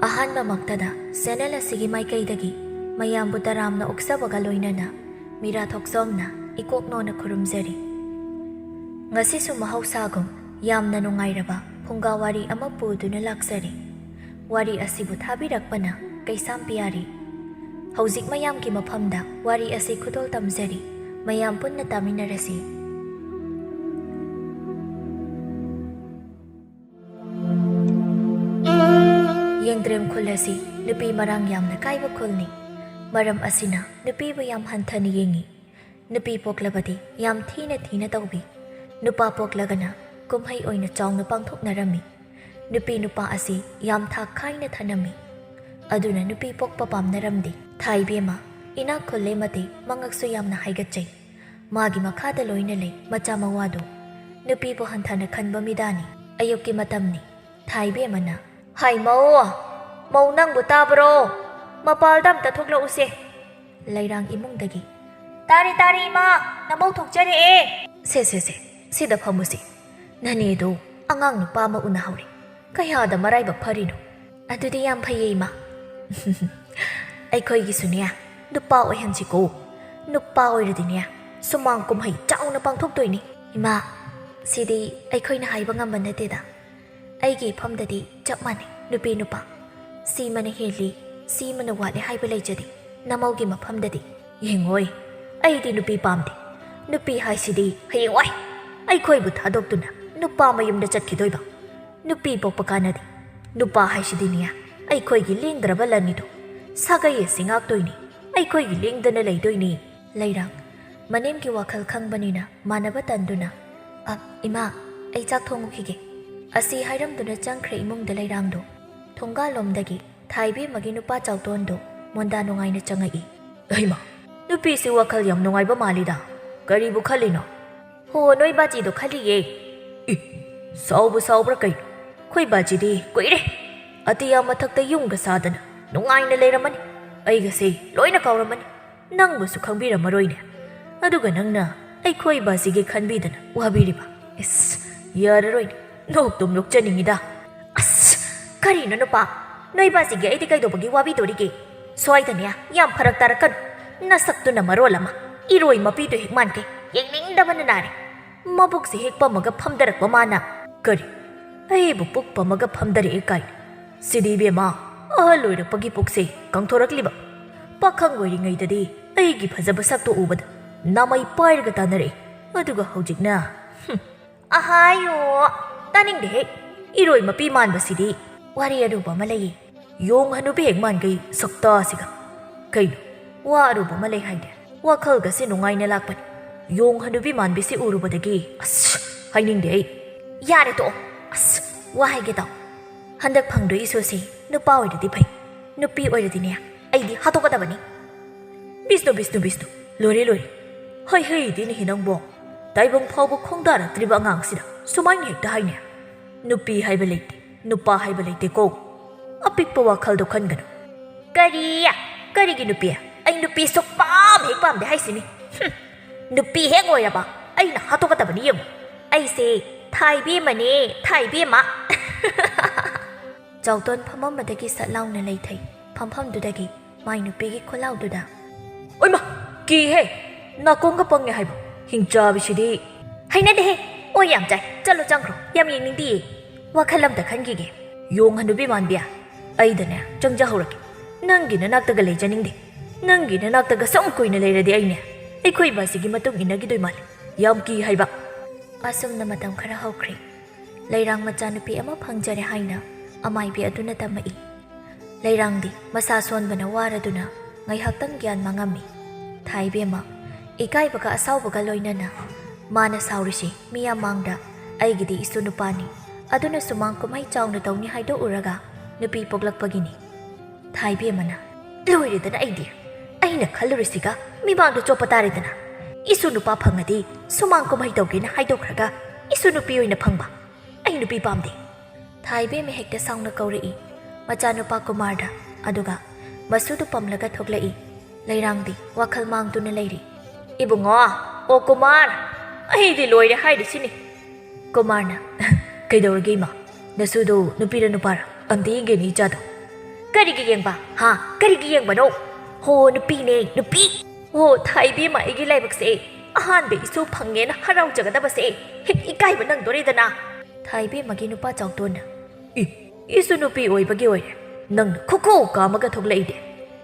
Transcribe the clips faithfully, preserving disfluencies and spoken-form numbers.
ꯑꯍꯥꯟꯕꯃꯛꯇꯗ channel ꯑꯁꯤꯒꯤ ꯃꯥꯏꯀꯩꯗꯒꯤ ꯃꯌꯥꯝꯕꯨ ꯇꯔꯥꯝꯅ ꯑꯣꯛꯆꯕꯒ ꯂꯣꯏꯅꯅ ꯃꯤꯔꯥ ꯊꯣꯛꯆꯣꯝꯅ ꯏꯀꯣꯛ ꯅꯣꯟꯅ ꯈꯨꯔꯨꯝꯖꯔꯤ꯫ ꯉꯁꯤꯁꯨ ꯃꯍꯧꯁꯥꯒꯨꯝ ꯌꯥꯝꯅ ꯅꯨꯡꯉꯥꯏꯔꯕ ꯐꯨꯡꯒꯥ ꯋꯥꯔꯤ ꯑꯃ ꯄꯨꯗꯨꯅ ꯂꯥꯛꯆꯔꯤ꯫ ꯋꯥꯔꯤ ꯑꯁꯤꯕꯨ ꯊꯥꯕꯤꯔꯛꯄꯅ ꯀꯩꯁꯥꯝ ꯄꯤꯌꯥꯔꯤ꯫ ꯍꯧꯖꯤꯛ ꯃꯌꯥꯝꯒꯤ ꯃꯐꯝꯗ ꯋꯥꯔꯤ ꯑꯁꯤ ꯈꯨꯗꯣꯜ ꯇꯝꯖꯔꯤ꯫ ꯃꯌꯥꯝ ꯄꯨꯟꯅ ꯇꯥꯃꯤꯟꯅꯔꯁꯤ꯫ ꯌꯦꯡꯗ꯭ꯔꯦꯝ ꯈꯨꯜ ꯑꯁꯤ ꯅꯨꯄꯤ ꯃꯔꯥꯡ ꯌꯥꯝꯅ ꯀꯥꯏꯕ ꯈꯨꯜꯅꯤ꯫ ꯃꯔꯝ ꯑꯁꯤꯅ ꯅꯨꯄꯤꯕꯨ ꯌꯥꯝ ꯍꯟꯊꯅ ꯌꯦꯡꯉꯤ꯫ ꯅꯨꯄꯤ ꯄꯣꯛꯂꯕꯗꯤ ꯌꯥꯝ ꯊꯤꯅ ꯊꯤꯅ ꯇꯧꯕꯤ꯫ ꯅꯨꯄꯥ ꯄꯣꯛꯂꯒꯅ ꯀꯨꯝꯍꯩ ꯑꯣꯏꯅ ꯆꯥꯎꯅ ꯄꯥꯡꯊꯣꯛꯅꯔꯝꯃꯤ꯫ ꯅꯨꯄꯤ ꯅꯨꯄꯥ ꯑꯁꯤ ꯌꯥꯝ ꯊꯥꯛ ꯈꯥꯏꯅ ꯊꯅꯝꯃꯤ꯫ ꯑꯗꯨꯅ ꯅꯨꯄꯤ ꯄꯣꯛꯄ ꯄꯥꯝꯅꯔꯝꯗꯦ꯫ ꯊꯥꯏꯕꯦꯝꯃ ꯏꯅꯥꯛ ꯈꯨꯜꯂꯦ ꯃꯇꯤꯛ ꯃꯉꯛꯁꯨ ꯌꯥꯝꯅ ꯍꯥꯏꯒꯠꯆꯩ꯫ ꯃꯥꯒꯤ ꯃꯈꯥꯗ ꯂꯣꯏꯅ ꯂꯩ ꯃꯆꯥ ꯃꯋꯥꯗꯨ꯫ ꯅꯨꯄꯤꯕꯨ ꯍꯟꯊꯅ ꯈꯟꯕ ꯃꯤꯗꯥꯅꯤ꯫ ꯑꯌꯨꯛꯀꯤ ꯃꯇꯝꯅꯤ꯫ ꯊꯥꯏꯕꯦꯝꯃꯅ, "ꯍꯥꯏ ꯃꯧ, ꯃꯧ ꯅꯪꯕꯨ ꯇꯥꯕ꯭ꯔꯣ? ꯃꯄꯥꯜꯗ ꯑꯝꯇ ꯊꯣꯛꯂꯛꯎꯁꯦ꯫" ꯂꯩꯔꯥꯡ ꯏꯃꯨꯡꯗꯒꯤ, "ꯇꯥꯔꯦ, ꯇꯥꯔꯦ ꯏꯃꯥ, ꯅꯃꯧ ꯊꯣꯛꯆꯔꯛꯑꯦ꯫" "ꯁꯦ, ꯁꯦ, ꯁꯦ, ꯁꯤꯗ ꯐꯝꯃꯨꯁꯦ꯫ ꯅꯅꯦꯗꯣ ꯑꯉꯥꯡ ꯅꯨꯄꯥ ꯑꯃ ꯎꯅꯍꯧꯔꯦ꯫ ꯀꯌꯥꯗ ꯃꯔꯥꯏꯕꯛ ꯐꯔꯤꯅꯣ꯫" "ꯑꯗꯨꯗꯤ ꯌꯥꯝ ꯐꯩꯌꯦ ꯏꯃꯥ꯫" "ꯑꯩꯈꯣꯏꯒꯤꯁꯨꯅꯦ ꯅꯨꯄꯥ ꯑꯣꯏꯍꯟꯁꯤꯀꯣ꯫ ꯅꯨꯄꯥ ꯑꯣꯏꯔꯗꯤꯅꯦ ꯁꯨꯃꯥꯡ ꯀꯨꯝꯍꯩ ꯆꯥꯎꯅ ꯄꯥꯡꯊꯣꯛꯇꯣꯏꯅꯤ꯫" "ꯏꯃꯥ, ꯁꯤꯗꯤ ꯑꯩꯈꯣꯏꯅ ꯍꯥꯏꯕ ꯉꯝꯕ ꯅꯠꯇꯦꯗ꯫ ꯑꯩꯒꯤ ꯏꯐꯝꯗꯗꯤ ꯆꯞ ꯃꯥꯟꯅꯩ ꯅꯨꯄꯤ ꯅꯨꯄꯥ꯫ ꯁꯤꯃꯅ ꯍꯦꯜꯂꯤ, ꯁꯤꯃꯅ ꯋꯥꯠꯂꯦ ꯍꯥꯏꯕ ꯂꯩꯖꯗꯦ ꯅꯃꯧꯒꯤ ꯃꯐꯝꯗꯗꯤ꯫" "ꯌꯦꯡꯉꯣꯏ, ꯑꯩꯗꯤ ꯅꯨꯄꯤ ꯄꯥꯝꯗꯦ꯫ ꯅꯨꯄꯤ ꯍꯥꯏꯁꯤꯗꯤ ꯍꯌꯦꯡꯋꯥꯏ ꯑꯩꯈꯣꯏꯕꯨ ꯊꯥꯗꯣꯛꯇꯨꯅ ꯅꯨꯄꯥ ꯃꯌꯨꯝꯗ ꯆꯠꯈꯤꯗꯣꯏꯕ꯫ ꯅꯨꯄꯤ ꯄꯣꯛꯄ ꯀꯥꯟꯅꯗꯦ꯫ ꯅꯨꯄꯥ ꯍꯥꯏꯁꯤꯗꯤꯅꯦ ꯑꯩꯈꯣꯏꯒꯤ ꯂꯦꯡꯗ꯭ꯔꯕ ꯂꯟꯅꯤꯗꯣ꯫ ꯁꯥꯒꯩ ꯑꯁꯤ ꯉꯥꯛꯇꯣꯏꯅꯤ, ꯑꯩꯈꯣꯏꯒꯤ ꯂꯦꯡꯗꯅ ꯂꯩꯗꯣꯏꯅꯤ꯫" ꯂꯩꯔꯥꯡ ꯃꯅꯦꯝꯒꯤ ꯋꯥꯈꯜ ꯈꯪꯕꯅꯤꯅ ꯃꯥꯟꯅꯕ ꯇꯟꯗꯨꯅ, "ꯑ, ꯏꯃꯥ, ꯑꯩ ꯆꯥꯛ ꯊꯣꯡꯉꯨꯈꯤꯒꯦ꯫" ꯑꯁꯤ ꯍꯥꯏꯔꯝꯗꯨꯅ ꯆꯪꯈ꯭ꯔꯦ ꯏꯃꯨꯡꯗ ꯂꯩꯔꯥꯡꯗꯣ꯫ ꯊꯣꯡꯒꯥꯜꯂꯣꯝꯗꯒꯤ ꯊꯥꯏꯕꯦꯝꯃꯒꯤ ꯅꯨꯄꯥ ꯆꯥꯎꯇꯣꯟꯗꯣ ꯃꯣꯟꯗꯥ ꯅꯨꯡꯉꯥꯏꯅ ꯆꯪꯉꯛꯏ꯫ "ꯍꯩꯃꯥ, ꯅꯨꯄꯤꯁꯤ ꯋꯥꯈꯜ ꯌꯥꯝ ꯅꯨꯡꯉꯥꯏꯕ ꯃꯥꯜꯂꯤꯗ꯫ ꯀꯔꯤꯕꯨ ꯈꯜꯂꯤꯅꯣ?" "ꯍꯣ, ꯅꯣꯏ ꯕꯥꯖꯤꯗꯣ ꯈꯜꯂꯤꯌꯦ꯫" "ꯏ, ꯁꯥꯎꯕꯨ ꯁꯥꯎꯕ꯭ꯔꯥ ꯀꯩꯅꯣ? ꯑꯩꯈꯣꯏ ꯕꯥꯖꯤꯗꯤ ꯀꯨꯏꯔꯦ ꯑꯇꯤꯌꯥ ꯃꯊꯛꯇ ꯌꯨꯝꯒ ꯁꯥꯗꯅ ꯅꯨꯡꯉꯥꯏꯅ ꯂꯩꯔꯝꯃꯅꯤ꯫ ꯑꯩꯒꯁꯦ ꯂꯣꯏꯅ ꯀꯥꯎꯔꯝꯃꯅꯤ꯫ ꯅꯪꯕꯨꯁꯨ ꯈꯪꯕꯤꯔꯝꯃꯔꯣꯏꯅꯦ꯫ ꯑꯗꯨꯒ ꯅꯪꯅ ꯑꯩꯈꯣꯏ ꯕꯥꯖꯤꯒꯤ ꯈꯟꯕꯤꯗꯅ ꯋꯥꯕꯤꯔꯤꯕ꯫ ꯏꯁ, ꯌꯥꯔꯔꯣꯏꯅꯦ꯫ ꯅꯣꯛꯇꯨꯝ ꯅꯣꯛꯆꯅꯤꯡꯉꯤꯗ꯫" "ꯑꯁ, ꯀꯔꯤꯅꯣ ꯅꯨꯄꯥ? ꯅꯣꯏ ꯕꯥꯁꯤꯒꯤ ꯑꯩꯗꯤ ꯀꯩꯗꯧꯕꯒꯤ ꯋꯥꯕꯤꯗꯣꯔꯤꯒꯦ? ꯁ꯭ꯋꯥꯏꯗꯅꯦ, ꯌꯥꯝ ꯐꯔꯛ ꯇꯥꯔꯛꯀꯅꯨ꯫ ꯅꯁꯛꯇꯨꯅ ꯃꯔꯣꯜ ꯑꯃ, ꯏꯔꯣꯏ ꯃꯄꯤꯗꯣ ꯍꯦꯛ ꯃꯥꯟꯈꯩ, ꯌꯦꯡꯅꯤꯡꯗꯕꯅ ꯅꯥꯔꯦ꯫ ꯃꯕꯨꯛꯁꯦ ꯍꯦꯛ ꯄꯝꯃꯒ ꯐꯝꯗꯔꯛꯄ ꯃꯥꯅ꯫ ꯀꯔꯤ? ꯑꯩꯕꯨ ꯄꯨꯛ ꯄꯝꯃꯒ ꯐꯝꯗꯔꯛꯑꯦ ꯀꯥꯏꯅ? ꯁꯤꯗꯤ ꯏꯕꯦꯝꯃ, ꯑꯍꯜ ꯑꯣꯏꯔꯛꯄꯒꯤ ꯄꯨꯛꯁꯦ ꯀꯪꯊꯣꯔꯛꯂꯤꯕ꯫ ꯄꯥꯈꯪ ꯑꯣꯏꯔꯤꯉꯩꯗꯗꯤ ꯑꯩꯒꯤ ꯐꯖꯕ ꯁꯛꯇꯣ ꯎꯕꯗ ꯅꯥꯃꯩ ꯄꯥꯏꯔꯒ ꯇꯥꯟꯅꯔꯛꯏ, ꯑꯗꯨꯒ ꯍꯧꯖꯤꯛꯅ, ꯍꯨꯝ, ꯑꯍꯥꯌꯣ, ꯇꯥꯅꯤꯡꯗꯦꯍꯦ꯫ ꯏꯔꯣꯏ ꯃꯄꯤ ꯃꯥꯟꯕꯁꯤꯗꯤ꯫ ꯋꯥꯔꯤ ꯑꯔꯨꯕ ꯑꯃ ꯂꯩꯌꯦ꯫ ꯌꯣꯡ ꯍꯅꯨꯕꯤ ꯍꯦꯛ ꯃꯥꯟꯈꯩ ꯁꯛꯇꯥꯁꯤꯒ꯫ ꯀꯩꯅꯣ, ꯋꯥ ꯑꯔꯨꯕ ꯑꯃ ꯂꯩ ꯍꯥꯏꯅꯦ? ꯋꯥꯈꯜꯒꯁꯦ ꯅꯨꯡꯉꯥꯏꯅ ꯂꯥꯛꯄꯅꯤ꯫ ꯌꯣꯡ ꯍꯅꯨꯕꯤ ꯃꯥꯟꯕꯤꯁꯤ ꯎꯔꯨꯕꯗꯒꯤ, ꯑꯁ, ꯍꯥꯏꯅꯤꯡꯗꯦ ꯑꯩ꯫ ꯌꯥꯔꯦ ꯇꯣꯛꯑꯣ꯫ ꯑꯁ, ꯋꯥ ꯍꯥꯏꯒꯦ ꯇꯥꯎ꯫ ꯍꯟꯗꯛ ꯐꯪꯗꯣꯏ ꯏꯁꯨꯁꯤ ꯅꯨꯄꯥ ꯑꯣꯏꯔꯗꯤ ꯐꯩ, ꯅꯨꯄꯤ ꯑꯣꯏꯔꯗꯤꯅꯦ, ꯑꯩꯗꯤ ꯍꯥꯠꯇꯣꯛꯀꯗꯕꯅꯤ꯫ ꯕꯤꯁꯅꯨ, ꯕꯤꯁꯅꯨ, ꯕꯤꯁꯅꯨ, ꯂꯣꯏꯔꯦ, ꯂꯣꯏꯔꯦ꯫ ꯍꯩ ꯍꯩꯗꯤꯅꯦꯍꯦ ꯅꯪꯕꯣ꯫ ꯇꯥꯏꯕꯪ ꯐꯥꯎꯕ ꯈꯣꯡꯗꯥꯔꯛꯇ꯭ꯔꯤꯕ ꯑꯉꯥꯡꯁꯤꯗ ꯁꯨꯃꯥꯏꯅ ꯍꯦꯛꯇ ꯍꯥꯏꯅꯦ꯫ ꯅꯨꯄꯤ ꯍꯥꯏꯕ ꯂꯩꯇꯦ, ꯅꯨꯄꯥ ꯍꯥꯏꯕ ꯂꯩꯇꯦꯀꯣ꯫ ꯑꯄꯤꯛꯄ ꯋꯥꯈꯜꯗꯣ ꯈꯟꯒꯅꯨ꯫ ꯀꯔꯤ? ꯀꯔꯤꯒꯤ ꯅꯨꯄꯤ? ꯑꯩ ꯅꯨꯄꯤ ꯁꯨꯛꯄꯥꯝ ꯍꯦꯛ ꯄꯥꯝꯗꯦ ꯍꯥꯏꯁꯤꯅꯤ꯫ ꯍꯨꯝ꯫ ꯅꯨꯄꯤ ꯍꯦꯛ ꯑꯣꯏꯔꯕ ꯑꯩꯅ ꯍꯥꯠꯇꯣꯛꯀꯗꯕꯅꯤ ꯌꯦꯡꯉꯨ꯫ ꯑꯩꯁꯦ ꯊꯥꯏꯕꯦꯝꯃꯅꯦ, ꯊꯥꯏꯕꯦꯝꯃ꯫ ꯆꯥꯎꯇꯣꯟ ꯐꯝꯃꯝꯕꯗꯒꯤ ꯁꯠ ꯂꯥꯎꯅ ꯂꯩꯊꯩ꯫ ꯐꯝꯐꯝꯗꯨꯗꯒꯤ ꯃꯥꯏ ꯅꯨꯄꯤꯒꯤ ꯈꯨꯜꯂꯥꯎꯗꯨꯗ, "ꯑꯣꯏꯃ! ꯀꯤꯍꯦ! ꯅꯥꯀꯣꯡꯒ ꯄꯪꯉꯦ ꯍꯥꯏꯕ ꯍꯤꯡꯆꯥꯕꯤꯁꯤꯗꯤ!" "ꯍꯩꯅꯗꯦꯍꯦ! ꯑꯣꯏ ꯌꯥꯝ ꯆꯥꯏ꯫ ꯆꯠꯂꯣ ꯆꯪꯈ꯭ꯔꯣ꯫ ꯌꯥꯝ ꯌꯦꯡꯅꯤꯡꯗꯤꯌꯦ꯫ ꯋꯥꯈꯜ ꯑꯝꯇ ꯈꯟꯈꯤꯒꯦ꯫" "ꯌꯣꯡ ꯍꯅꯨꯕꯤ ꯃꯥꯟꯕꯤ, ꯑꯩꯗꯅꯦ ꯆꯪꯖꯍꯧꯔꯒꯦ꯫ ꯅꯪꯒꯤ ꯅꯅꯥꯛꯇꯒ ꯂꯩꯖꯅꯤꯡꯗꯦ꯫ ꯅꯪꯒꯤ ꯅꯅꯥꯛꯇꯒ ꯁꯨꯝ ꯀꯨꯏꯅ ꯂꯩꯔꯗꯤ ꯑꯩꯅꯦ ꯑꯩꯈꯣꯏ ꯕꯥꯁꯤꯒꯤ ꯃꯇꯨꯡ ꯏꯟꯅꯈꯤꯗꯣꯏ ꯃꯥꯜꯂꯦ꯫ ꯌꯥꯝ ꯀꯤ ꯍꯥꯏꯕ꯫" ꯑꯁꯨꯝꯅ ꯃꯇꯝ ꯈꯔ ꯍꯧꯈ꯭ꯔꯦ꯫ ꯂꯩꯔꯥꯡ ꯃꯆꯥꯅꯨꯄꯤ ꯑꯃ ꯐꯪꯖꯔꯦ ꯍꯥꯏꯅ ꯑꯃꯥꯏꯕꯤ ꯑꯗꯨꯅ ꯇꯝꯃꯛꯏ꯫ ꯂꯩꯔꯥꯡꯗꯤ ꯃꯁꯥ ꯁꯣꯟꯕꯅ ꯋꯥꯔꯗꯨꯅ ꯉꯥꯏꯍꯥꯛꯇꯪ ꯒ꯭ꯌꯥꯟ ꯃꯥꯡꯉꯝꯃꯤ꯫ ꯊꯥꯏꯕꯦꯝꯃ ꯏꯀꯥꯏꯕꯒ ꯑꯁꯥꯎꯕꯒ ꯂꯣꯏꯅꯅ ꯃꯥꯅ ꯁꯥꯎꯔꯤꯁꯤ ꯃꯤꯌꯥꯝ ꯃꯥꯡꯗ ꯑꯩꯒꯤꯗꯤ ꯏꯁꯨ ꯅꯨꯄꯥꯅꯤ, ꯑꯗꯨꯅ ꯁꯨꯃꯥꯡ ꯀꯨꯝꯍꯩ ꯆꯥꯎꯅ ꯇꯧꯅꯤ ꯍꯥꯏꯗꯣꯛꯎꯔꯒ ꯅꯨꯄꯤ ꯄꯣꯛꯂꯛꯄꯒꯤꯅꯤ꯫ ꯊꯥꯏꯕꯦꯝꯃꯅ, "ꯂꯣꯏꯔꯦꯗꯅ ꯑꯩꯗꯤ꯫ ꯑꯩꯅ ꯈꯜꯂꯨꯔꯤꯁꯤꯒ ꯃꯤꯃꯥꯡꯗ ꯆꯣꯞꯄ ꯇꯥꯔꯦꯗꯅ꯫ ꯏꯁꯨ ꯅꯨꯄꯥ ꯐꯪꯉꯗꯤ ꯁꯨꯃꯥꯡ ꯀꯨꯝꯍꯩ ꯇꯧꯒꯦꯅ ꯍꯥꯏꯗꯣꯛꯈ꯭ꯔꯒ ꯏꯁꯨ ꯅꯨꯄꯤ ꯑꯣꯏꯅ ꯐꯪꯕ꯫ ꯑꯩ ꯅꯨꯄꯤ ꯄꯥꯝꯗꯦ꯫" ꯊꯥꯏꯕꯦꯝꯃ ꯍꯦꯛꯇ ꯁꯥꯎꯅ ꯀꯧꯔꯛꯏ ꯃꯆꯥꯅꯨꯄꯥ ꯀꯨꯃꯥꯔꯗ꯫ ꯑꯗꯨꯒ ꯃꯁꯨꯗꯨ ꯄꯝꯂꯒ ꯊꯣꯛꯂꯛꯏ꯫ ꯂꯩꯔꯥꯡꯗꯤ ꯋꯥꯈꯜ ꯃꯥꯡꯗꯨꯅ ꯂꯩꯔꯤ꯫ "ꯏꯕꯨꯡꯉꯣ, ꯑꯣ ꯀꯨꯃꯥꯔ, ꯑꯩꯗꯤ ꯂꯣꯏꯔꯦ ꯍꯥꯏꯔꯤꯁꯤꯅꯤ꯫" ꯀꯨꯃꯥꯔꯅ, "ꯀꯩꯗꯧꯔꯒꯦ ꯏꯃꯥ? ꯅꯁꯨꯗꯣ ꯅꯨꯄꯤꯔ ꯅꯨꯄꯥꯔ? ꯑꯝꯇ ꯌꯦꯡꯒꯦꯅꯦ ꯏꯆꯥꯗꯣ꯫" ꯀꯔꯤꯒꯤ ꯌꯦꯡꯕ? ꯍꯥ? ꯀꯔꯤꯒꯤ ꯌꯦꯡꯕꯅꯣ? ꯍꯣ, ꯅꯨꯄꯤꯅꯦ, ꯅꯨꯄꯤ! ꯍꯣ, ꯊꯥꯏꯕꯦꯝꯃ, ꯑꯩꯒꯤ ꯂꯥꯏꯕꯛꯁꯦ ꯑꯍꯥꯟꯕ ꯏꯁꯨ ꯐꯪꯉꯦꯅ ꯍꯔꯥꯎꯖꯒꯗꯕꯁꯦ ꯍꯦꯛ ꯏꯀꯥꯏꯕ ꯅꯪꯗꯣꯔꯦꯗꯅ꯫ ꯊꯥꯏꯕꯦꯝꯃꯒꯤ ꯅꯨꯄꯥ ꯆꯥꯎꯇꯣꯟꯅ, "ꯏ, ꯏꯁꯨ ꯅꯨꯄꯤ ꯑꯣꯏꯕꯒꯤ ꯑꯣꯏꯔꯦ꯫ ꯅꯪꯅ ꯈꯨꯈꯨ ꯀꯥꯝꯃꯒ ꯊꯣꯛꯂꯛꯏꯗꯦ꯫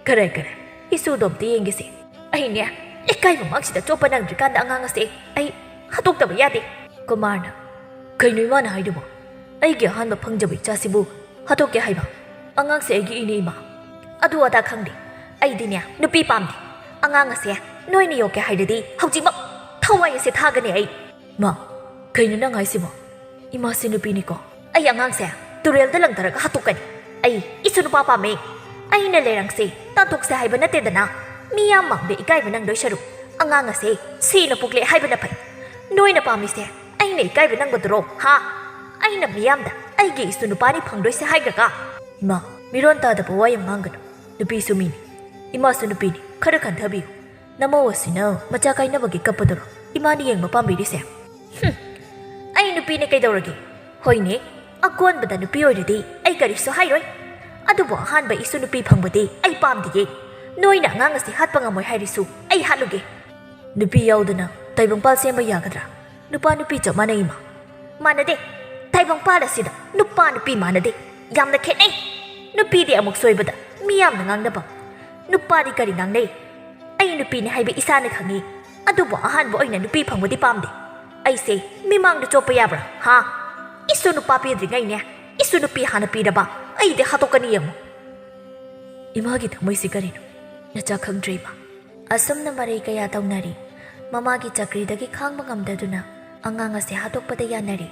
ꯀꯔꯥꯏ, ꯀꯔꯥꯏ? ꯏꯁꯨꯗꯣ ꯑꯝꯇ ꯌꯦꯡꯒꯦꯁꯦ꯫ ꯑꯩꯅꯦ, ꯏꯀꯥꯏꯕ ꯃꯥꯡꯁꯤꯗ ꯆꯣꯞꯄ ꯅꯪꯗ꯭ꯔꯤꯀꯥꯟꯗ ꯑꯉꯥꯡ ꯑꯁꯦ ꯑꯩ ꯍꯥꯠꯇꯣꯛꯇꯕ ꯌꯥꯗꯦ꯫" ꯀꯨꯃꯥꯔꯅ, "ꯀꯩꯅꯣ ꯏꯃꯥꯅ ꯍꯥꯏꯗꯨꯕꯣ? ꯑꯩꯒꯤ ꯑꯍꯥꯟꯕ ꯐꯪꯖꯕ ꯏꯆꯥꯁꯤꯕꯨ ꯍꯥꯠꯇꯣꯛꯀꯦ ꯍꯥꯏꯕ? ꯑꯉꯥꯡꯁꯦ ꯑꯩꯒꯤ ꯏꯅꯦ ꯏꯃꯥ꯫" "ꯑꯗꯨ ꯑꯗꯥ ꯈꯪꯗꯦ꯫ ꯑꯩꯗꯤꯅꯦ, ꯅꯨꯄꯤ ꯄꯥꯝꯗꯦ꯫ ꯑꯉꯥꯡ ꯑꯁꯦ ꯅꯣꯏꯅ ꯌꯣꯛꯀꯦ ꯍꯥꯏꯔꯗꯤ ꯍꯧꯖꯤꯛꯃꯛ ꯊꯋꯥꯏ ꯑꯁꯦ ꯊꯥꯒꯅꯤ ꯑꯩ꯫" "ꯃꯥ, ꯀꯩꯅꯣ ꯅꯪ ꯍꯥꯏꯁꯤꯕꯣ? ꯏꯃꯥꯁꯦ ꯅꯨꯄꯤꯅꯤꯀꯣ꯫" "ꯑꯩ ꯑꯉꯥꯡꯁꯦ ꯇꯨꯔꯦꯜꯗ ꯂꯪꯊꯔꯒ ꯍꯥꯠꯇꯣꯛꯀꯅꯤ꯫ ꯑꯩ ꯏꯁꯨ ꯅꯨꯄꯥ ꯄꯥꯝꯃꯦ꯫ ꯑꯩꯅ ꯂꯩꯔꯪꯁꯦ ꯇꯥꯟꯊꯣꯛꯁꯦ ꯍꯥꯏꯕ ꯅꯠꯇꯦꯗꯅ꯫ ꯃꯤ ꯌꯥꯝ ꯃꯥꯡꯗ ꯏꯀꯥꯏꯕ ꯅꯪꯗꯣꯏ ꯁꯔꯨꯛ ꯑꯉꯥꯡ ꯑꯁꯦ ꯁꯤꯅ ꯄꯣꯛꯂꯦ ꯍꯥꯏꯕꯅ ꯐꯩ꯫ ꯅꯣꯏꯅ ꯄꯥꯝꯃꯤꯁꯦ ꯑꯩꯅ ꯏꯀꯥꯏꯕ ꯅꯪꯕꯗꯨꯔꯣ, ꯍꯥ? ꯑꯩꯅ ꯃꯤꯌꯥꯝꯗ ꯑꯩꯒꯤ ꯏꯁꯨ ꯅꯨꯄꯥꯅꯤ ꯐꯪꯗꯣꯏꯁꯦ ꯍꯥꯏꯈ꯭ꯔꯒ?" "ꯏꯃꯥ, ꯃꯤꯔꯣꯟ ꯇꯥꯗꯕ ꯋꯥ ꯌꯥꯝ ꯉꯥꯡꯒꯅꯨ꯫ ꯅꯨꯄꯤꯁꯨ ꯃꯤꯅꯤ, ꯏꯃꯥꯁꯨ ꯅꯨꯄꯤꯅꯤ, ꯈꯔ ꯈꯟꯊꯕꯤꯌꯨ꯫ ꯅꯃꯧ ꯑꯁꯤꯅ ꯃꯆꯥ ꯀꯥꯏꯅꯕꯒꯤ ꯀꯞꯄꯗꯨꯔꯣ ꯏꯃꯥꯅ ꯌꯦꯡꯕ ꯄꯥꯝꯕꯤꯔꯤꯁꯦ?" "ꯍꯨꯝ, ꯑꯩ ꯅꯨꯄꯤꯅꯦ ꯀꯩꯗꯧꯔꯒꯦ? ꯍꯣꯏꯅꯦ, ꯑꯀꯣꯟꯕꯗ ꯅꯨꯄꯤ ꯑꯣꯏꯔꯗꯤ ꯑꯩ ꯀꯔꯤꯁꯨ ꯍꯥꯏꯔꯣꯏ꯫ ꯑꯗꯨꯕꯨ ꯑꯍꯥꯟꯕ ꯏꯁꯨ ꯅꯨꯄꯤ ꯐꯪꯕꯗꯤ ꯑꯩ ꯄꯥꯝꯗꯤꯌꯦ꯫ ꯅꯣꯏꯅ ꯑꯉꯥꯡ ꯑꯁꯤ ꯍꯥꯠꯄ ꯉꯝꯃꯣꯏ ꯍꯥꯏꯔꯤꯁꯨ ꯑꯩ ꯍꯥꯠꯂꯨꯒꯦ꯫" "ꯅꯨꯄꯤ ꯌꯥꯎꯗꯅ ꯇꯥꯏꯕꯪꯄꯥꯜ ꯁꯦꯝꯕ ꯌꯥꯒꯗ꯭ꯔꯥ? ꯅꯨꯄꯥ ꯅꯨꯄꯤ ꯆꯞ ꯃꯥꯟꯅꯩ, ꯏꯃꯥ꯫" "ꯃꯥꯟꯅꯗꯦ꯫ ꯇꯥꯏꯕꯪꯄꯥꯜ ꯑꯁꯤꯗ ꯅꯨꯄꯥ ꯅꯨꯄꯤ ꯃꯥꯟꯅꯗꯦ꯫ ꯌꯥꯝꯅ ꯈꯦꯠꯅꯩ꯫ ꯅꯨꯄꯤꯗꯤ ꯑꯃꯨꯛ ꯁꯣꯏꯕꯗ ꯃꯤ ꯌꯥꯝꯅ ꯉꯥꯡꯅꯕ꯫ ꯅꯨꯄꯥꯗꯤ ꯀꯔꯤ ꯉꯥꯡꯅꯩ? ꯑꯩ ꯅꯨꯄꯤꯅꯤ ꯍꯥꯏꯕ ꯏꯁꯥꯅ ꯈꯪꯉꯤ꯫ ꯑꯗꯨꯕꯨ ꯑꯍꯥꯟꯕ ꯑꯣꯏꯅ ꯅꯨꯄꯤ ꯐꯪꯕꯗꯤ ꯄꯥꯝꯗꯦ꯫ ꯑꯩꯁꯦ ꯃꯤꯃꯥꯡꯗ ꯆꯣꯞꯄ ꯌꯥꯕ꯭ꯔꯥ, ꯍꯥ? ꯏꯁꯨ ꯅꯨꯄꯥ ꯄꯤꯗ꯭ꯔꯤꯉꯩꯅꯦ, ꯏꯁꯨ ꯅꯨꯄꯤ ꯍꯥꯟꯅ ꯄꯤꯔꯕ ꯑꯩꯗꯤ ꯍꯥꯠꯇꯣꯛꯀꯅꯤ ꯌꯦꯡꯉꯨ꯫" "ꯏꯃꯥꯒꯤ ꯊꯃꯣꯏꯁꯤ ꯀꯔꯤꯅꯣ? ꯅꯆꯥ ꯈꯪꯗ꯭ꯔꯦ, ꯏꯃꯥ꯫" ꯑꯁꯨꯝꯅ ꯃꯔꯩ ꯀꯌꯥ ꯇꯧꯅꯔꯤ꯫ ꯃꯃꯥꯒꯤ ꯆꯀ꯭ꯔꯤꯗꯒꯤ ꯈꯥꯡꯕ ꯉꯝꯗꯗꯨꯅ ꯑꯉꯥꯡ ꯑꯁꯦ ꯍꯥꯠꯇꯣꯛꯄꯗ ꯌꯥꯅꯔꯤ꯫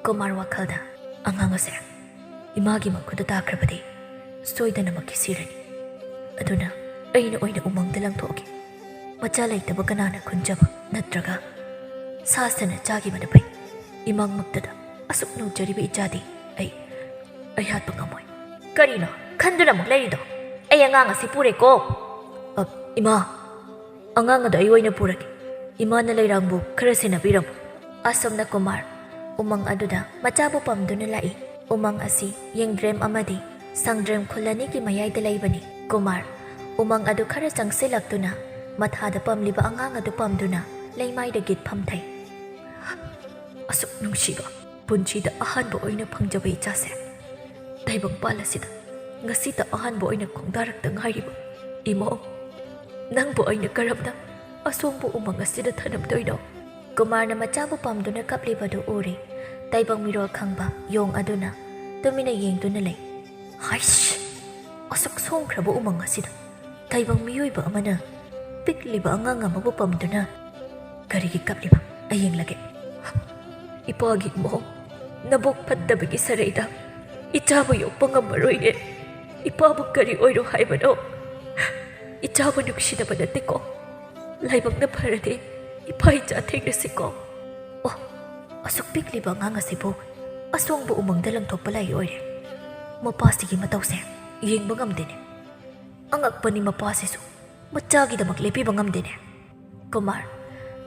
ꯀꯨꯃꯥꯔ ꯋꯥꯈꯜꯗ, "ꯑꯉꯥꯡ ꯑꯁꯦ ꯏꯃꯥꯒꯤ ꯃꯈꯨꯠꯇ ꯇꯥꯈ꯭ꯔꯕꯗꯤ ꯁꯣꯏꯗꯅꯃꯛꯀꯤ ꯁꯤꯔꯅꯤ꯫ ꯑꯗꯨꯅ ꯑꯩꯅ ꯑꯣꯏꯅ ꯎꯃꯪꯗ ꯂꯪꯊꯣꯛꯑꯒꯦ꯫ ꯃꯆꯥ ꯂꯩꯇꯕ ꯀꯅꯥꯅ ꯈꯨꯟꯖꯕ ꯅꯠꯇ꯭ꯔꯒ ꯁꯥ ꯁꯟꯅ ꯆꯥꯈꯤꯕꯅ ꯐꯩ꯫ ꯏꯃꯥꯡꯃꯛꯇꯗ ꯑꯁꯨꯛ ꯅꯧꯖꯔꯤꯕ ꯏꯆꯥꯗꯤ ꯑꯩ, ꯑꯩ ꯍꯥꯠꯄ ꯉꯝꯃꯣꯏ꯫" "ꯀꯔꯤꯅꯣ ꯈꯟꯗꯨꯅ ꯑꯃꯨꯛ ꯂꯩꯔꯤꯗꯣ? ꯑꯩ ꯑꯉꯥꯡ ꯑꯁꯤ ꯄꯨꯔꯦꯀꯣ꯫" "ꯑ, ꯏꯃꯥ, ꯑꯉꯥꯡ ꯑꯗꯣ ꯑꯩ ꯑꯣꯏꯅ ꯄꯨꯔꯒꯦ꯫ ꯏꯃꯥꯅ ꯂꯩꯔꯥꯡꯕꯨ ꯈꯔ ꯁꯦꯟꯅꯕꯤꯔꯝꯃꯨ꯫" ꯑꯁꯨꯝꯅ ꯀꯨꯃꯥꯔ ꯎꯃꯪ ꯑꯗꯨꯗ ꯃꯆꯥꯕꯨ ꯄꯝꯗꯨꯅ ꯂꯥꯛꯏ꯫ ꯎꯃꯪ ꯑꯁꯤ ꯌꯦꯡꯗ꯭ꯔꯦꯝ ꯑꯃꯗꯤ ꯁꯪꯗ꯭ꯔꯦꯝ ꯈꯨꯜ ꯑꯅꯤꯒꯤ ꯃꯌꯥꯏꯗ ꯂꯩꯕꯅꯤ꯫ ꯀꯨꯃꯥꯔ ꯎꯃꯪ ꯑꯗꯨ ꯈꯔ ꯆꯪꯁꯤꯜꯂꯛꯇꯨꯅ ꯃꯊꯥꯗ ꯄꯝꯂꯤꯕ ꯑꯉꯥꯡ ꯑꯗꯨ ꯄꯝꯗꯨꯅ ꯂꯩꯃꯥꯏꯗ ꯒꯤꯠ ꯐꯝꯊꯩ꯫ ꯑꯁꯨꯛ ꯅꯨꯡꯁꯤꯕ, ꯄꯨꯟꯁꯤꯗ ꯑꯍꯥꯟꯕ ꯑꯣꯏꯅ ꯐꯪꯖꯕ ꯏꯆꯥꯁꯦ, ꯇꯥꯏꯕꯪꯄꯥꯜ ꯑꯁꯤꯗ ꯉꯁꯤꯇ ꯑꯍꯥꯟꯕ ꯑꯣꯏꯅ ꯈꯣꯡꯗꯥꯔꯛꯇ ꯉꯥꯏꯔꯤꯕ ꯏꯃꯧ, ꯅꯪꯕꯨ ꯑꯩꯅ ꯀꯔꯝꯅ ꯑꯁꯣꯡꯕ ꯎꯃꯪ ꯑꯁꯤꯗ ꯊꯅꯝꯗꯣꯏꯅꯣ? ꯀꯨꯃꯥꯔꯅ ꯃꯆꯥꯕꯨ ꯄꯥꯝꯗꯨꯅ ꯀꯞꯂꯤꯕꯗꯨ ꯎꯔꯦ꯫ ꯇꯥꯏꯕꯪ ꯃꯤꯔꯣꯜ ꯈꯪꯕ ꯌꯣꯡ ꯑꯗꯨꯅ ꯇꯨꯃꯤꯟꯅ ꯌꯦꯡꯗꯨꯅ ꯂꯩ꯫ ꯍꯥꯏꯁ! ꯑꯁꯨꯛ ꯁꯣꯡꯈ꯭ꯔꯕ ꯎꯃꯪ ꯑꯁꯤꯗ ꯇꯥꯏꯕꯪ ꯃꯤꯑꯣꯏꯕ ꯑꯃꯅ ꯄꯤꯛꯂꯤꯕ ꯑꯉꯥꯡ ꯑꯃꯕꯨ ꯄꯝꯗꯨꯅ ꯀꯔꯤꯒꯤ ꯀꯞꯂꯤꯕ? ꯑꯩ ꯌꯦꯡꯂꯒꯦ꯫ ꯏꯄꯥꯒꯤ ꯃꯣꯡ, ꯅꯕꯣꯛ ꯐꯠꯇꯕꯒꯤ ꯁꯔꯩꯗ ꯏꯆꯥꯕꯨ ꯌꯣꯛꯄ ꯉꯝꯃꯔꯣꯏꯅꯦ꯫ ꯏꯄꯥꯕꯨ ꯀꯔꯤ ꯑꯣꯏꯔꯣ ꯍꯥꯏꯕꯅꯣ? ꯏꯆꯥꯕꯨ ꯅꯨꯡꯁꯤꯗꯕ ꯅꯠꯇꯦꯀꯣ꯫ ꯂꯥꯏꯕꯛꯅ ꯐꯔꯗꯤ ꯏꯄꯥ ꯏꯆꯥ ꯊꯦꯡꯅꯁꯤꯀꯣ꯫ ꯑꯣ, ꯑꯁꯨꯛ ꯄꯤꯛꯂꯤꯕ ꯑꯉꯥꯡ ꯑꯁꯤꯕꯨ ꯑꯁꯣꯡꯕ ꯎꯃꯪꯗ ꯂꯪꯊꯣꯛꯄ ꯂꯥꯏ ꯑꯣꯏꯔꯦ꯫ ꯃꯄꯥꯁꯤꯒꯤ ꯃꯇꯧꯁꯦ ꯌꯦꯡꯕ ꯉꯝꯗꯦꯅꯦ꯫ ꯑꯉꯛꯄꯅꯤ ꯃꯄꯥꯁꯤꯁꯨ, ꯃꯆꯥꯒꯤꯗꯃꯛ ꯂꯦꯞꯄꯤꯕ ꯉꯝꯗꯦꯅꯦ꯫ ꯀꯨꯃꯥꯔ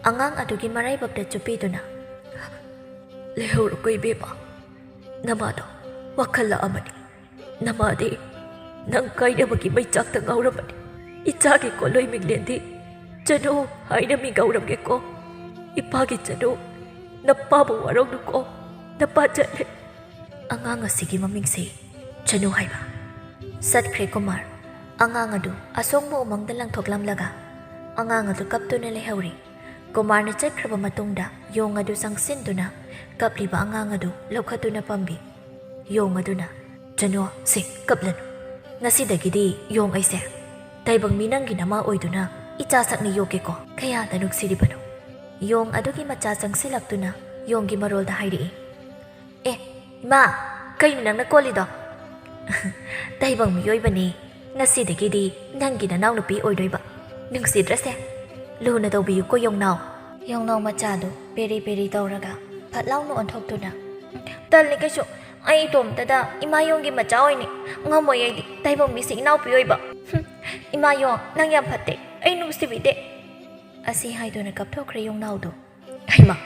ꯑꯉꯥꯡ ꯑꯗꯨꯒꯤ ꯃꯔꯥꯏꯕꯛꯇ ꯆꯨꯞꯄꯤꯗꯨꯅ, "ꯂꯩꯍꯧꯔꯣꯀꯣ ꯏꯕꯦꯝꯃ, ꯅꯃꯥꯗꯣ ꯋꯥꯈꯜ ꯂꯥꯛꯑꯝꯃꯅꯤ꯫ ꯅꯃꯥꯗꯤ ꯅꯪ ꯀꯥꯏꯅꯕꯒꯤ ꯃꯩꯆꯥꯛꯇ ꯉꯥꯎꯔꯝꯃꯅꯤ꯫ ꯏꯆꯥꯒꯤ ꯀꯣꯂꯣꯏ ꯃꯤꯡꯂꯦꯟꯗꯤ ꯆꯅꯨ ꯍꯥꯏꯅ ꯃꯤꯡꯒꯧꯔꯝꯒꯦꯀꯣ꯫ ꯏꯄꯥꯒꯤ ꯆꯅꯨ, ꯅꯄꯥꯕꯨ ꯋꯥꯔꯧꯅꯨꯀꯣ, ꯅꯄꯥ ꯆꯠꯂꯦ꯫" ꯑꯉꯥꯡ ꯑꯁꯤꯒꯤ ꯃꯃꯤꯡꯁꯤ ꯆꯅꯨ ꯍꯥꯏꯕ꯫ ꯆꯠꯈ꯭ꯔꯦ ꯀꯨꯃꯥꯔ꯫ ꯑꯉꯥꯡ ꯑꯗꯨ ꯑꯁꯣꯡꯕ ꯎꯃꯪꯗ ꯂꯪꯊꯣꯛꯂꯝꯂꯒ ꯑꯉꯥꯡ ꯑꯗꯨ ꯀꯞꯇꯨꯅ ꯂꯩꯍꯧꯔꯤ꯫ ꯀꯨꯃꯥꯔꯅ ꯆꯠꯈ꯭ꯔꯕ ꯃꯇꯨꯡꯗ ꯌꯣꯡ ꯑꯗꯨ ꯆꯪꯁꯤꯟꯗꯨꯅ ꯀꯞꯂꯤꯕ ꯑꯉꯥꯡ ꯑꯗꯨ ꯂꯧꯈꯠꯇꯨꯅ ꯄꯝꯕꯤ꯫ ꯌꯣꯡ ꯑꯗꯨꯅ, "ꯆꯅꯨ, ꯁꯦ, ꯀꯞꯂꯅꯨ꯫ ꯉꯁꯤꯗꯒꯤꯗꯤ ꯌꯣꯡ ꯑꯩꯁꯦ ꯇꯥꯏꯕꯪ ꯃꯤ ꯅꯪꯒꯤ ꯅꯃꯥ ꯑꯣꯏꯗꯨꯅ ꯏꯆꯥ ꯁꯛꯅ ꯌꯣꯛꯀꯦꯀꯣ꯫ ꯀꯌꯥꯗ ꯅꯨꯡꯁꯤꯔꯤꯕꯅꯣ!" ꯌꯣꯡ ꯑꯗꯨꯒꯤ ꯃꯆꯥ ꯆꯪꯁꯤꯜꯂꯛꯇꯨꯅ ꯌꯣꯡꯒꯤ ꯃꯔꯣꯜꯗ ꯍꯥꯏꯔꯛꯏ꯫ "ꯑꯦ, ꯏꯃꯥ, ꯀꯩꯅꯣ ꯅꯪꯅ ꯀꯣꯜꯂꯤꯗꯣ?" "ꯇꯥꯏꯕꯪ ꯃꯤꯑꯣꯏꯕꯅꯤ꯫ ꯉꯁꯤꯗꯒꯤꯗꯤ ꯅꯪꯒꯤ ꯅꯅꯥꯎꯅꯨꯄꯤ ꯑꯣꯏꯗꯣꯏꯕ꯫ ꯅꯨꯡꯁꯤꯗ꯭ꯔꯁꯦ? ꯂꯨꯅ ꯇꯧꯕꯤꯌꯨꯀꯣ ꯌꯣꯡꯅꯥꯎ꯫" ꯌꯣꯡꯅꯥꯎ ꯃꯆꯥꯗꯨ ꯄꯦꯔꯤ ꯄꯦꯔꯤ ꯇꯧꯔꯒ ꯐꯠ ꯂꯥꯎꯅ ꯑꯣꯟꯊꯣꯛꯇꯨꯅ, "ꯇꯜꯂꯤ ꯀꯩꯁꯨ꯫ ꯑꯩ ꯏꯇꯣꯝꯇꯗ ꯏꯃꯥ ꯌꯣꯡꯒꯤ ꯃꯆꯥ ꯑꯣꯏꯅꯤ꯫ ꯉꯝꯃꯣꯏ ꯑꯩꯗꯤ ꯇꯥꯏꯕꯪ ꯃꯤꯁꯤ ꯏꯅꯥꯎꯄꯤ ꯑꯣꯏꯕ꯫ ꯍꯨꯝ, ꯏꯃꯥ ꯌꯣꯡ, ꯅꯪ ꯌꯥꯝ ꯐꯠꯇꯦ꯫ ꯑꯩ ꯅꯨꯡꯁꯤꯕꯤꯗꯦ꯫" ꯑꯁꯤ ꯍꯥꯏꯗꯨꯅ ꯀꯞꯊꯣꯛꯈ꯭ꯔꯦ ꯌꯣꯡꯅꯥꯎꯗꯨ꯫ ꯍꯩꯃꯥ,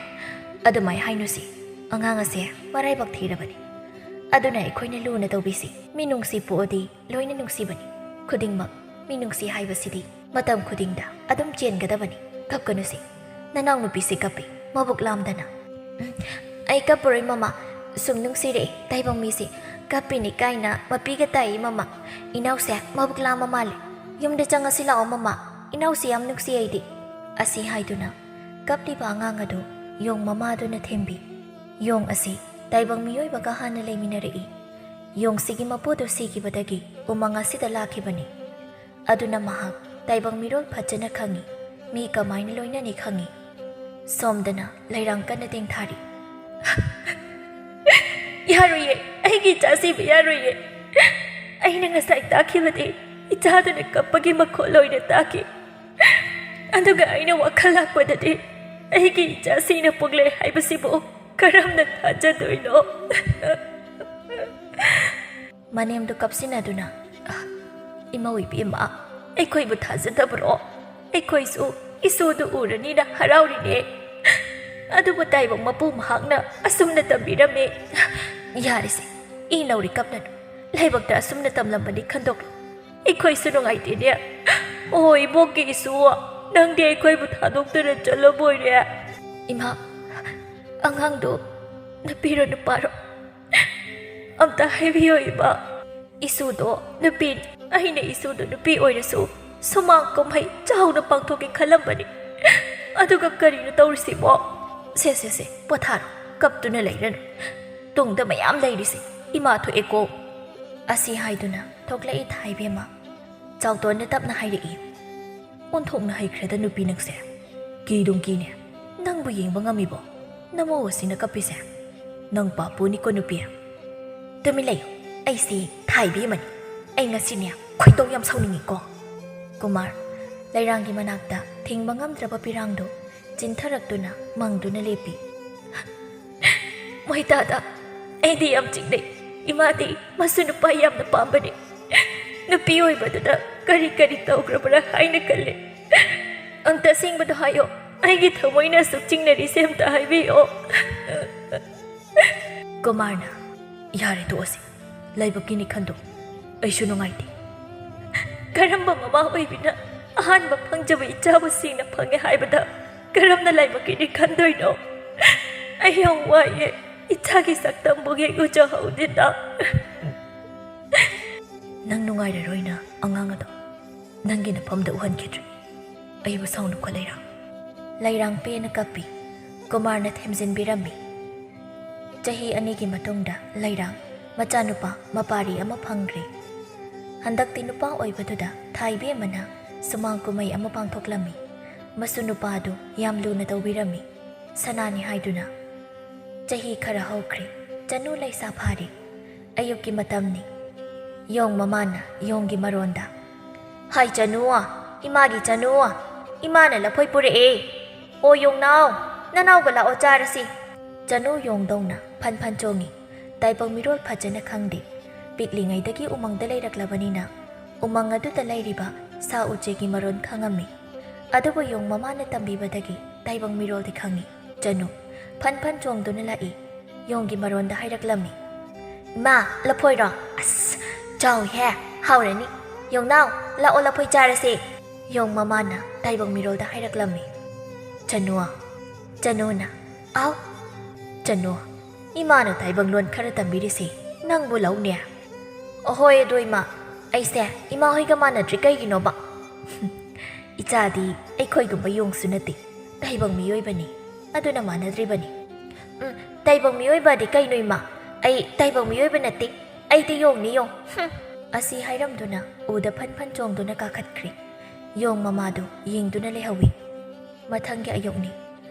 ꯑꯗꯨꯃꯥꯏ ꯍꯥꯏꯅꯨꯁꯤ꯫ ꯑꯉꯥꯡ ꯑꯁꯦ ꯃꯔꯥꯏꯕꯛ ꯊꯤꯔꯕꯅꯤ꯫ ꯑꯗꯨꯅ ꯑꯩꯈꯣꯏꯅ ꯂꯨꯅ ꯇꯧꯕꯤꯁꯤ꯫ ꯃꯤ ꯅꯨꯡꯁꯤ ꯄꯣꯛꯑꯗꯤ ꯂꯣꯏꯅ ꯅꯨꯡꯁꯤꯕꯅꯤ꯫ ꯈꯨꯗꯤꯡꯃꯛ ꯃꯤ ꯅꯨꯡꯁꯤ ꯍꯥꯏꯕꯁꯤꯗꯤ ꯃꯇꯝ ꯈꯨꯗꯤꯡꯗ ꯑꯗꯨꯝ ꯆꯦꯟꯒꯗꯕꯅꯤ꯫ ꯀꯞꯀꯅꯨꯁꯤ꯫ ꯅꯅꯥꯎ ꯅꯨꯄꯤꯁꯤ ꯀꯞꯄꯤ, ꯃꯕꯨꯛ ꯂꯥꯝꯗꯅ꯫ "ꯎꯝ, ꯑꯩ ꯀꯞꯄꯔꯣꯏ ꯃꯃꯥ꯫ ꯁꯨꯝ ꯅꯨꯡꯁꯤꯔꯛꯑꯦ ꯇꯥꯏꯕꯪ ꯃꯤꯁꯦ꯫ ꯀꯞꯄꯤꯅꯤ ꯀꯥꯏꯅ ꯃꯄꯤꯒ ꯇꯥꯏ ꯃꯃꯥ꯫ ꯏꯅꯥꯎꯁꯦ ꯃꯕꯨꯛ ꯂꯥꯝꯕ ꯃꯥꯜꯂꯦ꯫ ꯌꯨꯝꯗ ꯆꯪꯉꯁꯤ ꯂꯥꯛꯑꯣ ꯃꯃꯥ꯫ ꯏꯅꯥꯎꯁꯤ ꯌꯥꯝ ꯅꯨꯡꯁꯤ ꯑꯩꯗꯤ"꯫ ꯑꯁꯤ ꯍꯥꯏꯗꯨꯅ ꯀꯞꯂꯤꯕ ꯑꯉꯥꯡ ꯑꯗꯨ ꯌꯣꯡ ꯃꯃꯥꯗꯨꯅ ꯊꯦꯝꯕꯤ꯫ ꯌꯣꯡ ꯑꯁꯤ ꯇꯥꯏꯕꯪ ꯃꯤꯑꯣꯏꯕꯒ ꯍꯥꯟꯅ ꯂꯩꯃꯤꯟꯅꯔꯛꯏ꯫ ꯌꯣꯡꯁꯤꯒꯤ ꯃꯄꯨꯗꯨ ꯁꯤꯈꯤꯕꯗꯒꯤ ꯎꯃꯪ ꯑꯁꯤꯗ ꯂꯥꯛꯈꯤꯕꯅꯤ꯫ ꯑꯗꯨꯅ ꯃꯍꯥꯛ ꯇꯥꯏꯕꯪ ꯃꯤꯔꯣꯜ ꯐꯖꯅ ꯈꯪꯏ꯫ ꯃꯤ ꯀꯃꯥꯏꯅ ꯂꯣꯏꯅꯅꯤ ꯈꯪꯏ꯫ ꯁꯣꯝꯗꯅ ꯂꯩꯔꯥꯡ ꯀꯟꯅ ꯇꯦꯡꯊꯥꯔꯤ꯫ "ꯌꯥꯔꯣꯏꯌꯦ, ꯑꯩꯒꯤ ꯏꯆꯥ ꯁꯤꯕ ꯌꯥꯔꯣꯏꯌꯦ꯫ ꯑꯩꯅ ꯉꯁꯥꯏ ꯇꯥꯈꯤꯕꯗꯤ ꯏꯆꯥꯗꯨꯅ ꯀꯞꯄꯒꯤ ꯃꯈꯣꯜ ꯑꯣꯏꯅ ꯇꯥꯈꯤ꯫ ꯑꯗꯨꯒ ꯑꯩꯅ ꯋꯥꯈꯜ ꯂꯥꯛꯄꯗꯗꯤ ꯑꯩꯒꯤ ꯏꯆꯥ ꯁꯤꯅ ꯄꯣꯛꯂꯦ ꯍꯥꯏꯕꯁꯤꯕꯨ ꯀꯔꯝꯅ ꯊꯥꯖꯗꯣꯏꯅꯣ?" ꯃꯅꯦꯝꯗꯨ ꯀꯞꯁꯤꯟꯅꯗꯨꯅ, "ꯑ, ꯏꯃꯧ ꯏꯕꯦꯝꯃ, ꯑꯩꯈꯣꯏꯕꯨ ꯊꯥꯖꯗꯕ꯭ꯔꯣ? ꯑꯩꯈꯣꯏꯁꯨ ꯏꯁꯨꯗꯨ ꯎꯔꯅꯤꯅ ꯍꯔꯥꯎꯔꯤꯅꯦ꯫ ꯑꯗꯨꯕꯨ ꯇꯥꯏꯕꯪ ꯃꯄꯨ ꯃꯍꯥꯛꯅ ꯑꯁꯨꯝꯅ ꯇꯝꯕꯤꯔꯝꯃꯦ"꯫ "ꯌꯥꯔꯦꯁꯦ, ꯏ ꯅꯧꯔꯤ ꯀꯞꯅꯅꯨ꯫ ꯂꯥꯏꯕꯛꯇ ꯑꯁꯨꯝꯅ ꯇꯝꯂꯝꯕꯅꯤ ꯈꯟꯗꯣꯛꯂꯨ꯫ ꯑꯩꯈꯣꯏꯁꯨ ꯅꯨꯡꯉꯥꯏꯇꯦꯅꯦ꯫ ꯑꯣ ꯏꯕꯣꯛꯀꯤ ꯏꯁꯨ, ꯅꯪꯗꯤ ꯑꯩꯈꯣꯏꯕꯨ ꯊꯥꯗꯣꯛꯇꯨꯅ ꯆꯠꯂꯕꯣꯏꯔꯦ"꯫ "ꯏꯃꯥ, ꯑꯉꯥꯡꯗꯣ ꯅꯨꯄꯤꯔꯣ ꯅꯨꯄꯥꯔꯣ? ꯑꯝꯇ ꯍꯥꯏꯕꯤꯌꯣ ꯏꯃꯥ"꯫ "ꯏꯁꯨꯗꯣ ꯅꯨꯄꯤꯅꯤ꯫ ꯑꯩꯅ ꯏꯁꯨꯗꯣ ꯅꯨꯄꯤ ꯑꯣꯏꯔꯁꯨ ꯁꯨꯃꯥꯡ ꯀꯨꯝꯍꯩ ꯆꯥꯎꯅ ꯄꯥꯡꯊꯣꯛꯀꯦ ꯈꯜꯂꯝꯕꯅꯤ꯫ ꯑꯗꯨꯒ ꯀꯔꯤꯅꯣ ꯇꯧꯔꯤꯁꯤꯕꯣ? ꯁꯦ, ꯁꯦ, ꯁꯦ, ꯄꯣꯊꯥꯔꯣ, ꯀꯞꯇꯨꯅ ꯂꯩꯔꯅꯨ꯫ ꯇꯨꯡꯗ ꯃꯌꯥꯝ ꯂꯩꯔꯤꯁꯦ, ꯏꯃꯥ ꯊꯣꯛꯑꯦꯀꯣ"꯫ ꯑꯁꯤ ꯍꯥꯏꯗꯨꯅ ꯊꯣꯛꯂꯛꯏ ꯊꯥꯏꯕꯦꯝꯃ꯫ ꯆꯥꯎꯇꯣꯟꯅ ꯇꯞꯅ ꯍꯥꯏꯔꯛꯏ, "ꯑꯣꯟꯊꯣꯛꯅ ꯍꯩꯈ꯭ꯔꯦꯗ ꯅꯨꯄꯤ ꯅꯪꯁꯦ꯫ ꯀꯤꯗꯨꯝ ꯀꯤꯅꯦ꯫ ꯅꯪꯕꯨ ꯌꯦꯡꯕ ꯉꯝꯃꯤꯕꯣ? ꯅꯃꯧ ꯑꯁꯤꯅ ꯀꯞꯄꯤꯁꯦ꯫ ꯅꯪ ꯄꯥꯄꯨꯅꯤꯀꯣ ꯅꯨꯄꯤ꯫ ꯇꯨꯃꯤꯟ ꯂꯩꯌꯨ꯫ ꯑꯩꯁꯤ ꯊꯥꯏꯕꯦꯝꯃꯅꯤ꯫ ꯑꯩ ꯉꯁꯤꯅꯦ ꯈꯣꯏꯗꯧ ꯌꯥꯝ ꯁꯥꯎꯅꯤꯡꯉꯤꯀꯣ"꯫ ꯀꯨꯃꯥꯔ ꯂꯩꯔꯥꯡꯒꯤ ꯃꯅꯥꯛꯇ ꯊꯤꯡꯕ ꯉꯝꯗ꯭ꯔꯕ ꯄꯤꯔꯥꯡꯗꯨ ꯆꯤꯟꯊꯔꯛꯇꯨꯅ ꯃꯪꯗꯨꯅ ꯂꯦꯞꯄꯤ꯫ "ꯃꯣꯏꯇꯥꯗ, ꯑꯩꯗꯤ ꯌꯥꯝ ꯆꯤꯡꯅꯩ꯫ ꯏꯃꯥꯗꯤ ꯃꯁꯨ ꯅꯨꯄꯥ ꯌꯥꯝꯅ ꯄꯥꯝꯕꯅꯤ꯫ ꯅꯨꯄꯤ ꯑꯣꯏꯕꯗꯨꯗ ꯀꯔꯤ ꯀꯔꯤ ꯇꯧꯈ꯭ꯔꯕ꯭ꯔꯥ ꯍꯥꯏꯅ ꯈꯜꯂꯤ꯫ ꯑꯝꯇ ꯑꯁꯦꯡꯕꯗꯣ ꯍꯥꯏꯌꯣ꯫ ꯑꯩꯒꯤ ꯊꯃꯣꯏꯅ ꯑꯁꯨꯛ ꯆꯤꯡꯅꯔꯤꯁꯦ ꯑꯝꯇ ꯍꯥꯏꯕꯤꯌꯣ"꯫ ꯀꯨꯃꯥꯔꯅ, "ꯌꯥꯔꯦ, ꯇꯣꯛꯑꯁꯤ꯫ ꯂꯥꯏꯕꯛꯀꯤꯅꯤ ꯈꯟꯗꯣꯛ꯫ ꯑꯩꯁꯨ ꯅꯨꯡꯉꯥꯏꯇꯦ꯫ ꯀꯔꯝꯕ ꯃꯃꯥ ꯑꯣꯏꯕꯤꯅ ꯑꯍꯥꯟꯕ ꯐꯪꯖꯕ ꯏꯆꯥꯕꯨ ꯁꯦꯡꯅ ꯐꯪꯉꯦ ꯍꯥꯏꯕꯗ ꯀꯔꯝꯅ ꯂꯥꯏꯕꯛꯀꯤꯅꯤ ꯈꯟꯗꯣꯏꯅꯣ? ꯑꯩ ꯌꯥꯝ ꯋꯥꯏꯌꯦ꯫ ꯏꯆꯥꯒꯤ ꯁꯛꯇꯝꯕꯨ ꯍꯦꯛ ꯎꯖꯍꯧꯗꯦꯗ꯫" "ꯅꯪ ꯅꯨꯡꯉꯥꯏꯔꯔꯣꯏꯅ ꯑꯉꯥꯡ ꯑꯗꯣ ꯅꯪꯒꯤ ꯅꯐꯝꯗ ꯎꯍꯟꯈꯤꯗ꯭ꯔꯤ꯫ ꯑꯩꯕꯨ ꯁꯥꯎꯅꯨꯀꯣ, ꯂꯩꯔꯥꯡ꯫" ꯂꯩꯔꯥꯡ ꯄꯦꯟꯅ ꯀꯞꯄꯤ꯫ ꯀꯨꯃꯥꯔꯅ ꯊꯦꯝꯖꯤꯟꯕꯤꯔꯝꯃꯤ꯫ ꯆꯍꯤ ꯑꯅꯤꯒꯤ ꯃꯇꯨꯡꯗ ꯂꯩꯔꯥꯡ ꯃꯆꯥꯅꯨꯄꯥ ꯃꯄꯥꯔꯤ ꯑꯃ ꯐꯪꯈ꯭ꯔꯦ꯫ ꯍꯟꯗꯛꯇꯤ ꯅꯨꯄꯥ ꯑꯣꯏꯕꯗꯨꯗ ꯊꯥꯏꯕꯦꯝꯃꯅ ꯁꯨꯃꯥꯡ ꯀꯨꯝꯍꯩ ꯑꯃ ꯄꯥꯡꯊꯣꯛꯂꯝꯃꯤ꯫ ꯃꯁꯨ ꯅꯨꯄꯥ ꯑꯗꯨ ꯌꯥꯝ ꯂꯨꯅ ꯇꯧꯕꯤꯔꯝꯃꯤ꯫ ꯁꯅꯥꯅꯤ ꯍꯥꯏꯗꯨꯅ꯫ ꯆꯍꯤ ꯈꯔ ꯍꯧꯈ꯭ꯔꯦ꯫ ꯆꯅꯨ ꯂꯩꯁꯥ ꯐꯥꯔꯦ꯫ ꯑꯌꯨꯛꯀꯤ ꯃꯇꯝꯅꯤ꯫ ꯌꯣꯡ ꯃꯃꯥꯅ ꯌꯣꯡꯒꯤ ꯃꯔꯣꯟꯗ, "ꯍꯥꯏ ꯆꯅꯨ, ꯏꯃꯥꯒꯤ ꯆꯅꯨ, ꯏꯃꯥꯅ ꯂꯐꯣꯏ ꯄꯨꯔꯛꯑꯦ꯫ ꯑꯣ ꯌꯣꯡꯅꯥꯎ, ꯅꯅꯥꯎꯒ ꯂꯥꯛꯑꯣ ꯆꯥꯔꯁꯤ꯫" ꯆꯅꯨ ꯌꯣꯡꯗꯧꯅ ꯐꯟ ꯐꯟ ꯆꯣꯡꯉꯤ꯫ ꯇꯥꯏꯕꯪ ꯃꯤꯔꯣꯜ ꯐꯖꯅ ꯈꯪꯗꯦ꯫ ꯄꯤꯛꯂꯤꯉꯩꯗꯒꯤ ꯎꯃꯪꯗ ꯂꯩꯔꯛꯂꯕꯅꯤꯅ ꯎꯃꯪ ꯑꯗꯨꯗ ꯂꯩꯔꯤꯕ ꯁꯥ ꯎꯆꯦꯛꯀꯤ ꯃꯔꯣꯟ ꯈꯪꯉꯝꯃꯤ꯫ ꯑꯗꯨꯕꯨ ꯌꯣꯡ ꯃꯃꯥꯅ ꯇꯝꯕꯤꯕꯗꯒꯤ ꯇꯥꯏꯕꯪ ꯃꯤꯔꯣꯜꯗꯤ ꯈꯪꯉꯤ꯫ ꯆꯅꯨ ꯐꯟ ꯐꯟ ꯆꯣꯡꯗꯨꯅ ꯂꯥꯛꯏ꯫ ꯌꯣꯡꯒꯤ ꯃꯔꯣꯟꯗ ꯍꯥꯏꯔꯛꯂꯝꯃꯤ꯫ "ꯏꯃꯥ, ꯂꯐꯣꯏꯔꯣ? ꯑꯁ, ꯆꯥꯎꯏꯍꯦ, ꯍꯥꯎꯔꯅꯤ꯫ ꯌꯣꯡꯅꯥꯎ, ꯂꯥꯛꯑꯣ, ꯂꯐꯣꯏ ꯆꯥꯔꯁꯦ꯫" ꯌꯣꯡ ꯃꯃꯥꯅ ꯇꯥꯏꯕꯪ ꯃꯤꯔꯣꯜꯗ ꯍꯥꯏꯔꯛꯂꯝꯃꯤ꯫ ꯆꯅꯨ, ꯆꯅꯨꯅ, "ꯑꯥꯎ꯫" "ꯆꯅꯨ, ꯏꯃꯥꯅ ꯇꯥꯏꯕꯪ ꯂꯣꯟ ꯈꯔ ꯇꯝꯕꯤꯔꯤꯁꯦ ꯅꯪꯕꯨ ꯂꯧꯅꯦ?" "ꯑꯍꯣꯏ ꯑꯗꯣ ꯏꯃꯥ, ꯑꯩꯁꯦ ꯏꯃꯥ ꯍꯣꯏꯒ ꯃꯥꯟꯅꯗ꯭ꯔꯤ ꯀꯩꯒꯤꯅꯣꯕ?" "ꯏꯆꯥꯗꯤ ꯑꯩꯈꯣꯏꯒꯨꯝꯕ ꯌꯣꯡꯁꯨ ꯅꯠꯇꯦ, ꯇꯥꯏꯕꯪ ꯃꯤꯑꯣꯏꯕꯅꯤ, ꯑꯗꯨꯅ ꯃꯥꯟꯅꯗ꯭ꯔꯤꯕꯅꯤ꯫" "ꯎꯝ, ꯇꯥꯏꯕꯪ ꯃꯤꯑꯣꯏꯕꯗꯤ ꯀꯩꯅꯣ ꯏꯃꯥ? ꯑꯩ ꯇꯥꯏꯕꯪ ꯃꯤꯑꯣꯏꯕ ꯅꯠꯇꯦ, ꯑꯩꯗꯤ ꯌꯣꯡꯅꯤ ꯌꯣꯡ꯫ ꯍꯨꯝ꯫" ꯑꯁꯤ ꯍꯥꯏꯔꯝꯗꯨꯅ ꯎꯗ ꯐꯟ ꯐꯟ ꯆꯣꯡꯗꯨꯅ ꯀꯥꯈꯠꯈ꯭ꯔꯦ꯫ ꯌꯣꯡ ꯃꯃꯥꯗꯨ ꯌꯦꯡꯗꯨꯅ ꯂꯩꯍꯧꯏ꯫ ꯃꯊꯪꯒꯤ ꯑꯌꯨꯛꯅꯤ꯫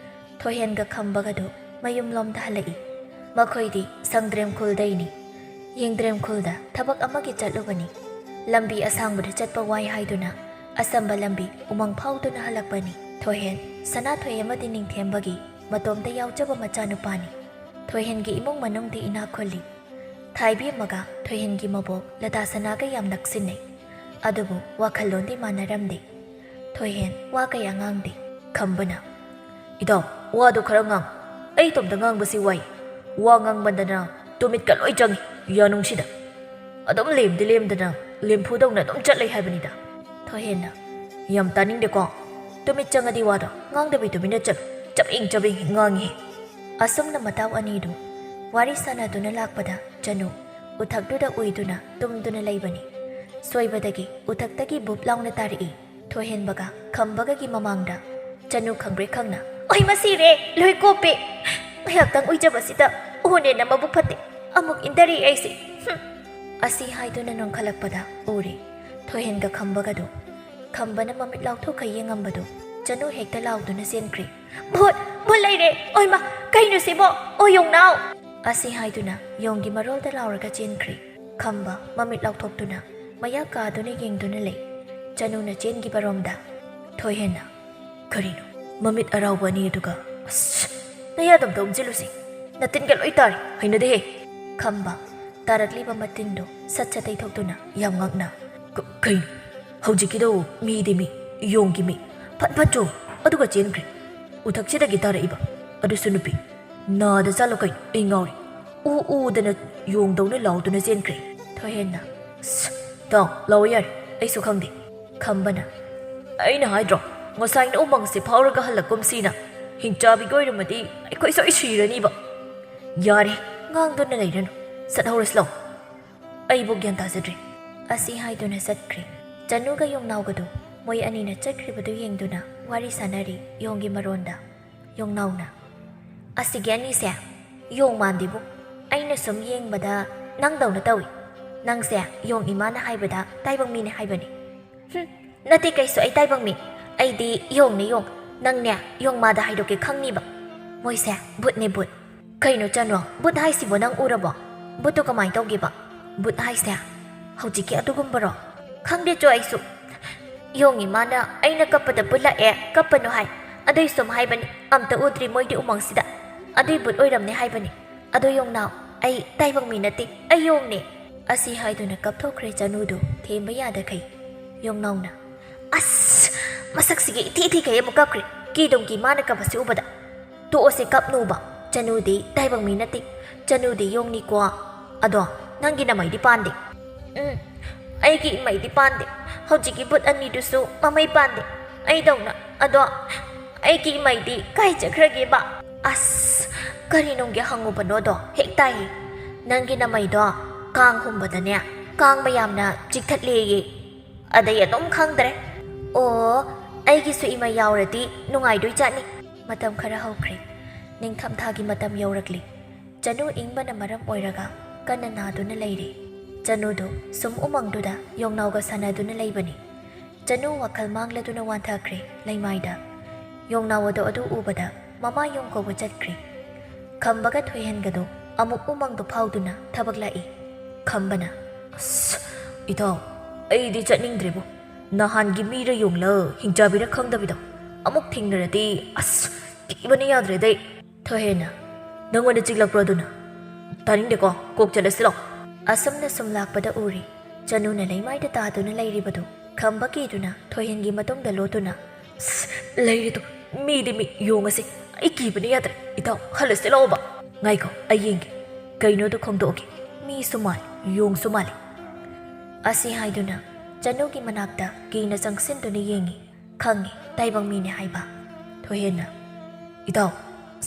ꯊꯣꯏꯍꯦꯟꯒ ꯈꯝꯕꯒꯗꯨ ꯃꯌꯨꯝꯂꯣꯝꯗ ꯍꯜꯂꯛꯏ꯫ ꯃꯈꯣꯏꯗꯤ ꯁꯪꯗ꯭ꯔꯦꯝꯈꯨꯜꯗꯩꯅꯤ꯫ ꯌꯦꯡꯗ꯭ꯔꯦꯝꯈꯨꯜꯗ ꯊꯕꯛ ꯑꯃꯒꯤ ꯆꯠꯂꯨꯕꯅꯤ꯫ ꯂꯝꯕꯤ ꯑꯁꯥꯡꯕꯗ ꯆꯠꯄ ꯋꯥꯏ ꯍꯥꯏꯗꯨꯅ ꯑꯁꯝꯕ ꯂꯝꯕꯤ ꯎꯃꯪ ꯐꯥꯎꯗꯨꯅ ꯍꯜꯂꯛꯄꯅꯤ꯫ ꯊꯣꯏꯍꯦꯟ, ꯁꯅꯥꯊꯣꯏ ꯑꯃꯗꯤ ꯅꯤꯡꯊꯦꯝꯕꯒꯤ ꯃꯇꯣꯝꯇ ꯌꯥꯎꯖꯕ ꯃꯆꯥꯅꯨꯄꯥꯅꯤ꯫ ꯊꯣꯏꯍꯦꯟꯒꯤ ꯏꯃꯨꯡ ꯃꯅꯨꯡꯗꯤ ꯏꯅꯥꯛ ꯈꯨꯜꯂꯤ꯫ ꯊꯥꯏꯕꯦꯝꯃꯒ ꯊꯣꯏꯍꯦꯟꯒꯤ ꯃꯕꯣꯛ ꯂꯇꯥ ꯁꯅꯥꯒ ꯌꯥꯝ ꯅꯛꯁꯤꯟꯅꯩ꯫ ꯑꯗꯨꯕꯨ ꯋꯥꯈꯜꯂꯣꯟꯗꯤ ꯃꯥꯟꯅꯔꯝꯗꯦ꯫ ꯊꯣꯏꯍꯦꯟ ꯋꯥ ꯀꯌꯥ ꯉꯥꯡꯗꯦ꯫ ꯈꯝꯕꯅ, "ꯏꯇꯥꯎ, ꯋꯥꯗꯨ ꯈꯔ ꯉꯥꯡ꯫ ꯑꯩ ꯏꯇꯣꯝꯇ ꯉꯥꯡꯕꯁꯤ ꯋꯥꯏ꯫ ꯋꯥ ꯉꯥꯡꯃꯟꯗꯅ ꯇꯨꯃꯤꯠꯀ ꯂꯣꯏ ꯆꯪꯉꯤ ꯌꯥꯅꯨꯡꯁꯤꯗ꯫ ꯑꯗꯨꯝ ꯂꯦꯝꯗꯤ ꯂꯦꯝꯗꯅ ꯂꯦꯝꯐꯨꯗꯧꯅ ꯑꯗꯨꯝ ꯆꯠ ꯂꯩ ꯍꯥꯏꯕꯅꯤꯗ꯫ ꯊꯣꯏꯍꯦꯟꯅ, "ꯌꯥꯝ ꯇꯥꯅꯤꯡꯗꯦꯀꯣ꯫ ꯇꯨꯃꯤꯠ ꯆꯪꯉꯗꯤ ꯋꯥꯗꯣ ꯉꯥꯡꯗꯕꯤ ꯇꯨꯃꯤꯟꯅ ꯆꯠꯂꯨ꯫ ꯆꯕꯦꯡ ꯆꯕꯦꯡ ꯉꯥꯡꯉꯤ"꯫ ꯑꯁꯨꯝꯅ ꯃꯇꯥꯎ ꯑꯅꯤꯗꯨ ꯋꯥꯔꯤ ꯁꯥꯟꯅꯗꯨꯅ ꯂꯥꯛꯄꯗ ꯆꯅꯨ ꯎꯊꯛꯇꯨꯗ ꯎꯏꯗꯨꯅ ꯇꯨꯝꯗꯨꯅ ꯂꯩꯕꯅꯤ꯫ ꯁꯣꯏꯕꯗꯒꯤ ꯎꯊꯛꯇꯒꯤ ꯕꯨꯞ ꯂꯥꯎꯅ ꯇꯥꯔꯛꯏ꯫ ꯊꯣꯏꯍꯦꯟꯕꯒ ꯈꯝꯕꯒꯒꯤ ꯃꯃꯥꯡꯗ ꯆꯅꯨ ꯈꯪꯕ꯭ꯔꯦꯛ ꯈꯪꯅ, "ꯑꯣꯏ, ꯃꯁꯤꯔꯦ! ꯂꯣꯏ ꯀꯣꯞꯄꯦ! ꯉꯥꯏꯍꯥꯛꯇꯪ ꯎꯏꯖꯕꯁꯤꯗ ꯎꯍꯨꯅꯦꯅ ꯃꯕꯨꯛ ꯐꯠꯇꯦ꯫ ꯑꯃꯨꯛ ꯏꯟꯗꯔꯤ ꯑꯩꯁꯦ꯫ ꯍꯨꯝ!" ꯑꯁꯤ ꯍꯥꯏꯗꯨꯅ ꯅꯣꯡꯈꯠꯂꯛꯄꯗ ꯎꯔꯦ ꯊꯣꯏꯍꯦꯟꯒ ꯈꯝꯕꯒꯗꯨ꯫ ꯈꯝꯕꯅ ꯃꯃꯤꯠ ꯂꯥꯎꯊꯣꯛꯈ ꯌꯦꯡꯉꯝꯕꯗꯨ ꯆꯅꯨ ꯍꯦꯛꯇ ꯂꯥꯎꯗꯨꯅ ꯆꯦꯟꯈ꯭ꯔꯦ꯫ "ꯚꯨꯠ! ꯚꯨꯠ ꯂꯩꯔꯦ! ꯑꯣꯏꯃ! ꯀꯩꯅꯣ ꯁꯤꯕꯣ? ꯑꯣ, ꯌꯣꯡꯅꯥꯎ!" ꯑꯁꯤ ꯍꯥꯏꯗꯨꯅ ꯌꯣꯡꯒꯤ ꯃꯔꯣꯜꯗ ꯂꯥꯎꯔꯒ ꯆꯦꯟꯈ꯭ꯔꯦ꯫ ꯈꯝꯕ ꯃꯃꯤꯠ ꯂꯥꯎꯊꯣꯛꯇꯨꯅ ꯃꯌꯥ ꯀꯥꯗꯨꯅ ꯌꯦꯡꯗꯨꯅ ꯂꯩ꯫ ꯆꯅꯨꯅ ꯆꯦꯟꯈꯤꯕꯔꯣꯝꯗ ꯊꯣꯏꯍꯦꯟꯅ, "ꯀꯔꯤꯅꯣ? ꯃꯃꯤꯠ ꯑꯔꯥꯎꯕ ꯑꯅꯤ ꯑꯗꯨꯒ, ꯑꯁ! ꯅꯌꯥꯗꯝꯗ ꯎꯝꯁꯤꯜꯂꯨꯁꯤ꯫ ꯅꯇꯤꯟꯒ ꯂꯣꯏ ꯇꯥꯔꯤ꯫ ꯍꯩꯅꯗꯦꯍꯦ!" ꯈꯝꯕ ꯇꯥꯔꯛꯂꯤꯕ ꯃꯇꯤꯟꯗꯨ ꯁꯠ ꯁꯠ ꯇꯩꯊꯣꯛꯇꯨꯅ ꯌꯥꯝ ꯉꯛꯅ, "ꯀ-, ꯀꯩꯅꯣ? ꯍꯧꯖꯤꯛꯀꯤꯗꯣ ꯃꯤꯗꯤ ꯃꯤ, ꯌꯣꯡꯒꯤ ꯃꯤ꯫ ꯐꯠ ꯐꯠ ꯆꯣꯡ, ꯑꯗꯨꯒ ꯆꯦꯟꯈ꯭ꯔꯦ꯫ ꯎꯊꯛꯁꯤꯗꯒꯤ ꯇꯥꯔꯛꯏꯕ, ꯑꯗꯨꯁꯨ ꯅꯨꯄꯤ꯫ ꯅꯥꯗ ꯆꯥꯠꯂꯣ ꯀꯩꯅꯣ? ꯑꯩ ꯉꯥꯎꯔꯦ"꯫ ꯎ ꯎꯗꯅ ꯌꯣꯡꯗꯧꯅ ꯂꯥꯎꯗꯨꯅ ꯆꯦꯟꯈ꯭ꯔꯦ꯫ ꯊꯣꯏꯍꯦꯟꯅ, "ꯁ, ꯇꯥꯎ, ꯂꯥꯎꯑꯣ ꯌꯥꯔꯦ, ꯑꯩꯁꯨ ꯈꯪꯗꯦ"꯫ ꯈꯝꯕꯅ, "ꯑꯩꯅ ꯍꯥꯏꯗ꯭ꯔꯣ, ꯉꯁꯥꯏꯅ ꯎꯃꯪꯁꯦ ꯐꯥꯎꯔꯒ ꯍꯜꯂꯛꯀꯨꯝꯁꯤꯅ? ꯍꯤꯡꯆꯥꯕꯤꯒ ꯑꯣꯏꯔꯝꯃꯗꯤ ꯑꯩꯈꯣꯏ ꯁꯣꯏ ꯁꯤꯔꯅꯤꯕ"꯫ "ꯌꯥꯔꯦ, ꯉꯥꯡꯗꯨꯅ ꯂꯩꯔꯅꯨ, ꯆꯠꯍꯧꯔꯁꯤ ꯂꯥꯎ꯫ ꯑꯩꯕꯨ ꯒ꯭ꯌꯥꯟ ꯇꯥꯖꯗ꯭ꯔꯦ"꯫ ꯑꯁꯤ ꯍꯥꯏꯗꯨꯅ ꯆꯠꯈ꯭ꯔꯦ꯫ ꯆꯅꯨꯒ ꯌꯣꯡꯅꯥꯎꯒꯗꯨ ꯃꯣꯏ ꯑꯅꯤꯅ ꯆꯠꯈ꯭ꯔꯤꯕꯗꯨ ꯌꯦꯡꯗꯨꯅ ꯋꯥꯔꯤ ꯁꯥꯟꯅꯔꯤ ꯌꯣꯡꯒꯤ ꯃꯔꯣꯟꯗ꯫ ꯌꯣꯡꯅꯥꯎꯅ, "ꯑꯁꯤꯒꯤ ꯑꯅꯤꯁꯦ ꯌꯣꯡ ꯃꯥꯟꯗꯦꯕꯨ꯫ ꯑꯩꯅ ꯁꯨꯝ ꯌꯦꯡꯕꯗ ꯅꯪꯗꯧꯅ ꯇꯧꯏ꯫ ꯅꯪꯁꯦ ꯌꯣꯡ ꯏꯃꯥꯅ ꯍꯥꯏꯕꯗ ꯇꯥꯏꯕꯪ ꯃꯤꯅꯦ ꯍꯥꯏꯕꯅꯤ"꯫ "ꯍꯨꯝ, ꯅꯠꯇꯦ ꯀꯩꯁꯨ ꯑꯩ ꯇꯥꯏꯕꯪ ꯃꯤ꯫ ꯑꯩꯗꯤ ꯌꯣꯡꯅꯦ ꯌꯣꯡ꯫ ꯅꯪꯅꯦ ꯌꯣꯡ ꯃꯥꯗ ꯍꯥꯏꯗꯣꯛꯀꯦ ꯈꯪꯅꯤꯕ꯫ ꯃꯣꯏꯁꯦ ꯚꯨꯠꯅꯦ ꯚꯨꯠ"꯫ "ꯀꯩꯅꯣ ꯆꯅꯨ, ꯚꯨꯠ ꯍꯥꯏꯁꯤꯕꯣ ꯅꯪ ꯎꯔꯕꯣ? ꯚꯨꯠꯇꯣ ꯀꯃꯥꯏꯅ ꯇꯧꯒꯦꯕ? ꯚꯨꯠ ꯍꯥꯏꯁꯦ ꯍꯧꯖꯤꯛꯀꯤ ꯑꯗꯨꯒꯨꯝꯕꯔꯣ?" "ꯈꯪꯗꯦ ꯆꯣ ꯑꯩꯁꯨ꯫ ꯌꯣꯡ ꯏꯃꯥꯅ ꯑꯩꯅ ꯀꯞꯄꯗ ꯚꯨꯠ ꯂꯥꯛꯑꯦ, ꯀꯞꯄꯅꯨ ꯍꯥꯏ꯫ ꯑꯗꯨꯏ ꯁꯨꯝ ꯍꯥꯏꯕꯅꯤ, ꯑꯝꯇ ꯎꯗ꯭ꯔꯤ ꯃꯣꯏꯗꯤ ꯎꯃꯪꯁꯤꯗ꯫ ꯑꯗꯨꯏ ꯚꯨꯠ ꯑꯣꯏꯔꯝꯅꯤ ꯍꯥꯏꯕꯅꯤ꯫ ꯑꯗꯣ ꯌꯣꯡꯅꯥꯎ, ꯑꯩ ꯇꯥꯏꯕꯪ ꯃꯤ ꯅꯠꯇꯦ, ꯑꯩ ꯌꯣꯡꯅꯦ"꯫ ꯑꯁꯤ ꯍꯥꯏꯗꯨꯅ ꯀꯞꯊꯣꯛꯈ꯭ꯔꯦ ꯆꯅꯨꯗꯨ ꯊꯦꯝꯕ ꯌꯥꯗꯈꯩ꯫ ꯌꯣꯡꯅꯥꯎꯅ, "ꯑꯁ! ꯃꯁꯛꯁꯤꯒ ꯏꯊꯤ ꯊꯤꯈꯩ ꯑꯃꯨꯛ ꯀꯞꯈ꯭ꯔꯦ꯫ ꯀꯤꯗꯨꯝ ꯀꯤ ꯃꯥꯅ ꯀꯞꯄꯁꯤ ꯎꯕꯗ꯫ ꯇꯣꯛꯑꯁꯦ ꯀꯞꯅꯨꯕ꯫ ꯆꯅꯨꯗꯤ ꯇꯥꯏꯕꯪ ꯃꯤ ꯅꯠꯇꯦ꯫ "ꯆꯅꯨꯗꯤ ꯌꯣꯡꯅꯤꯀꯣ꯫ ꯑꯗꯣ ꯅꯪꯒꯤ ꯅꯃꯩꯗꯤ ꯄꯥꯟꯗꯦ?" "ꯎꯝ, ꯑꯩꯒꯤ ꯏꯃꯩꯗꯤ ꯄꯥꯟꯗꯦ꯫ ꯍꯧꯖꯤꯛꯀꯤ ꯕꯨꯠ ꯑꯅꯤꯗꯨꯁꯨ ꯃꯃꯩ ꯄꯥꯟꯗꯦ ꯑꯩꯗꯧꯅ꯫ ꯑꯗꯣ ꯑꯩꯒꯤ ꯏꯃꯩꯗꯤ ꯀꯥꯏ ꯆꯠꯈ꯭ꯔꯒꯦꯕ?" "ꯑꯁ, ꯀꯔꯤꯅꯨꯡꯒꯤ ꯍꯪꯉꯨꯕꯅꯣꯗꯣ, ꯍꯦꯛ ꯇꯥꯏꯌꯦ꯫ ꯅꯪꯒꯤ ꯅꯃꯩꯗꯣ ꯀꯥꯡ ꯍꯨꯝꯕꯗꯅꯦ, ꯀꯥꯡ ꯃꯌꯥꯝꯅ ꯆꯤꯛꯊꯠꯂꯦꯌꯦ꯫ ꯑꯗꯩ ꯑꯗꯨꯝ ꯈꯪꯗ꯭ꯔꯦ꯫ ꯑꯣ, ꯑꯩꯒꯤꯁꯨ ꯏꯃꯩ ꯌꯥꯎꯔꯗꯤ ꯅꯨꯡꯉꯥꯏꯗꯣꯏ ꯖꯥꯠꯅꯤ꯫" ꯃꯇꯝ ꯈꯔ ꯍꯧꯈ꯭ꯔꯦ꯫ ꯅꯤꯡꯊꯝꯊꯥꯒꯤ ꯃꯇꯝ ꯌꯧꯔꯛꯂꯦ꯫ ꯆꯅꯨ ꯏꯪꯕꯅ ꯃꯔꯝ ꯑꯣꯏꯔꯒ ꯀꯟꯅ ꯅꯥꯗꯨꯅ ꯂꯩꯔꯤ꯫ ꯆꯅꯨꯗꯨ ꯁꯨꯝ ꯎꯃꯪꯗꯨꯗ ꯌꯣꯡꯅꯥꯎꯒ ꯁꯥꯟꯅꯗꯨꯅ ꯂꯩꯕꯅꯤ꯫ ꯆꯅꯨ ꯋꯥꯈꯜ ꯃꯥꯡꯂꯗꯨꯅ ꯋꯥꯟꯊꯈ꯭ꯔꯦ ꯂꯩꯃꯥꯏꯗ꯫ ꯌꯣꯡꯅꯥꯎ ꯑꯗꯣ ꯑꯗꯨ ꯎꯕꯗ ꯃꯃꯥ ꯌꯣꯡ ꯀꯧꯕ ꯆꯠꯈ꯭ꯔꯦ꯫ ꯈꯝꯕꯒ ꯊꯣꯏꯍꯦꯟꯒꯗꯣ ꯑꯃꯨꯛ ꯎꯃꯪꯗꯣ ꯐꯥꯎꯗꯨꯅ ꯊꯕꯛ ꯂꯥꯛꯏ꯫ ꯈꯝꯕꯅ, "ꯑꯁ, ꯏꯇꯥꯎ, ꯑꯩꯗꯤ ꯆꯠꯅꯤꯡꯗ꯭ꯔꯦꯕꯨ꯫ ꯅꯍꯥꯟꯒꯤ ꯃꯤꯔ ꯌꯣꯡꯂ ꯍꯤꯡꯆꯥꯕꯤꯔ ꯈꯪꯗꯕꯤꯗꯣ ꯑꯃꯨꯛ ꯊꯦꯡꯅꯔꯗꯤ, ꯑꯁ, ꯀꯤꯕꯅ ꯌꯥꯗ꯭ꯔꯦꯗ ꯑꯩ꯫" ꯊꯣꯏꯍꯦꯟꯅ, "ꯅꯪꯉꯣꯟꯗ ꯆꯤꯛꯂꯛꯄ꯭ꯔꯣ ꯑꯗꯨꯅ? ꯇꯥꯅꯤꯡꯗꯦꯀꯣ, ꯀꯣꯛ ꯆꯠꯂꯁꯤ ꯂꯥꯎ꯫" ꯑꯁꯨꯝꯅ ꯁꯨꯝ ꯂꯥꯛꯄꯗ ꯎꯔꯤ ꯆꯅꯨꯅ ꯂꯩꯃꯥꯏꯗ ꯇꯥꯗꯨꯅ ꯂꯩꯔꯤꯕꯗꯨ꯫ ꯈꯝꯕ ꯀꯤꯗꯨꯅ ꯊꯣꯏꯍꯦꯟꯒꯤ ꯃꯇꯨꯡꯗ ꯂꯣꯠꯇꯨꯅ, "ꯑꯁ, ꯂꯩꯔꯦꯗꯣ, ꯃꯤꯗꯤ ꯃꯤ, ꯌꯣꯡ ꯑꯁꯦ꯫ ꯑꯩ ꯀꯤꯕꯅ ꯌꯥꯗ꯭ꯔꯦ꯫ ꯏꯇꯥꯎ, ꯍꯜꯂꯁꯤ ꯂꯥꯛꯑꯣꯕ꯫ ꯉꯥꯏꯈꯣ, ꯑꯩ ꯌꯦꯡꯒꯦ꯫ ꯀꯩꯅꯣꯗꯣ ꯈꯣꯡꯗꯣꯛꯑꯒꯦ꯫ ꯃꯤꯁꯨ ꯃꯥꯜꯂꯤ, ꯌꯣꯡꯁꯨ ꯃꯥꯜꯂꯤ꯫" ꯑꯁꯤ ꯍꯥꯏꯗꯨꯅ ꯆꯅꯨꯒꯤ ꯃꯅꯥꯛꯇ ꯀꯤꯅ ꯆꯪꯁꯤꯟꯗꯨꯅ ꯌꯦꯡꯉꯤ꯫ ꯈꯪꯉꯤ, ꯇꯥꯏꯕꯪ ꯃꯤꯅꯤ ꯍꯥꯏꯕ꯫ ꯊꯣꯏꯍꯦꯟꯅ, "ꯏꯇꯥꯎ,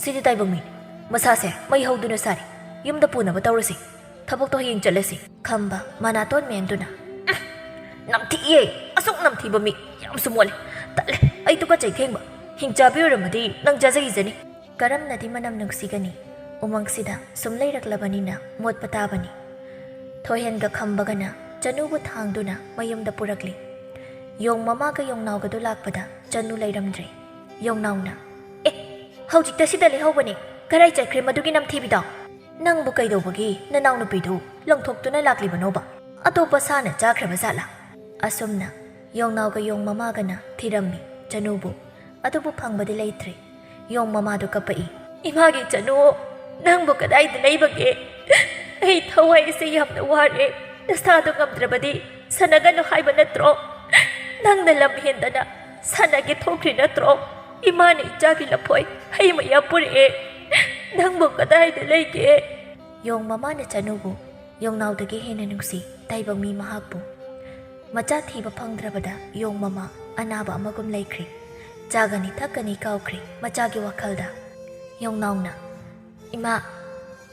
ꯁꯤꯗꯤ ꯇꯥꯏꯕꯪ ꯃꯤꯅꯤ꯫ ꯃꯁꯥꯁꯦ ꯃꯩ ꯍꯧꯗꯨꯅ ꯁꯥꯔꯤ꯫ ꯌꯨꯝꯗ ꯄꯨꯅꯕ ꯇꯧꯔꯁꯤ꯫ ꯊꯕꯛꯇꯣ ꯍꯌꯦꯡ ꯆꯠꯂꯁꯤ꯫" ꯈꯝꯕ ꯃꯅꯥꯇꯣꯟ ꯃꯦꯟꯗꯨꯅ, "ꯎꯝ, ꯅꯝꯊꯤꯌꯦ꯫ ꯑꯁꯨꯛ ꯅꯝꯊꯤꯕ ꯃꯤ, ꯌꯥꯝꯁꯨ ꯃꯣꯠꯂꯦ꯫ ꯇꯜꯂꯦ, ꯑꯩ ꯇꯨꯀꯠꯆꯩ ꯊꯦꯡꯕ꯫ ꯍꯤꯡꯆꯥꯕꯤ ꯑꯣꯏꯔꯝꯃꯗꯤ ꯅꯪ ꯆꯥꯖꯈꯤꯖꯅꯤ꯫" ꯀꯔꯝꯅꯗꯤ ꯃꯅꯝ ꯅꯨꯡꯁꯤꯒꯅꯤ? ꯎꯃꯪꯁꯤꯗ ꯁꯨꯝ ꯂꯩꯔꯛꯂꯕꯅꯤꯅ ꯃꯣꯠꯄ ꯇꯥꯕꯅꯤ꯫ ꯊꯣꯏꯍꯦꯟꯒ ꯈꯝꯕꯒꯅ ꯆꯅꯨꯕꯨ ꯊꯥꯡꯗꯨꯅ ꯃꯌꯨꯝꯗ ꯄꯨꯔꯛꯂꯤ꯫ ꯌꯣꯡ ꯃꯃꯥꯒ ꯌꯣꯡꯅꯥꯎꯒꯗꯨ ꯂꯥꯛꯄꯗ ꯆꯅꯨ ꯂꯩꯔꯝꯗ꯭ꯔꯦ꯫ ꯌꯣꯡꯅꯥꯎꯅ, "ꯑꯦ, ꯍꯧꯖꯤꯛꯇ ꯁꯤꯗ ꯂꯩꯍꯧꯕꯅꯦ꯫ ꯀꯔꯥꯏ ꯆꯠꯈ꯭ꯔꯦ ꯃꯗꯨꯒꯤ ꯅꯝꯊꯤꯕꯤꯗꯣ? ꯅꯪꯕꯨ ꯀꯩꯗꯧꯕꯒꯤ ꯅꯅꯥꯎꯅꯨꯄꯤꯗꯨ ꯂꯪꯊꯣꯛꯇꯨꯅ ꯂꯥꯛꯂꯤꯕꯅꯣꯕ? ꯑꯇꯣꯞꯄ ꯁꯥꯅ ꯆꯥꯈ꯭ꯔꯕ ꯖꯥꯠꯂꯥ?" ꯑꯁꯨꯝꯅ ꯌꯣꯡꯅꯥꯎꯒ ꯌꯣꯡ ꯃꯃꯥꯒꯅ ꯊꯤꯔꯝꯃꯤ ꯆꯅꯨꯕꯨ꯫ ꯑꯗꯨꯕꯨ ꯐꯪꯕꯗꯤ ꯂꯩꯇ꯭ꯔꯦ꯫ ꯌꯣꯡ ꯃꯃꯥꯗꯨ ꯀꯞꯄꯛꯏ꯫ "ꯏꯃꯥꯒꯤ ꯆꯅꯨ, ꯅꯪꯕꯨ ꯀꯗꯥꯏꯗ ꯂꯩꯕꯒꯦ? ꯑꯩ ꯊꯋꯥꯏ ꯑꯁꯤ ꯌꯥꯝꯅ ꯋꯥꯔꯦ꯫ ꯅꯁꯥꯗꯨ ꯉꯝꯗ꯭ꯔꯕꯗꯤ ꯁꯥꯟꯅꯒꯅꯨ ꯍꯥꯏꯕ ꯅꯠꯇ꯭ꯔꯣ? ꯅꯪꯅ ꯂꯝ ꯍꯦꯟꯗꯅ ꯁꯥꯟꯅꯒꯦ ꯊꯣꯛꯈ꯭ꯔꯤ ꯅꯠꯇ꯭ꯔꯣ? ꯏꯃꯥꯅ ꯏꯆꯥꯒꯤ ꯂꯐꯣꯏ ꯍꯩ ꯃꯌꯥꯝ ꯄꯨꯔꯛꯑꯦ꯫ ꯅꯪꯕꯨ ꯀꯗꯥꯏꯗ ꯂꯩꯒꯦ?" ꯌꯣꯡ ꯃꯃꯥꯅ ꯆꯅꯨꯕꯨ ꯌꯣꯡꯅꯥꯎꯗꯒꯤ ꯍꯦꯟꯅ ꯅꯨꯡꯁꯤ ꯇꯥꯏꯕꯪ ꯃꯤ ꯃꯍꯥꯛꯄꯨ꯫ ꯃꯆꯥ ꯊꯤꯕ ꯐꯪꯗ꯭ꯔꯕꯗ ꯌꯣꯡ ꯃꯃꯥ ꯑꯅꯥꯕ ꯑꯃꯒꯨꯝ ꯂꯩꯈ꯭ꯔꯦ꯫ ꯆꯥꯒꯅꯤ ꯊꯛꯀꯅꯤ ꯀꯥꯎꯈ꯭ꯔꯦ ꯃꯆꯥꯒꯤ ꯋꯥꯈꯜꯗ꯫ ꯌꯣꯡꯅꯥꯎꯅ, "ꯏꯃꯥ,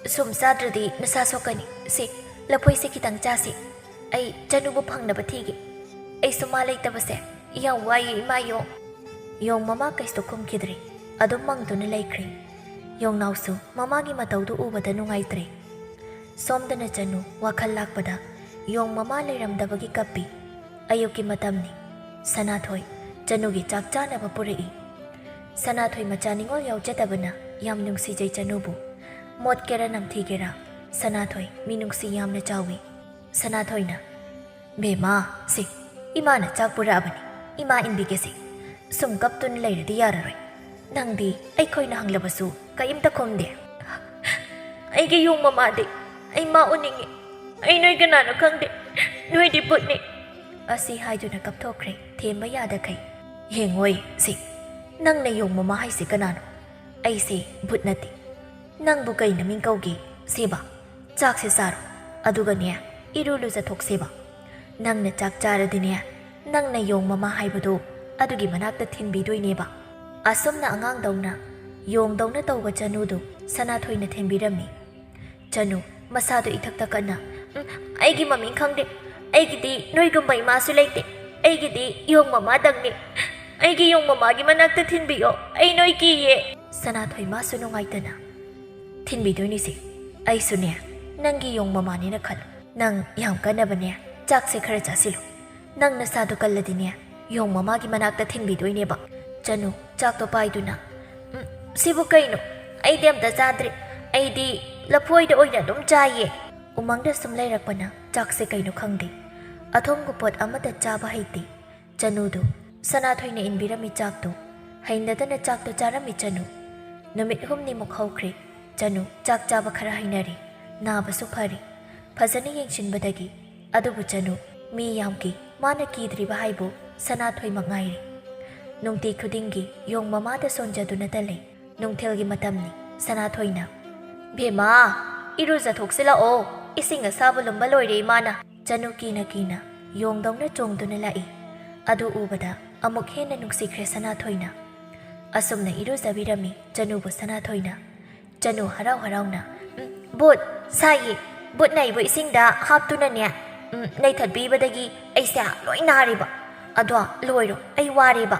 ꯁꯨꯝ ꯆꯥꯗ꯭ꯔꯗꯤ ꯅꯁꯥ ꯁꯣꯛꯀꯅꯤ꯫ ꯁꯤ, ꯂꯐꯣꯏꯁꯦ ꯈꯤꯇꯪ ꯆꯥꯁꯤ꯫ ꯑꯩ ꯆꯅꯨꯕꯨ ꯐꯪꯅꯕ ꯊꯤꯒꯦ꯫ ꯑꯩꯁꯨ ꯃꯥ ꯂꯩꯇꯕꯁꯦ ꯌꯥꯝ ꯋꯥꯏꯌꯦ ꯏꯃꯥ ꯌꯣꯡ꯫" ꯌꯣꯡ ꯃꯃꯥ ꯀꯩꯁꯨ ꯈꯨꯝꯈꯤꯗ꯭ꯔꯦ꯫ ꯑꯗꯨꯝ ꯃꯪꯗꯨꯅ ꯂꯩꯈ꯭ꯔꯦ꯫ ꯌꯣꯡꯅꯥꯎꯁꯨ ꯃꯃꯥꯒꯤ ꯃꯇꯧꯗꯨ ꯎꯕꯗ ꯅꯨꯡꯉꯥꯏꯇ꯭ꯔꯦ꯫ ꯁꯣꯝꯗꯅ ꯆꯅꯨ ꯋꯥꯈꯜ ꯂꯥꯛꯄꯗ ꯌꯣꯡ ꯃꯃꯥ ꯂꯩꯔꯝꯗꯕꯒꯤ ꯀꯞꯄꯤ꯫ ꯑꯌꯨꯛꯀꯤ ꯃꯇꯝꯅꯤ꯫ ꯁꯅꯥꯊꯣꯏ ꯆꯅꯨꯒꯤ ꯆꯥꯛ ꯆꯥꯅꯕ ꯄꯨꯔꯛꯏ꯫ ꯁꯅꯥꯊꯣꯏ ꯃꯆꯥ ꯅꯤꯡꯉꯣꯜ ꯌꯥꯎꯖꯗꯕꯅ ꯌꯥꯝ ꯅꯨꯡꯁꯤꯖꯩ ꯆꯅꯨꯕꯨ꯫ ꯃꯣꯠꯀꯦꯔꯥ ꯅꯝꯊꯤꯒꯦꯔꯥ, ꯁꯅꯥꯊꯣꯏ ꯃꯤꯅꯨꯡꯁꯤ ꯌꯥꯝꯅ ꯆꯥꯎꯏ꯫ ꯁꯅꯥꯊꯣꯏꯅ, "ꯕꯦꯝꯃ, ꯁꯤ, ꯏꯃꯥꯅ ꯆꯥꯛ ꯄꯨꯔꯛꯑꯕꯅꯤ꯫ ꯏꯃꯥ ꯏꯟꯕꯤꯒꯦꯁꯦ꯫ ꯁꯨꯝ ꯀꯞꯇꯨꯅ ꯂꯩꯔꯗꯤ ꯌꯥꯔꯔꯣꯏ꯫ ꯅꯪꯗꯤ ꯑꯩꯈꯣꯏꯅ ꯍꯪꯂꯕꯁꯨ ꯀꯔꯤꯝꯇ ꯈꯨꯝꯗꯦ꯫" "ꯑꯩꯒꯤ ꯌꯣꯡ ꯃꯃꯥꯗꯤ ꯑꯩ ꯃꯥ ꯎꯅꯤꯡꯉꯤ꯫ ꯑꯩ ꯅꯣꯏ ꯀꯅꯥꯅꯣ ꯈꯪꯗꯦ꯫ ꯅꯣꯏꯗꯤ ꯕꯨꯠꯅꯤ꯫" ꯑꯁꯤ ꯍꯥꯏꯗꯨꯅ ꯀꯞꯊꯣꯛꯈ꯭ꯔꯦ ꯊꯦꯝꯕ ꯌꯥꯗꯈꯩ꯫ "ꯌꯦꯡꯉꯣꯏ ꯁꯤ, ꯅꯪꯅ ꯌꯣꯡ ꯃꯃꯥ ꯍꯥꯏꯁꯦ ꯀꯅꯥꯅꯣ? ꯑꯩꯁꯦ ꯕꯨꯠ ꯅꯠꯇꯦ꯫ ꯅꯪꯕꯨ ꯀꯩ ꯅꯃꯤꯡ ꯀꯧꯒꯦ? ꯁꯦꯕ, ꯆꯥꯛꯁꯦ ꯆꯥꯔꯣ꯫ ꯑꯗꯨꯒꯅꯦ, ꯏꯔꯨ ꯂꯨꯖꯊꯣꯛꯁꯦꯕ꯫ ꯅꯪꯅ ꯆꯥꯛ ꯆꯥꯔꯗꯤꯅꯦ, ꯅꯪꯅ ꯌꯣꯡ ꯃꯃꯥ ꯍꯥꯏꯕꯗꯣ ꯑꯗꯨꯒꯤ ꯃꯅꯥꯛꯇ ꯊꯤꯟꯕꯤꯗꯣꯏꯅꯦꯕ꯫" ꯑꯁꯨꯝꯅ ꯑꯉꯥꯡꯗꯧꯅ, ꯌꯣꯡꯗꯧꯅ ꯇꯧꯕ ꯆꯅꯨꯗꯨ ꯁꯅꯥꯊꯣꯏꯅ ꯊꯦꯝꯕꯤꯔꯝꯃꯤ꯫ ꯆꯅꯨ ꯃꯁꯥꯗꯨ ꯏꯊꯛ ꯊꯛꯀꯠꯅ, "ꯎꯝ, ꯑꯩꯒꯤ ꯃꯃꯤꯡ ꯈꯪꯗꯦ꯫ ꯑꯩꯒꯤꯗꯤ ꯅꯣꯏꯒꯨꯝꯕ ꯏꯃꯥꯁꯨ ꯂꯩꯇꯦ꯫ ꯑꯩꯒꯤꯗꯤ ꯌꯣꯡ ꯃꯃꯥꯗꯪꯅꯤ꯫ ꯑꯩꯒꯤ ꯌꯣꯡ ꯃꯃꯥꯒꯤ ꯃꯅꯥꯛꯇ ꯊꯤꯟꯕꯤꯌꯣ꯫ ꯑꯩ ꯅꯣꯏ ꯀꯤꯌꯦ꯫" ꯁꯅꯥꯊꯣꯏ ꯃꯥꯁꯨ ꯅꯨꯡꯉꯥꯏꯇꯅ, "ꯊꯤꯟꯕꯤꯗꯣꯏꯅꯤꯁꯦ꯫ ꯑꯩꯁꯨꯅꯦ, ꯅꯪꯒꯤ ꯌꯣꯡ ꯃꯃꯥꯅꯦꯅ ꯈꯜꯂꯨ꯫ ꯅꯪ ꯌꯥꯝ ꯀꯟꯅꯕꯅꯦ, ꯆꯥꯛꯁꯦ ꯈꯔ ꯆꯥꯁꯤꯜꯂꯨ꯫ ꯅꯪ ꯅꯁꯥꯗꯣ ꯀꯜꯂꯗꯤꯅꯦ, ꯌꯣꯡ ꯃꯃꯥꯒꯤ ꯃꯅꯥꯛꯇ ꯊꯤꯟꯕꯤꯗꯣꯏꯅꯦꯕ꯫" ꯆꯅꯨ ꯆꯥꯛꯇꯣ ꯄꯥꯏꯗꯨꯅ, "ꯎꯝ, ꯁꯤꯕꯨ ꯀꯩꯅꯣ? ꯑꯩꯗꯤ ꯑꯝꯇ ꯆꯥꯗ꯭ꯔꯤ꯫ ꯑꯩꯗꯤ ꯂꯐꯣꯏꯗ ꯑꯣꯏꯅ ꯑꯗꯨꯝ ꯆꯥꯏꯌꯦ꯫" ꯎꯃꯪꯗ ꯁꯨꯝ ꯂꯩꯔꯛꯄꯅ ꯆꯥꯛꯁꯦ ꯀꯩꯅꯣ ꯈꯪꯗꯦ꯫ ꯑꯊꯣꯡꯕ ꯄꯣꯠ ꯑꯃꯠꯇ ꯆꯥꯕ ꯍꯩꯇꯦ꯫ ꯆꯅꯨꯗꯨ ꯁꯅꯥꯊꯣꯏꯅ ꯏꯟꯕꯤꯔꯝꯃꯤ ꯆꯥꯛꯇꯨ ꯍꯩꯅꯗꯅ ꯆꯥꯛꯇꯨ ꯆꯥꯔꯝꯃꯤ ꯆꯅꯨ꯫ ꯅꯨꯃꯤꯠ ꯍꯨꯝꯅꯤꯃꯨꯛ ꯍꯧꯈ꯭ꯔꯦ꯫ ꯆꯅꯨ ꯆꯥꯛ ꯆꯥꯕ ꯈꯔ ꯍꯩꯅꯔꯦ꯫ ꯅꯥꯕꯁꯨ ꯐꯔꯦ꯫ ꯐꯖꯅ ꯌꯦꯡꯁꯤꯟꯕꯗꯒꯤ꯫ ꯑꯗꯨꯕꯨ ꯆꯅꯨ ꯃꯤ ꯌꯥꯝꯈꯤ꯫ ꯃꯥꯅ ꯀꯤꯗ꯭ꯔꯤꯕ ꯍꯥꯏꯕꯨ ꯁꯅꯥꯊꯣꯏꯃꯛ ꯉꯥꯏꯔꯦ꯫ ꯅꯨꯡꯇꯤ ꯈꯨꯗꯤꯡꯒꯤ ꯌꯣꯡ ꯃꯃꯥꯗ ꯁꯣꯟꯖꯗꯨꯅꯇ ꯂꯩ꯫ ꯅꯨꯡꯊꯤꯜꯒꯤ ꯃꯇꯝꯅꯤ꯫ ꯁꯅꯥꯊꯣꯏꯅ, "ꯕꯦꯝꯃ, "ꯏꯔꯨꯖꯊꯣꯛꯁꯤ ꯂꯥꯛꯑꯣ, ꯏꯁꯤꯡ ꯑꯁꯥꯕ ꯂꯨꯝꯕ ꯂꯣꯏꯔꯦ ꯏꯃꯥꯅ"꯫ ꯆꯅꯨ ꯀꯤꯅ ꯀꯤꯅ ꯌꯣꯡꯗꯧꯅ ꯆꯣꯡꯗꯨꯅ ꯂꯥꯛꯏ꯫ ꯑꯗꯨ ꯎꯕꯗ ꯑꯃꯨꯛ ꯍꯦꯟꯅ ꯅꯨꯡꯁꯤꯈ꯭ꯔꯦ ꯁꯅꯥꯊꯣꯏꯅ꯫ ꯑꯁꯨꯝꯅ ꯏꯔꯨꯖꯕꯤꯔꯝꯃꯤ ꯆꯅꯨꯕꯨ ꯁꯅꯥꯊꯣꯏꯅ꯫ ꯆꯅꯨ ꯍꯔꯥꯎ ꯍꯔꯥꯎꯅ, "ꯎꯝ, ꯕꯨꯠ, ꯁꯥꯏꯌꯦ, ꯕꯨꯠꯅ ꯑꯩꯕꯨ ꯏꯁꯤꯡꯗ ꯍꯥꯞꯇꯨꯅꯅꯦ, ꯎꯝ, ꯅꯩꯊꯠꯄꯤꯕꯗꯒꯤ ꯑꯩꯁꯦ ꯂꯣꯏ ꯅꯥꯔꯦꯕ꯫ ꯑꯗꯣ ꯂꯣꯏꯔꯣ, ꯑꯩ ꯋꯥꯔꯦꯕ"꯫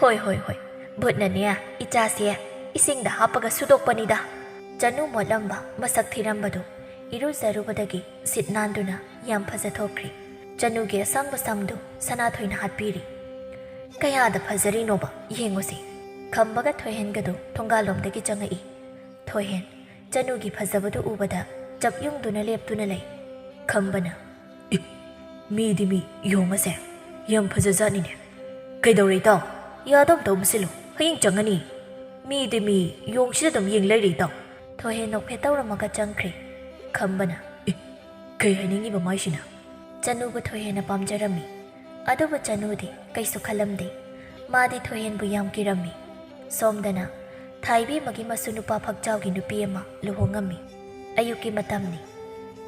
"ꯍꯣꯏ, ꯍꯣꯏ, ꯍꯣꯏ, ꯕꯨꯠꯅꯅꯦ ꯏꯆꯥꯁꯦ ꯏꯁꯤꯡꯗ ꯍꯥꯞꯄꯒ ꯁꯨꯗꯣꯛꯄꯅꯤꯗ"꯫ ꯆꯅꯨ ꯃꯣꯠꯂꯝꯕ, ꯃꯁꯛ ꯊꯤꯔꯝꯕꯗꯨ ꯏꯔꯨꯖꯔꯨꯕꯗꯒꯤ ꯁꯤꯠ ꯅꯥꯟꯗꯨꯅ ꯌꯥꯝ ꯐꯖꯊꯣꯛꯈ꯭ꯔꯦ꯫ ꯆꯅꯨꯒꯤ ꯑꯁꯥꯡꯕ ꯁꯝꯗꯨ ꯁꯅꯥꯊꯣꯏꯅ ꯍꯥꯠꯄꯤꯔꯤ꯫ "ꯀꯌꯥꯗ ꯐꯖꯔꯤꯅꯣꯕ, ꯌꯦꯡꯉꯨꯁꯦ"꯫ ꯈꯝꯕꯒ ꯊꯣꯏꯍꯦꯟꯒꯗꯨ ꯊꯣꯡꯒꯥꯜꯂꯣꯝꯗꯒꯤ ꯆꯪꯉꯛꯏ꯫ ꯊꯣꯏꯍꯦꯟ ꯆꯅꯨꯒꯤ ꯐꯖꯕꯗꯨ ꯎꯕꯗ ꯆꯞ ꯌꯨꯡꯗꯨꯅ ꯂꯦꯞꯇꯨꯅ ꯂꯩ꯫ ꯈꯝꯕꯅ, "ꯑꯦ, ꯃꯤꯗꯤ ꯃꯤ, ꯌꯣꯡ ꯑꯁꯦ ꯌꯥꯝ ꯐꯖꯖꯥꯠꯅꯤꯅꯦ꯫ ꯀꯩꯗꯧꯔꯦ ꯏꯇꯥꯎ? ꯌꯥꯗꯧ ꯇꯧ ꯃꯁꯤꯂꯣ, ꯍꯌꯦꯡ ꯆꯪꯉꯅꯤ꯫ ꯃꯤꯗꯤ ꯃꯤ, ꯌꯣꯡꯁꯤꯗ ꯑꯗꯨꯝ ꯌꯦꯡ ꯂꯩꯔꯦ ꯏꯇꯥꯎ"꯫ ꯊꯣꯏꯍꯦꯟ ꯅꯣꯛꯐꯦꯠ ꯇꯧꯔꯝꯃꯒ ꯆꯪꯈ꯭ꯔꯦ꯫ ꯈꯝꯕꯅ, "ꯑꯦ, ꯀꯩ ꯍꯥꯏꯅꯤꯡꯉꯤꯕ ꯃꯥꯏꯁꯤꯅ?" ꯆꯅꯨꯕꯨ ꯊꯣꯏꯍꯦꯟꯅ ꯄꯥꯝꯖꯔꯝꯃꯤ꯫ ꯑꯗꯨꯕꯨ ꯆꯅꯨꯗꯤ ꯀꯩꯁꯨ ꯈꯜꯂꯝꯗꯦ꯫ ꯃꯥꯗꯤ ꯊꯣꯏꯍꯦꯟꯕꯨ ꯌꯥꯝ ꯀꯤꯔꯝꯃꯤ꯫ ꯁꯣꯝꯗꯅ ꯊꯥꯏꯕꯦꯝꯃꯒꯤ ꯃꯁꯨ ꯅꯨꯄꯥ ꯐꯛꯆꯥꯎꯒꯤ ꯅꯨꯄꯤ ꯑꯃ ꯂꯨꯍꯣꯡꯉꯝꯃꯤ꯫ ꯑꯌꯨꯛꯀꯤ ꯃꯇꯝꯅꯤ꯫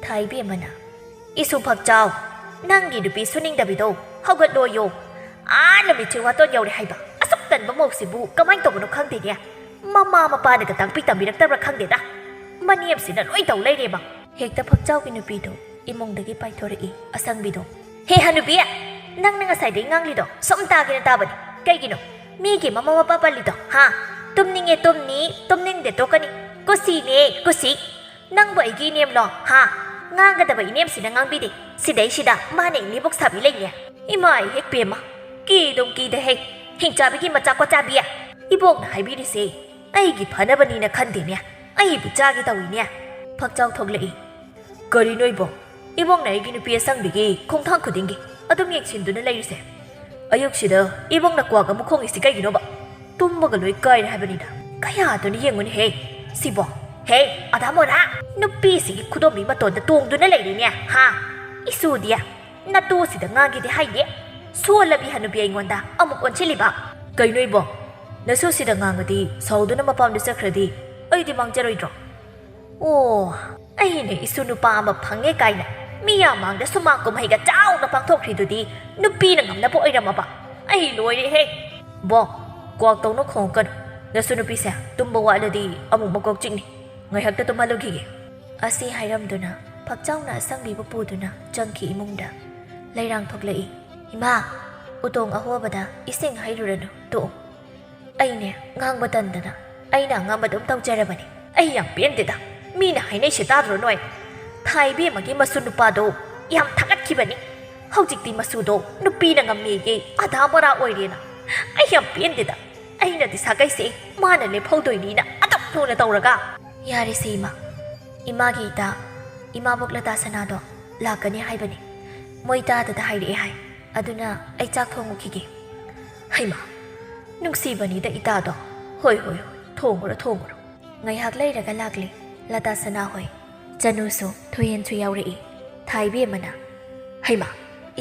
ꯊꯥꯏꯕꯦꯝꯃꯅ, "ꯏꯁꯨ ꯐꯛꯆꯥꯎ, ꯅꯪꯒꯤ ꯅꯨꯄꯤ ꯁꯨꯅꯤꯡꯗꯕꯤꯗꯣ ꯍꯧꯒꯠꯂꯣꯌꯣ꯫ ꯑꯥ ꯅꯨꯃꯤꯠꯁꯦ ꯋꯥꯇꯣꯟ ꯌꯧꯔꯦ ꯍꯥꯏꯕ꯫ ꯑꯁꯨꯛ ꯇꯟꯕ ꯃꯧꯁꯤꯕꯨ ꯀꯃꯥꯏꯅ ꯇꯧꯕꯅꯣ ꯈꯪꯗꯦꯅꯦ꯫ ꯃꯃꯥ ꯃꯄꯥꯅꯒ ꯇꯥꯛꯄꯤ ꯇꯝꯕꯤꯔꯛꯇꯕ꯭ꯔꯥ ꯈꯪꯗꯦꯗ꯫ ꯃꯅꯦꯝꯁꯤꯅ ꯂꯣꯏ ꯇꯧ ꯂꯩꯔꯦꯕ"꯫ ꯍꯦꯛꯇ ꯐꯛꯆꯥꯎꯒꯤ ꯅꯨꯄꯤꯗꯣ ꯏꯃꯨꯡꯗꯒꯤ ꯄꯥꯏꯊꯣꯔꯛꯏ ꯑꯁꯪꯕꯤꯗꯣ꯫ "ꯍꯦ ꯍꯅꯨꯕꯤ, ꯅꯪꯅ ꯉꯁꯥꯏꯗꯩ ꯉꯥꯡꯂꯤꯗꯣ ꯁꯨꯝ ꯇꯥꯒꯦꯅ ꯇꯥꯕꯅꯤ꯫ ꯀꯩꯒꯤꯅꯣ? ꯃꯤꯒꯤ ꯃꯃꯥ ꯃꯄꯥ ꯄꯜꯂꯤꯗꯣ, ꯍꯥ? ꯇꯨꯝꯅꯤꯡꯉꯦ ꯇꯨꯝꯅꯤ, ꯇꯨꯝꯅꯤꯡꯗꯦ ꯇꯣꯛꯀꯅꯤ꯫ ꯀꯨꯁꯤꯅꯦ, ꯀꯨꯁꯤ꯫ ꯅꯪꯕꯨ ꯑꯩꯒꯤ ꯏꯅꯦꯝꯂꯣ, ꯍꯥ? ꯉꯥꯡꯒꯗꯕ ꯏꯅꯦꯝꯁꯤꯅ ꯉꯥꯡꯕꯤꯗꯦ꯫ ꯁꯤꯗꯩꯁꯤꯗ ꯃꯥꯅ ꯏꯅꯦꯕꯣꯛ ꯁꯥꯕꯤ ꯂꯩꯅꯦ꯫ ꯏꯃꯥ ꯏꯍꯦꯛ ꯄꯦꯝꯃ, ꯀꯤꯗꯨꯝ ꯀꯤꯗ ꯍꯦ, ꯍꯤꯡꯆꯥꯕꯤꯒꯤ ꯃꯆꯥ ꯀꯣꯆꯥꯕꯤ꯫ ꯏꯕꯣꯛꯅ ꯍꯥꯏꯕꯤꯔꯤꯁꯦ ꯑꯩꯒꯤ ꯐꯅꯕꯅꯤꯅ ꯈꯟꯗꯦꯅꯦ, ꯑꯩꯕꯨ ꯆꯥꯒꯦ ꯇꯧꯏꯅꯦ"꯫ ꯐꯛꯆꯥꯎ ꯊꯣꯛꯂꯛꯏ꯫ "ꯀꯔꯤꯅꯣ ꯏꯕꯣꯛ? ꯏꯕꯣꯛꯅ ꯑꯩꯒꯤ ꯅꯨꯄꯤ ꯑꯁꯪꯕꯤꯒꯤ ꯈꯣꯡꯊꯥꯡ ꯈꯨꯗꯤꯡꯒꯤ ꯑꯗꯨꯝ ꯌꯦꯡꯁꯤꯟꯗꯨꯅ ꯂꯩꯔꯤꯁꯦ? ꯑꯌꯨꯛꯁꯤꯗ ꯏꯕꯣꯛꯅ ꯀ꯭ꯋꯥꯛ ꯑꯃ ꯈꯣꯡꯉꯤꯁꯤ ꯀꯩꯒꯤꯅꯣꯕ? ꯇꯨꯝꯕꯒ ꯂꯣꯏ ꯀꯥꯏꯔꯦ ꯍꯥꯏꯕꯅꯤꯗ"꯫ "ꯀꯌꯥꯗꯨꯅ ꯌꯦꯡꯉꯨꯅꯦꯍꯦ ꯁꯤꯕꯣ꯫ ꯍꯦ, ꯑꯗꯥ ꯃꯣꯔꯥ, ꯅꯨꯄꯤꯁꯤꯒꯤ ꯈꯨꯗꯣꯝꯕꯤ ꯃꯇꯣꯟꯗ ꯇꯣꯡꯗꯨꯅ ꯂꯩꯔꯤꯅꯦ, ꯍꯥ? ꯏꯁꯨꯗꯤ ꯅꯇꯨꯁꯤꯗ ꯉꯥꯡꯒꯦꯗꯤ ꯍꯥꯏꯗꯦ꯫ ꯁꯣꯜꯂꯕꯤ ꯍꯅꯨꯕꯤ ꯑꯩꯉꯣꯟꯗ ꯑꯃꯨꯛ ꯑꯣꯟꯁꯤꯜꯂꯤꯕ"꯫ "ꯀꯩꯅꯣ ꯏꯕꯣꯛ? ꯅꯁꯨꯁꯤꯗ ꯉꯥꯡꯉꯗꯤ ꯁꯥꯎꯗꯨꯅ ꯃꯄꯥꯝꯗ ꯆꯠꯈ꯭ꯔꯗꯤ ꯑꯩꯗꯤ ꯃꯥꯡꯖꯔꯣꯏꯗ꯭ꯔꯣ? ꯑꯣ, ꯑꯩꯅ ꯏꯁꯨ ꯅꯨꯄꯥ ꯑꯃ ꯐꯪꯉꯦ ꯀꯥꯏꯅ ꯃꯤꯌꯥꯝ ꯃꯥꯡꯗ ꯁꯨꯃꯥꯡ ꯀꯨꯝꯍꯩꯒ ꯆꯥꯎꯅ ꯄꯥꯡꯊꯣꯛꯈ꯭ꯔꯤꯗꯨꯗꯤ ꯅꯨꯄꯤꯅ ꯉꯝꯅꯕ ꯑꯣꯏꯔꯝꯃꯕ? ꯑꯩ ꯂꯣꯏꯔꯦꯍꯦ꯫ ꯕꯣ, ꯀ꯭ꯋꯥꯛ ꯇꯧꯅ ꯈꯣꯡꯉꯛꯀꯅꯨ꯫ ꯅꯁꯨ ꯅꯨꯄꯤꯁꯦ ꯇꯨꯝꯕ ꯋꯥꯠꯂꯗꯤ ꯑꯃꯨꯛ ꯃꯀꯣꯛ ꯆꯤꯛꯅꯤ꯫ ꯉꯥꯏꯍꯥꯛꯇ ꯇꯨꯝꯍꯜꯂꯨꯈꯤꯒꯦ꯫ ꯑꯁꯤ ꯍꯥꯏꯔꯝꯗꯨꯅ ꯐꯛꯆꯥꯎꯅ ꯑꯁꯪꯕꯤꯕ ꯄꯨꯗꯨꯅ ꯆꯪꯈꯤ ꯏꯃꯨꯡꯗ꯫ ꯂꯩꯔꯥꯡ ꯊꯣꯛꯂꯛꯏ꯫ "ꯏꯃꯥ, ꯎꯇꯣꯡ ꯑꯍꯣꯕꯗ ꯏꯁꯤꯡ ꯍꯩꯔꯨꯔꯅꯨ, ꯇꯣꯛꯎ꯫ ꯑꯩꯅꯦ ꯉꯥꯡꯕ ꯇꯟꯗꯅ ꯑꯩꯅ ꯑꯉꯝꯕ ꯑꯗꯨꯝ ꯇꯧꯖꯔꯕꯅꯤ꯫ ꯑꯩ ꯌꯥꯝ ꯄꯦꯟꯗꯦꯗ꯫ ꯃꯤꯅ ꯍꯥꯏꯅꯩꯁꯦ ꯇꯥꯗ꯭ꯔꯣ ꯅꯣꯏ? ꯊꯥꯏꯕꯦꯝꯃꯒꯤ ꯃꯁꯨ ꯅꯨꯄꯥꯗꯣ ꯌꯥꯝ ꯊꯥꯒꯠꯈꯤꯕꯅꯤ꯫ ꯍꯧꯖꯤꯛꯇꯤ ꯃꯁꯨꯗꯣ ꯅꯨꯄꯤꯅ ꯉꯝꯃꯦꯌꯦ, ꯑꯙꯥ ꯃꯣꯔꯥ ꯑꯣꯏꯔꯦꯅ꯫ ꯑꯩ ꯌꯥꯝ ꯄꯦꯟꯗꯦꯗ꯫ ꯑꯩꯅꯗꯤ ꯁꯥꯒꯩꯁꯦ ꯃꯥꯅ ꯂꯦꯞꯍꯧꯗꯣꯏꯅꯤꯅ ꯑꯗꯨꯝ ꯂꯨꯅ ꯇꯧꯔꯒ꯫" "ꯌꯥꯔꯦꯁꯦ ꯏꯃꯥ꯫ ꯏꯃꯥꯒꯤ ꯏꯇꯥ, ꯏꯃꯥꯕꯣꯛ ꯂꯇꯥ ꯁꯅꯥꯗꯣ ꯂꯥꯛꯀꯅꯤ ꯍꯥꯏꯕꯅꯤ꯫ ꯃꯣꯏ ꯇꯥꯗꯗ ꯍꯥꯏꯔꯛꯑꯦ ꯍꯥꯏ꯫ ꯑꯗꯨꯅ ꯑꯩ ꯆꯥꯛ ꯊꯣꯡꯉꯨꯈꯤꯒꯦ꯫" "ꯍꯩꯃꯥ, ꯅꯨꯡꯁꯤꯕꯅꯤꯗ ꯏꯇꯥꯗꯣ꯫ ꯍꯣꯏ, ꯍꯣꯏ, ꯍꯣꯏ, ꯊꯣꯡꯉꯨꯔꯣ, ꯊꯣꯡꯉꯨꯔꯣ꯫" ꯉꯥꯏꯍꯥꯛ ꯂꯩꯔꯒ ꯂꯥꯛꯂꯦ ꯂꯇꯥ ꯁꯅꯥ ꯍꯣꯏ꯫ ꯆꯅꯨꯁꯨ ꯊꯣꯏꯍꯦꯟꯁꯨ ꯌꯥꯎꯔꯛꯏ꯫ ꯊꯥꯏꯕꯦꯝꯃꯅ, "ꯍꯩꯃꯥ,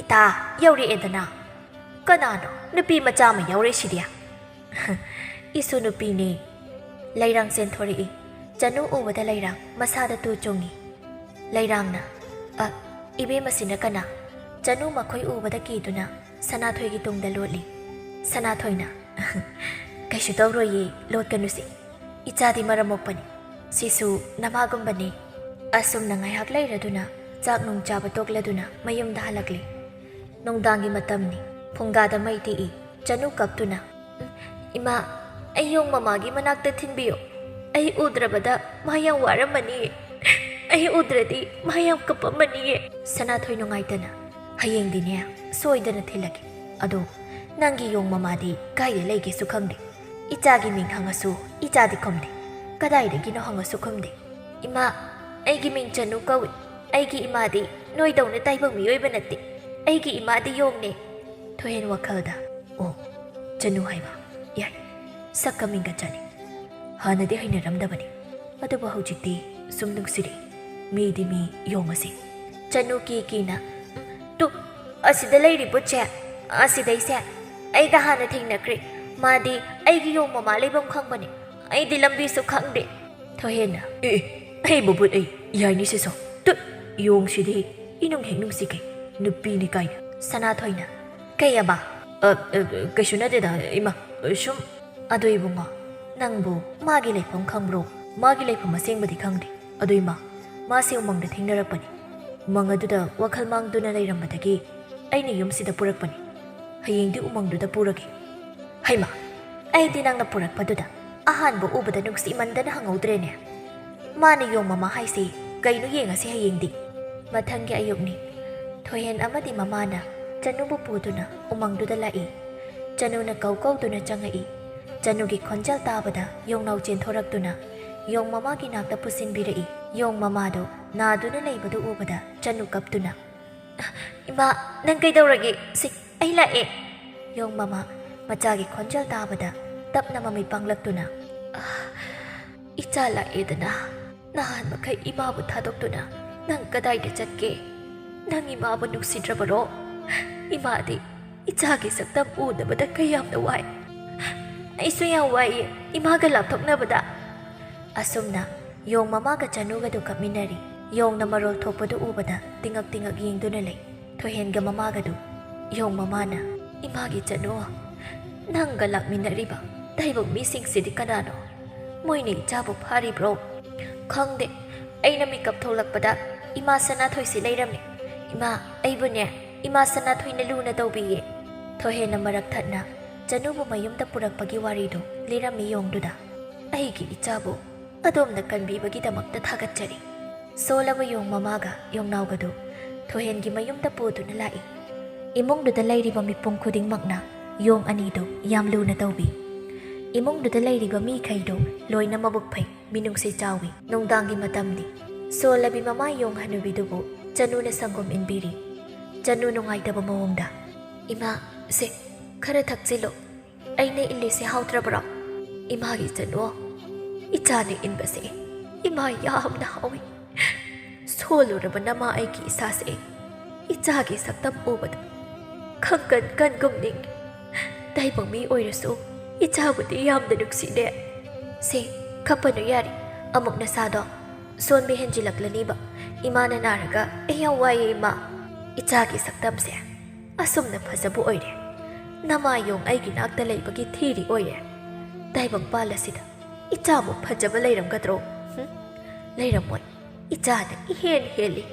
ꯏꯇꯥ ꯌꯧꯔꯛꯑꯦꯗꯅ꯫ ꯀꯅꯥꯅꯣ ꯅꯨꯄꯤ ꯃꯆꯥ ꯑꯃ ꯌꯥꯎꯔꯛꯏꯁꯤꯗꯤ?" "ꯏꯁꯨ ꯅꯨꯄꯤꯅꯦ꯫" ꯂꯩꯔꯥꯡ ꯆꯦꯟꯊꯣꯔꯛꯏ꯫ ꯆꯅꯨ ꯎꯕꯗ ꯂꯩꯔꯥꯡ ꯃꯁꯥꯗ ꯇꯨ ꯆꯨꯡꯉꯤ꯫ ꯂꯩꯔꯥꯡꯅ, "ꯑ, ꯏꯕꯦꯝꯃꯁꯤꯅ ꯀꯅꯥ?" ꯆꯅꯨ ꯃꯈꯣꯏ ꯎꯕꯗ ꯀꯤꯗꯨꯅ ꯁꯅꯥꯊꯣꯏꯒꯤ ꯇꯨꯡꯗ ꯂꯣꯠꯂꯤ꯫ ꯁꯅꯥꯊꯣꯏꯅ, "ꯀꯩꯁꯨ ꯇꯧꯔꯣꯏꯌꯦ, ꯂꯣꯠꯀꯅꯨꯁꯦ꯫ ꯏꯆꯥꯗꯤ ꯃꯔꯝ ꯃꯣꯛꯄꯅꯤ꯫ ꯁꯤꯁꯨ ꯅꯃꯥꯒꯨꯝꯕꯅꯤ꯫" ꯑꯁꯨꯝꯅ ꯉꯥꯏꯍꯥꯛ ꯂꯩꯔꯗꯨꯅ ꯆꯥꯛ ꯅꯨꯡ ꯆꯥꯕ ꯇꯣꯛꯂꯗꯨꯅ ꯃꯌꯨꯝꯗ ꯍꯜꯂꯛꯂꯤ꯫ ꯅꯨꯡꯗꯥꯡꯒꯤ ꯃꯇꯝꯅꯤ꯫ ꯐꯨꯡꯒꯥꯗ ꯃꯩ ꯇꯤꯛꯏ꯫ ꯆꯅꯨ ꯀꯞꯇꯨꯅ, "ꯎꯝ, ꯏꯃꯥ, ꯑꯩ ꯌꯣꯡ ꯃꯃꯥꯒꯤ ꯃꯅꯥꯛꯇ ꯊꯤꯟꯕꯤꯌꯨ꯫ ꯑꯩ ꯎꯗ꯭ꯔꯕꯗ ꯃꯥ ꯌꯥꯝ ꯋꯥꯔꯝꯃꯅꯤꯌꯦ꯫ ꯑꯩ ꯎꯗ꯭ꯔꯗꯤ ꯃꯥ ꯌꯥꯝ ꯀꯞꯄꯝꯃꯅꯤꯌꯦ꯫" ꯁꯅꯥꯊꯣꯏ ꯅꯨꯡꯉꯥꯏꯇꯅ, "ꯍꯌꯦꯡꯗꯤꯅꯦ ꯁꯣꯏꯗꯅ ꯊꯤꯜꯂꯒꯦ꯫ ꯑꯗꯣ ꯅꯪꯒꯤ ꯌꯣꯡ ꯃꯃꯥꯗꯤ ꯀꯥꯏꯗ ꯂꯩꯒꯦꯁꯨ ꯈꯪꯗꯦ꯫ ꯏꯆꯥꯒꯤ ꯃꯤꯡ ꯍꯪꯉꯁꯨ ꯏꯆꯥꯗꯤ ꯈꯨꯝꯗꯦ꯫ ꯀꯗꯥꯏꯗꯒꯤꯅꯣ ꯍꯪꯉꯁꯨ ꯈꯨꯝꯗꯦ꯫" "ꯏꯃꯥ, ꯑꯩꯒꯤ ꯃꯤꯡ ꯆꯅꯨ ꯀꯧꯏ꯫ ꯑꯩꯒꯤ ꯏꯃꯥꯗꯤ ꯅꯣꯏꯗꯧꯅ ꯇꯥꯏꯕꯪ ꯃꯤꯑꯣꯏꯕ ꯅꯠꯇꯦ꯫ ꯑꯩꯒꯤ ꯏꯃꯥꯗꯤ ꯌꯣꯡꯅꯦ꯫" ꯊꯣꯏꯍꯦꯟ ꯋꯥꯈꯜꯗ, "ꯑꯣ, ꯆꯅꯨ ꯍꯥꯏꯕ꯫ ꯌꯥꯏ, ꯁꯛꯀ ꯃꯤꯡꯒ ꯆꯥꯅꯩ꯫ ꯍꯥꯟꯅꯗꯤ ꯍꯩꯅꯔꯝꯗꯕꯅꯤ, ꯑꯗꯨꯕꯨ ꯍꯧꯖꯤꯛꯇꯤ ꯁꯨꯝ ꯅꯨꯡꯁꯤꯔꯛꯏ꯫ ꯃꯤꯗꯤ ꯃꯤ ꯌꯣꯡ ꯑꯁꯤ꯫" ꯆꯅꯨ ꯀꯤ ꯀꯤꯅ, "ꯎꯝ, ꯇꯨ, ꯑꯁꯤꯗ ꯂꯩꯔꯤ ꯕꯨꯠꯁꯦ, ꯑꯁꯤꯗꯩꯁꯦ ꯑꯩꯒ ꯍꯥꯟꯅ ꯊꯦꯡꯅꯈ꯭ꯔꯦ꯫ ꯃꯥꯗꯤ ꯑꯩꯒꯤ ꯌꯣꯡ ꯃꯃꯥ ꯂꯩꯐꯝ ꯈꯪꯕꯅꯦ꯫ ꯑꯩꯗꯤ ꯂꯝꯕꯤꯁꯨ ꯈꯪꯗꯦ꯫" ꯊꯣꯏꯍꯦꯟꯅ, "ꯑꯦ, ꯑꯦ, "ꯍꯦ ꯕꯨꯕꯨꯠ, ꯑꯩ ꯌꯥꯏꯅꯤ ꯁꯤꯁꯣ꯫ ꯇꯨꯠ! ꯌꯣꯡꯁꯤꯗꯤ ꯏꯅꯨꯡ ꯍꯦꯛ ꯅꯨꯡꯁꯤꯈꯩ, ꯅꯨꯄꯤꯅꯤ ꯀꯥꯏꯅ꯫" ꯁꯅꯥꯊꯣꯏꯅ, "ꯀꯩ ꯑꯕ?" "ꯑ, ꯑ, ꯀꯩꯁꯨ ꯅꯠꯇꯦꯗ, ꯏꯃꯥ꯫ ꯑ, ꯁꯨꯝ꯫" "ꯑꯗꯣ ꯏꯕꯨꯡꯉꯣ, ꯅꯪꯕꯨ ꯃꯥꯒꯤ ꯂꯩꯐꯝ ꯈꯪꯕ꯭ꯔꯣ?" "ꯃꯥꯒꯤ ꯂꯩꯐꯝ ꯑꯁꯦꯡꯕꯗꯤ ꯈꯪꯗꯦ꯫ ꯑꯗꯣ ꯏꯃꯥ, ꯃꯥꯁꯦ ꯎꯃꯪꯗ ꯊꯦꯡꯅꯔꯛꯄꯅꯤ꯫ ꯎꯃꯪ ꯑꯗꯨꯗ ꯋꯥꯈꯜ ꯃꯥꯡꯗꯨꯅ ꯂꯩꯔꯝꯕꯗꯒꯤ ꯑꯩꯅ ꯌꯨꯝꯁꯤꯗ ꯄꯨꯔꯛꯄꯅꯤ꯫ ꯍꯌꯦꯡꯗꯤ ꯎꯃꯪꯗꯨꯗ ꯄꯨꯔꯒꯦ꯫" "ꯍꯩꯃꯥ, ꯑꯩꯗꯤ ꯅꯪꯅ ꯄꯨꯔꯛꯄꯗꯨꯗ ꯑꯍꯥꯟꯕ ꯎꯕꯗ ꯅꯨꯡꯁꯤꯃꯟꯗꯅ ꯍꯪꯍꯧꯗ꯭ꯔꯦꯅꯦ꯫ ꯃꯥꯅ ꯌꯣꯡ ꯃꯃꯥ ꯍꯥꯏꯁꯤ ꯀꯩꯅꯣ ꯌꯦꯡꯉꯁꯤ ꯍꯌꯦꯡꯗꯤ꯫" ꯃꯊꯪꯒꯤ ꯑꯌꯨꯛꯅꯤ꯫ ꯊꯣꯏꯍꯦꯟ ꯑꯃꯗꯤ ꯃꯃꯥꯅ ꯆꯅꯨꯕꯨ ꯄꯨꯗꯨꯅ ꯎꯃꯪꯗꯨꯗ ꯂꯥꯛꯏ꯫ ꯆꯅꯨꯅ ꯀꯧ ꯀꯧꯗꯨꯅ ꯆꯪꯉꯛꯏ꯫ ꯆꯅꯨꯒꯤ ꯈꯣꯟꯖꯦꯜ ꯇꯥꯕꯗ ꯌꯣꯡꯅꯥꯎ ꯆꯦꯟꯊꯣꯔꯛꯇꯨꯅ ꯌꯣꯡ ꯃꯃꯥꯒꯤ ꯅꯥꯛꯇ ꯄꯨꯁꯤꯟꯕꯤꯔꯛꯏ꯫ ꯌꯣꯡ ꯃꯃꯥꯗꯣ ꯅꯥꯗꯨꯅ ꯂꯩꯕꯗꯨ ꯎꯕꯗ ꯆꯅꯨ ꯀꯞꯇꯨꯅ, "ꯏꯃꯥ, ꯅꯪ ꯀꯩꯗꯧꯔꯒꯦ? ꯁꯤ, ꯑꯩ ꯂꯥꯛꯑꯦ!" ꯌꯣꯡ ꯃꯃꯥ ꯃꯆꯥꯒꯤ ꯈꯣꯟꯖꯦꯜ ꯇꯥꯕꯗ ꯇꯞꯅ ꯃꯃꯤꯠ ꯄꯥꯡꯂꯛꯇꯨꯅ, "ꯑ, ꯏꯆꯥ ꯂꯥꯛꯑꯦꯗꯅ꯫ ꯅꯍꯥꯟ ꯃꯈꯩ ꯏꯃꯥꯕꯨ ꯊꯥꯗꯣꯛꯇꯨꯅ ꯅꯪ ꯀꯗꯥꯏꯗ ꯆꯠꯀꯦ? ꯅꯪ ꯏꯃꯥꯕꯨ ꯅꯨꯡꯁꯤꯗ꯭ꯔꯕꯔꯣ? ꯏꯃꯥꯗꯤ ꯏꯆꯥꯒꯤ ꯁꯛꯇꯝ ꯎꯗꯕꯗ ꯀꯌꯥꯝꯅ ꯋꯥꯏ꯫ ꯑꯩꯁꯨ ꯌꯥꯝ ꯋꯥꯏꯌꯦ ꯏꯃꯥꯒ ꯂꯥꯞꯊꯣꯛꯅꯕꯗ꯫" ꯑꯁꯨꯝꯅ ꯌꯣꯡ ꯃꯃꯥꯒ ꯆꯅꯨꯒꯗꯨ ꯀꯞꯃꯤꯟꯅꯔꯤ꯫ ꯌꯣꯡꯅ ꯃꯔꯣꯜ ꯊꯣꯛꯄꯗꯨ ꯎꯕꯗ ꯇꯤꯉꯛ ꯇꯤꯉꯛ ꯌꯦꯡꯗꯨꯅ ꯂꯩ꯫ ꯊꯣꯏꯍꯦꯟꯒ ꯃꯃꯥꯒꯗꯨ꯫ ꯌꯣꯡ ꯃꯃꯥꯅ, "ꯏꯃꯥꯒꯤ ꯆꯅꯨ, ꯅꯪꯒ ꯂꯥꯛꯃꯤꯟꯅꯔꯤꯕ ꯇꯥꯏꯕꯪ ꯃꯤꯁꯤꯡꯁꯤꯗꯤ ꯀꯅꯥꯅꯣ? ꯃꯣꯏꯅ ꯏꯆꯥꯕꯨ ꯐꯥꯔꯤꯕ꯭ꯔꯣ?" "ꯈꯪꯗꯦ꯫ ꯑꯩꯅ ꯃꯤꯀꯞ ꯊꯣꯛꯂꯛꯄꯗ ꯏꯃꯥ ꯁꯅꯥꯊꯣꯏꯁꯤ ꯂꯩꯔꯝꯃꯤ꯫ ꯏꯃꯥ, ꯑꯩꯕꯨꯅꯦ, ꯏꯃꯥ ꯁꯅꯥꯊꯣꯏꯅ ꯂꯨꯅ ꯇꯧꯕꯤꯌꯦ꯫" ꯊꯣꯏꯍꯦꯟꯅ ꯃꯔꯛ ꯊꯠꯅ ꯆꯅꯨꯕꯨ ꯃꯌꯨꯝꯗ ꯄꯨꯔꯛꯄꯒꯤ ꯋꯥꯔꯤꯗꯨ ꯂꯤꯔꯝꯃꯤ ꯌꯣꯡꯗꯨꯗ꯫ "ꯑꯩꯒꯤ ꯏꯆꯥꯕꯨ ꯑꯗꯣꯝꯅ ꯀꯟꯕꯤꯕꯒꯤꯗꯃꯛꯇ ꯊꯥꯒꯠꯆꯔꯤ꯫" ꯁꯣꯜꯂꯕ ꯌꯣꯡ ꯃꯃꯥꯒ ꯌꯣꯡꯅꯥꯎꯒꯗꯨ ꯊꯣꯏꯍꯦꯟꯒꯤ ꯃꯌꯨꯝꯗ ꯄꯨꯗꯨꯅ ꯂꯥꯛꯏ꯫ ꯏꯃꯨꯡꯗꯨꯗ ꯂꯩꯔꯤꯕ ꯃꯤꯄꯨꯝ ꯈꯨꯗꯤꯡꯃꯛꯅ ꯌꯣꯡ ꯑꯅꯤꯗꯨ ꯌꯥꯝ ꯂꯨꯅ ꯇꯧꯕꯤ꯫ ꯏꯃꯨꯡꯗꯨꯗ ꯂꯩꯔꯤꯕ ꯃꯤꯈꯩꯗꯨ ꯂꯣꯏꯅ ꯃꯕꯨꯛ ꯐꯩ, ꯃꯤꯅꯨꯡꯁꯤ ꯆꯥꯎꯏ꯫ ꯅꯨꯡꯗꯥꯡꯒꯤ ꯃꯇꯝꯅꯤ꯫ ꯁꯣꯜꯂꯕꯤ ꯃꯃꯥ ꯌꯣꯡ ꯍꯅꯨꯕꯤꯗꯨꯕꯨ ꯆꯅꯨꯅ ꯁꯪꯒꯣꯝ ꯏꯟꯕꯤꯔꯤ꯫ ꯆꯅꯨ ꯅꯨꯡꯉꯥꯏꯇꯕ ꯃꯑꯣꯡꯗ, "ꯏꯃꯥ, ꯁꯦ, ꯈꯔ ꯊꯛꯆꯤꯜꯂꯨ꯫ ꯑꯩꯅ ꯏꯜꯂꯤꯁꯦ ꯍꯥꯎꯇ꯭ꯔꯕ꯭ꯔꯣ?" "ꯏꯃꯥꯒꯤ ꯆꯅꯨ, ꯏꯆꯥꯅ ꯏꯟꯕꯁꯦ ꯏꯃꯥ ꯌꯥꯝꯅ ꯍꯥꯎꯏ꯫ ꯁꯣꯜꯂꯨꯔꯕ ꯅꯃꯥ ꯑꯩꯒꯤ ꯏꯁꯥꯁꯦ ꯏꯆꯥꯒꯤ ꯁꯛꯇꯝ ꯎꯕꯗ ꯈꯪꯀꯟ ꯀꯟꯒꯨꯝ ꯅꯤꯡꯏ꯫ ꯇꯥꯏꯕꯪ ꯃꯤ ꯑꯣꯏꯔꯁꯨ ꯏꯆꯥꯕꯨꯗꯤ ꯌꯥꯝꯅ ꯅꯨꯡꯁꯤꯅꯦ꯫ ꯁꯦ, ꯀꯞꯄꯅꯨ ꯌꯥꯔꯦ, ꯑꯃꯨꯛ ꯅꯁꯥꯗꯣ ꯁꯣꯟꯕ ꯍꯦꯟꯖꯤꯜꯂꯛꯂꯅꯤꯕ꯫ ꯏꯃꯥꯅ ꯅꯥꯔꯒ ꯑꯩ ꯌꯥꯝ ꯋꯥꯏꯌꯦ ꯏꯃꯥ꯫ ꯏꯆꯥꯒꯤ ꯁꯛꯇꯝꯁꯦ ꯑꯁꯨꯝꯅ ꯐꯖꯕ ꯑꯣꯏꯔꯦ꯫ ꯅꯃꯥ ꯌꯣꯡ ꯑꯩꯒꯤ ꯅꯥꯛꯇ ꯂꯩꯕꯒꯤ ꯊꯤꯔꯤ ꯑꯣꯏꯔꯦ꯫ ꯇꯥꯏꯕꯪꯄꯥꯜ ꯑꯁꯤꯗ ꯏꯆꯥꯕꯨ ꯐꯖꯕ ꯂꯩꯔꯝꯒꯗ꯭ꯔꯣ? ꯍꯨꯝ? ꯂꯩꯔꯝꯃꯣꯏ꯫ ꯏꯆꯥꯅ ꯏꯍꯦꯟ ꯍꯦꯜꯂꯤ꯫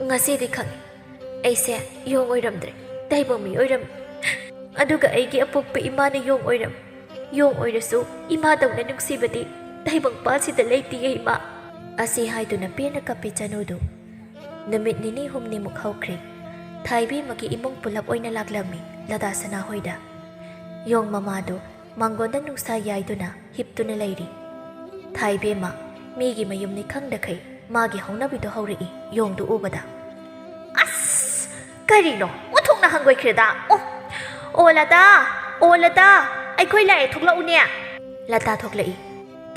ꯉꯁꯤꯗꯤ ꯈꯪꯉꯤ꯫ ꯑꯩꯁꯦ ꯌꯣꯡ ꯑꯣꯏꯔꯝꯗ꯭ꯔꯦ, ꯇꯥꯏꯕꯪ ꯃꯤ ꯑꯣꯏꯔꯝꯃꯤ꯫ ꯑꯗꯨꯒ ꯑꯩꯒꯤ ꯑꯄꯣꯛꯄ ꯏꯃꯥꯅ ꯌꯣꯡ ꯑꯣꯏꯔꯝꯃꯤ꯫ ꯌꯣꯡ ꯑꯣꯏꯔꯁꯨ ꯏꯃꯥꯗꯧꯅ ꯅꯨꯡꯁꯤꯕꯗꯤ ꯇꯥꯏꯕꯪꯄꯥꯜꯁꯤꯗ ꯂꯩꯇꯤꯌꯦ ꯏꯃꯥ꯫ ꯑꯁꯤ ꯍꯥꯏꯗꯨꯅ ꯄꯦꯟꯅ ꯀꯞꯄꯤ ꯆꯅꯨꯗꯨ꯫ ꯅꯨꯃꯤꯠ ꯅꯤꯅꯤ ꯍꯨꯝꯅꯤꯃꯨꯛ ꯍꯧꯈ꯭ꯔꯦ꯫ ꯊꯥꯏꯕꯦꯝꯃꯒꯤ ꯏꯃꯨꯡ ꯄꯨꯂꯞ ꯑꯣꯏꯅ ꯂꯥꯛꯂꯝꯃꯤ ꯂꯗꯥ ꯁꯅꯥ ꯍꯣꯏꯗ꯫ ꯌꯣꯡ ꯃꯃꯥꯗꯨ ꯃꯥꯡꯒꯣꯟꯗ ꯅꯨꯡꯁꯥ ꯌꯥꯏꯗꯨꯅ ꯍꯤꯞꯇꯨꯅ ꯂꯩꯔꯤ꯫ ꯊꯥꯏꯕꯦꯝꯃ ꯃꯤꯒꯤ ꯃꯌꯨꯝꯅꯤ ꯈꯪꯗꯈꯩ ꯃꯥꯒꯤ ꯍꯧꯅꯕꯤꯗꯣ ꯍꯧꯔꯛꯏ ꯌꯣꯡꯗꯨ ꯎꯕꯗ꯫ "ꯑꯁ! ꯀꯔꯤꯅꯣ? ꯑꯣꯟꯊꯣꯛꯅ ꯍꯪꯒꯣꯏꯈ꯭ꯔꯦꯗ꯫ ꯑꯣ! ꯑꯣ ꯂꯇꯥ! ꯑꯣ ꯂꯇꯥ! ꯑꯩꯈꯣꯏ ꯂꯥꯛꯑꯦ, ꯊꯣꯛꯂꯛꯎꯅꯦ!" ꯂꯇꯥ ꯊꯣꯛꯂꯛꯏ꯫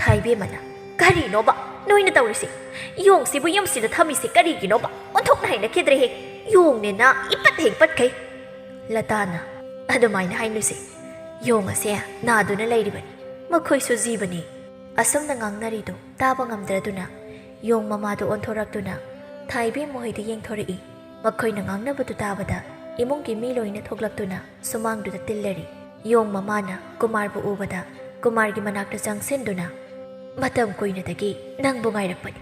ꯊꯥꯏꯕꯦꯝꯃꯅ, "ꯀꯔꯤꯅꯣꯕ ꯅꯣꯏꯅ ꯇꯧꯔꯤꯁꯦ? ꯌꯣꯡꯁꯤꯕꯨ ꯌꯨꯝꯁꯤꯗ ꯊꯝꯃꯤꯁꯦ ꯀꯔꯤꯒꯤꯅꯣꯕ? ꯑꯣꯟꯊꯣꯛꯅ ꯍꯩꯅꯈꯤꯗ꯭ꯔꯦꯍꯦ꯫ ꯌꯣꯡꯅꯦꯅ ꯏꯄꯠ ꯍꯦꯛ ꯄꯠꯈꯩ!" ꯂꯇꯥꯅ, "ꯑꯗꯨꯃꯥꯏꯅ ꯍꯥꯏꯅꯨꯁꯦ꯫ ꯌꯣꯡ ꯑꯁꯦ ꯅꯥꯗꯨꯅ ꯂꯩꯔꯤꯕꯅꯤ꯫ ꯃꯈꯣꯏꯁꯨ ꯖꯤꯕꯅꯤ꯫" ꯑꯁꯨꯝꯅ ꯉꯥꯡꯅꯔꯤꯗꯨ ꯇꯥꯕ ꯉꯝꯗ꯭ꯔꯗꯨꯅ ꯌꯣꯡ ꯃꯃꯥꯗꯨ ꯑꯣꯟꯊꯣꯔꯛꯇꯨꯅ ꯊꯥꯏꯕꯦꯝ ꯃꯈꯣꯏꯗ ꯌꯦꯡꯊꯣꯔꯛꯏ꯫ ꯃꯈꯣꯏꯅ ꯉꯥꯡꯅꯕꯗꯨ ꯇꯥꯕꯗ ꯏꯃꯨꯡꯒꯤ ꯃꯤ ꯂꯣꯏꯅ ꯊꯣꯛꯂꯛꯇꯨꯅ ꯁꯨꯃꯥꯡꯗꯨꯗ ꯇꯤꯜꯂꯔꯤ꯫ ꯌꯣꯡ ꯃꯃꯥꯅ ꯀꯨꯃꯥꯔꯕꯨ ꯎꯕꯗ ꯀꯨꯃꯥꯔꯒꯤ ꯃꯅꯥꯛꯇ ꯆꯪꯁꯤꯟꯗꯨꯅ, "ꯃꯇꯝ ꯀꯨꯏꯅꯗꯒꯤ ꯅꯪꯕꯨ ꯉꯥꯏꯔꯛꯄꯅꯤ꯫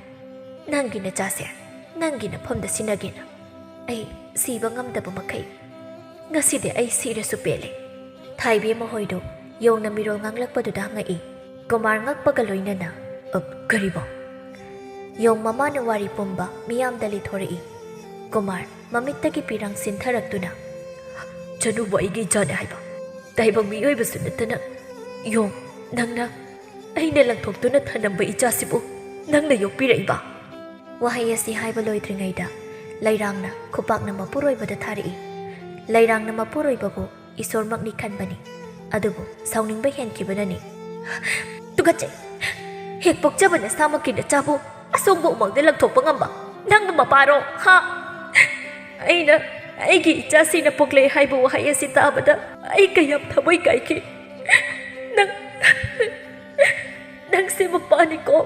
ꯅꯪꯒꯤ ꯅꯆꯥꯁꯦ ꯅꯪꯒꯤ ꯅꯐꯝꯗ ꯁꯤꯟꯅꯒꯦꯅ꯫ ꯑꯩ ꯁꯤꯕ ꯉꯝꯗꯕ ꯃꯈꯩ ꯉꯁꯤꯗꯤ ꯑꯩ ꯁꯤꯔꯁꯨ ꯄꯦꯜꯂꯦ꯫" ꯊꯥꯏꯕꯦꯝ ꯃꯈꯣꯏꯗꯨ ꯌꯣꯡꯅ ꯃꯤꯔꯣꯜ ꯉꯥꯡꯂꯛꯄꯗꯨꯗ ꯍꯪꯉꯛꯏ꯫ ꯀꯨꯃꯥꯔ ꯉꯛꯄꯒ ꯂꯣꯏꯅꯅ, "ꯑ, ꯀꯔꯤꯕꯣ?" ꯌꯣꯡ ꯃꯃꯥꯅ ꯋꯥꯔꯤ ꯄꯨꯝꯕ ꯃꯤꯌꯥꯝꯗ ꯂꯤꯊꯣꯔꯛꯏ꯫ ꯀꯨꯃꯥꯔ ꯃꯃꯤꯠꯇꯒꯤ ꯄꯤꯔꯥꯡ ꯁꯤꯟꯊꯔꯛꯇꯨꯅ, "ꯆꯅꯨꯕꯨ ꯑꯩꯒꯤ ꯏꯆꯥꯅꯦ ꯍꯥꯏꯕ? ꯇꯥꯏꯕꯪ ꯃꯤꯑꯣꯏꯕꯁꯨ ꯅꯠꯇꯅ ꯌꯣꯡ, ꯅꯪꯅ ꯑꯩꯅ ꯂꯪꯊꯣꯛꯇꯨꯅ ꯊꯅꯝꯕ ꯏꯆꯥꯁꯤꯕꯨ ꯅꯪꯅ ꯌꯣꯛꯄꯤꯔꯛꯏꯕ?" ꯋꯥꯍꯩ ꯑꯁꯤ ꯍꯥꯏꯕ ꯂꯣꯏꯗ꯭ꯔꯤꯉꯩꯗ ꯂꯩꯔꯥꯡꯅ ꯈꯨꯄꯥꯛꯅ ꯃꯄꯨꯔꯣꯏꯕꯗ ꯊꯥꯔꯛꯏ꯫ ꯂꯩꯔꯥꯡꯅ ꯃꯄꯨꯔꯣꯏꯕꯕꯨ ꯏꯁꯣꯔꯃꯛꯅꯤ ꯈꯟꯕꯅꯤ꯫ ꯑꯗꯨꯕꯨ ꯁꯥꯎꯅꯤꯡꯕ ꯍꯦꯟꯈꯤꯕꯅꯅꯤ꯫ "ꯇꯨꯀꯠꯆꯩ! ꯍꯦꯛ ꯄꯣꯛꯆꯕ ꯅꯁꯥꯃꯛꯀꯤ ꯅꯆꯥꯕꯨ ꯑꯁꯣꯡꯕ ꯎꯃꯪꯗ ꯂꯪꯊꯣꯛꯄ ꯉꯝꯕ ꯅꯪꯕꯨ ꯃꯄꯥꯔꯣ? ꯍꯥ? ꯑꯩꯅ ꯑꯩꯒꯤ ꯏꯆꯥꯁꯤꯅ ꯄꯣꯛꯂꯦ ꯍꯥꯏꯕ ꯋꯥꯍꯩ ꯑꯁꯤ ꯇꯥꯕꯗ ꯑꯩ ꯀꯌꯥꯝ ꯊꯃꯣꯏ ꯀꯥꯏꯈꯤ꯫ ꯅꯪ, ꯅꯪꯁꯦ ꯃꯄꯥꯅꯤꯀꯣ?"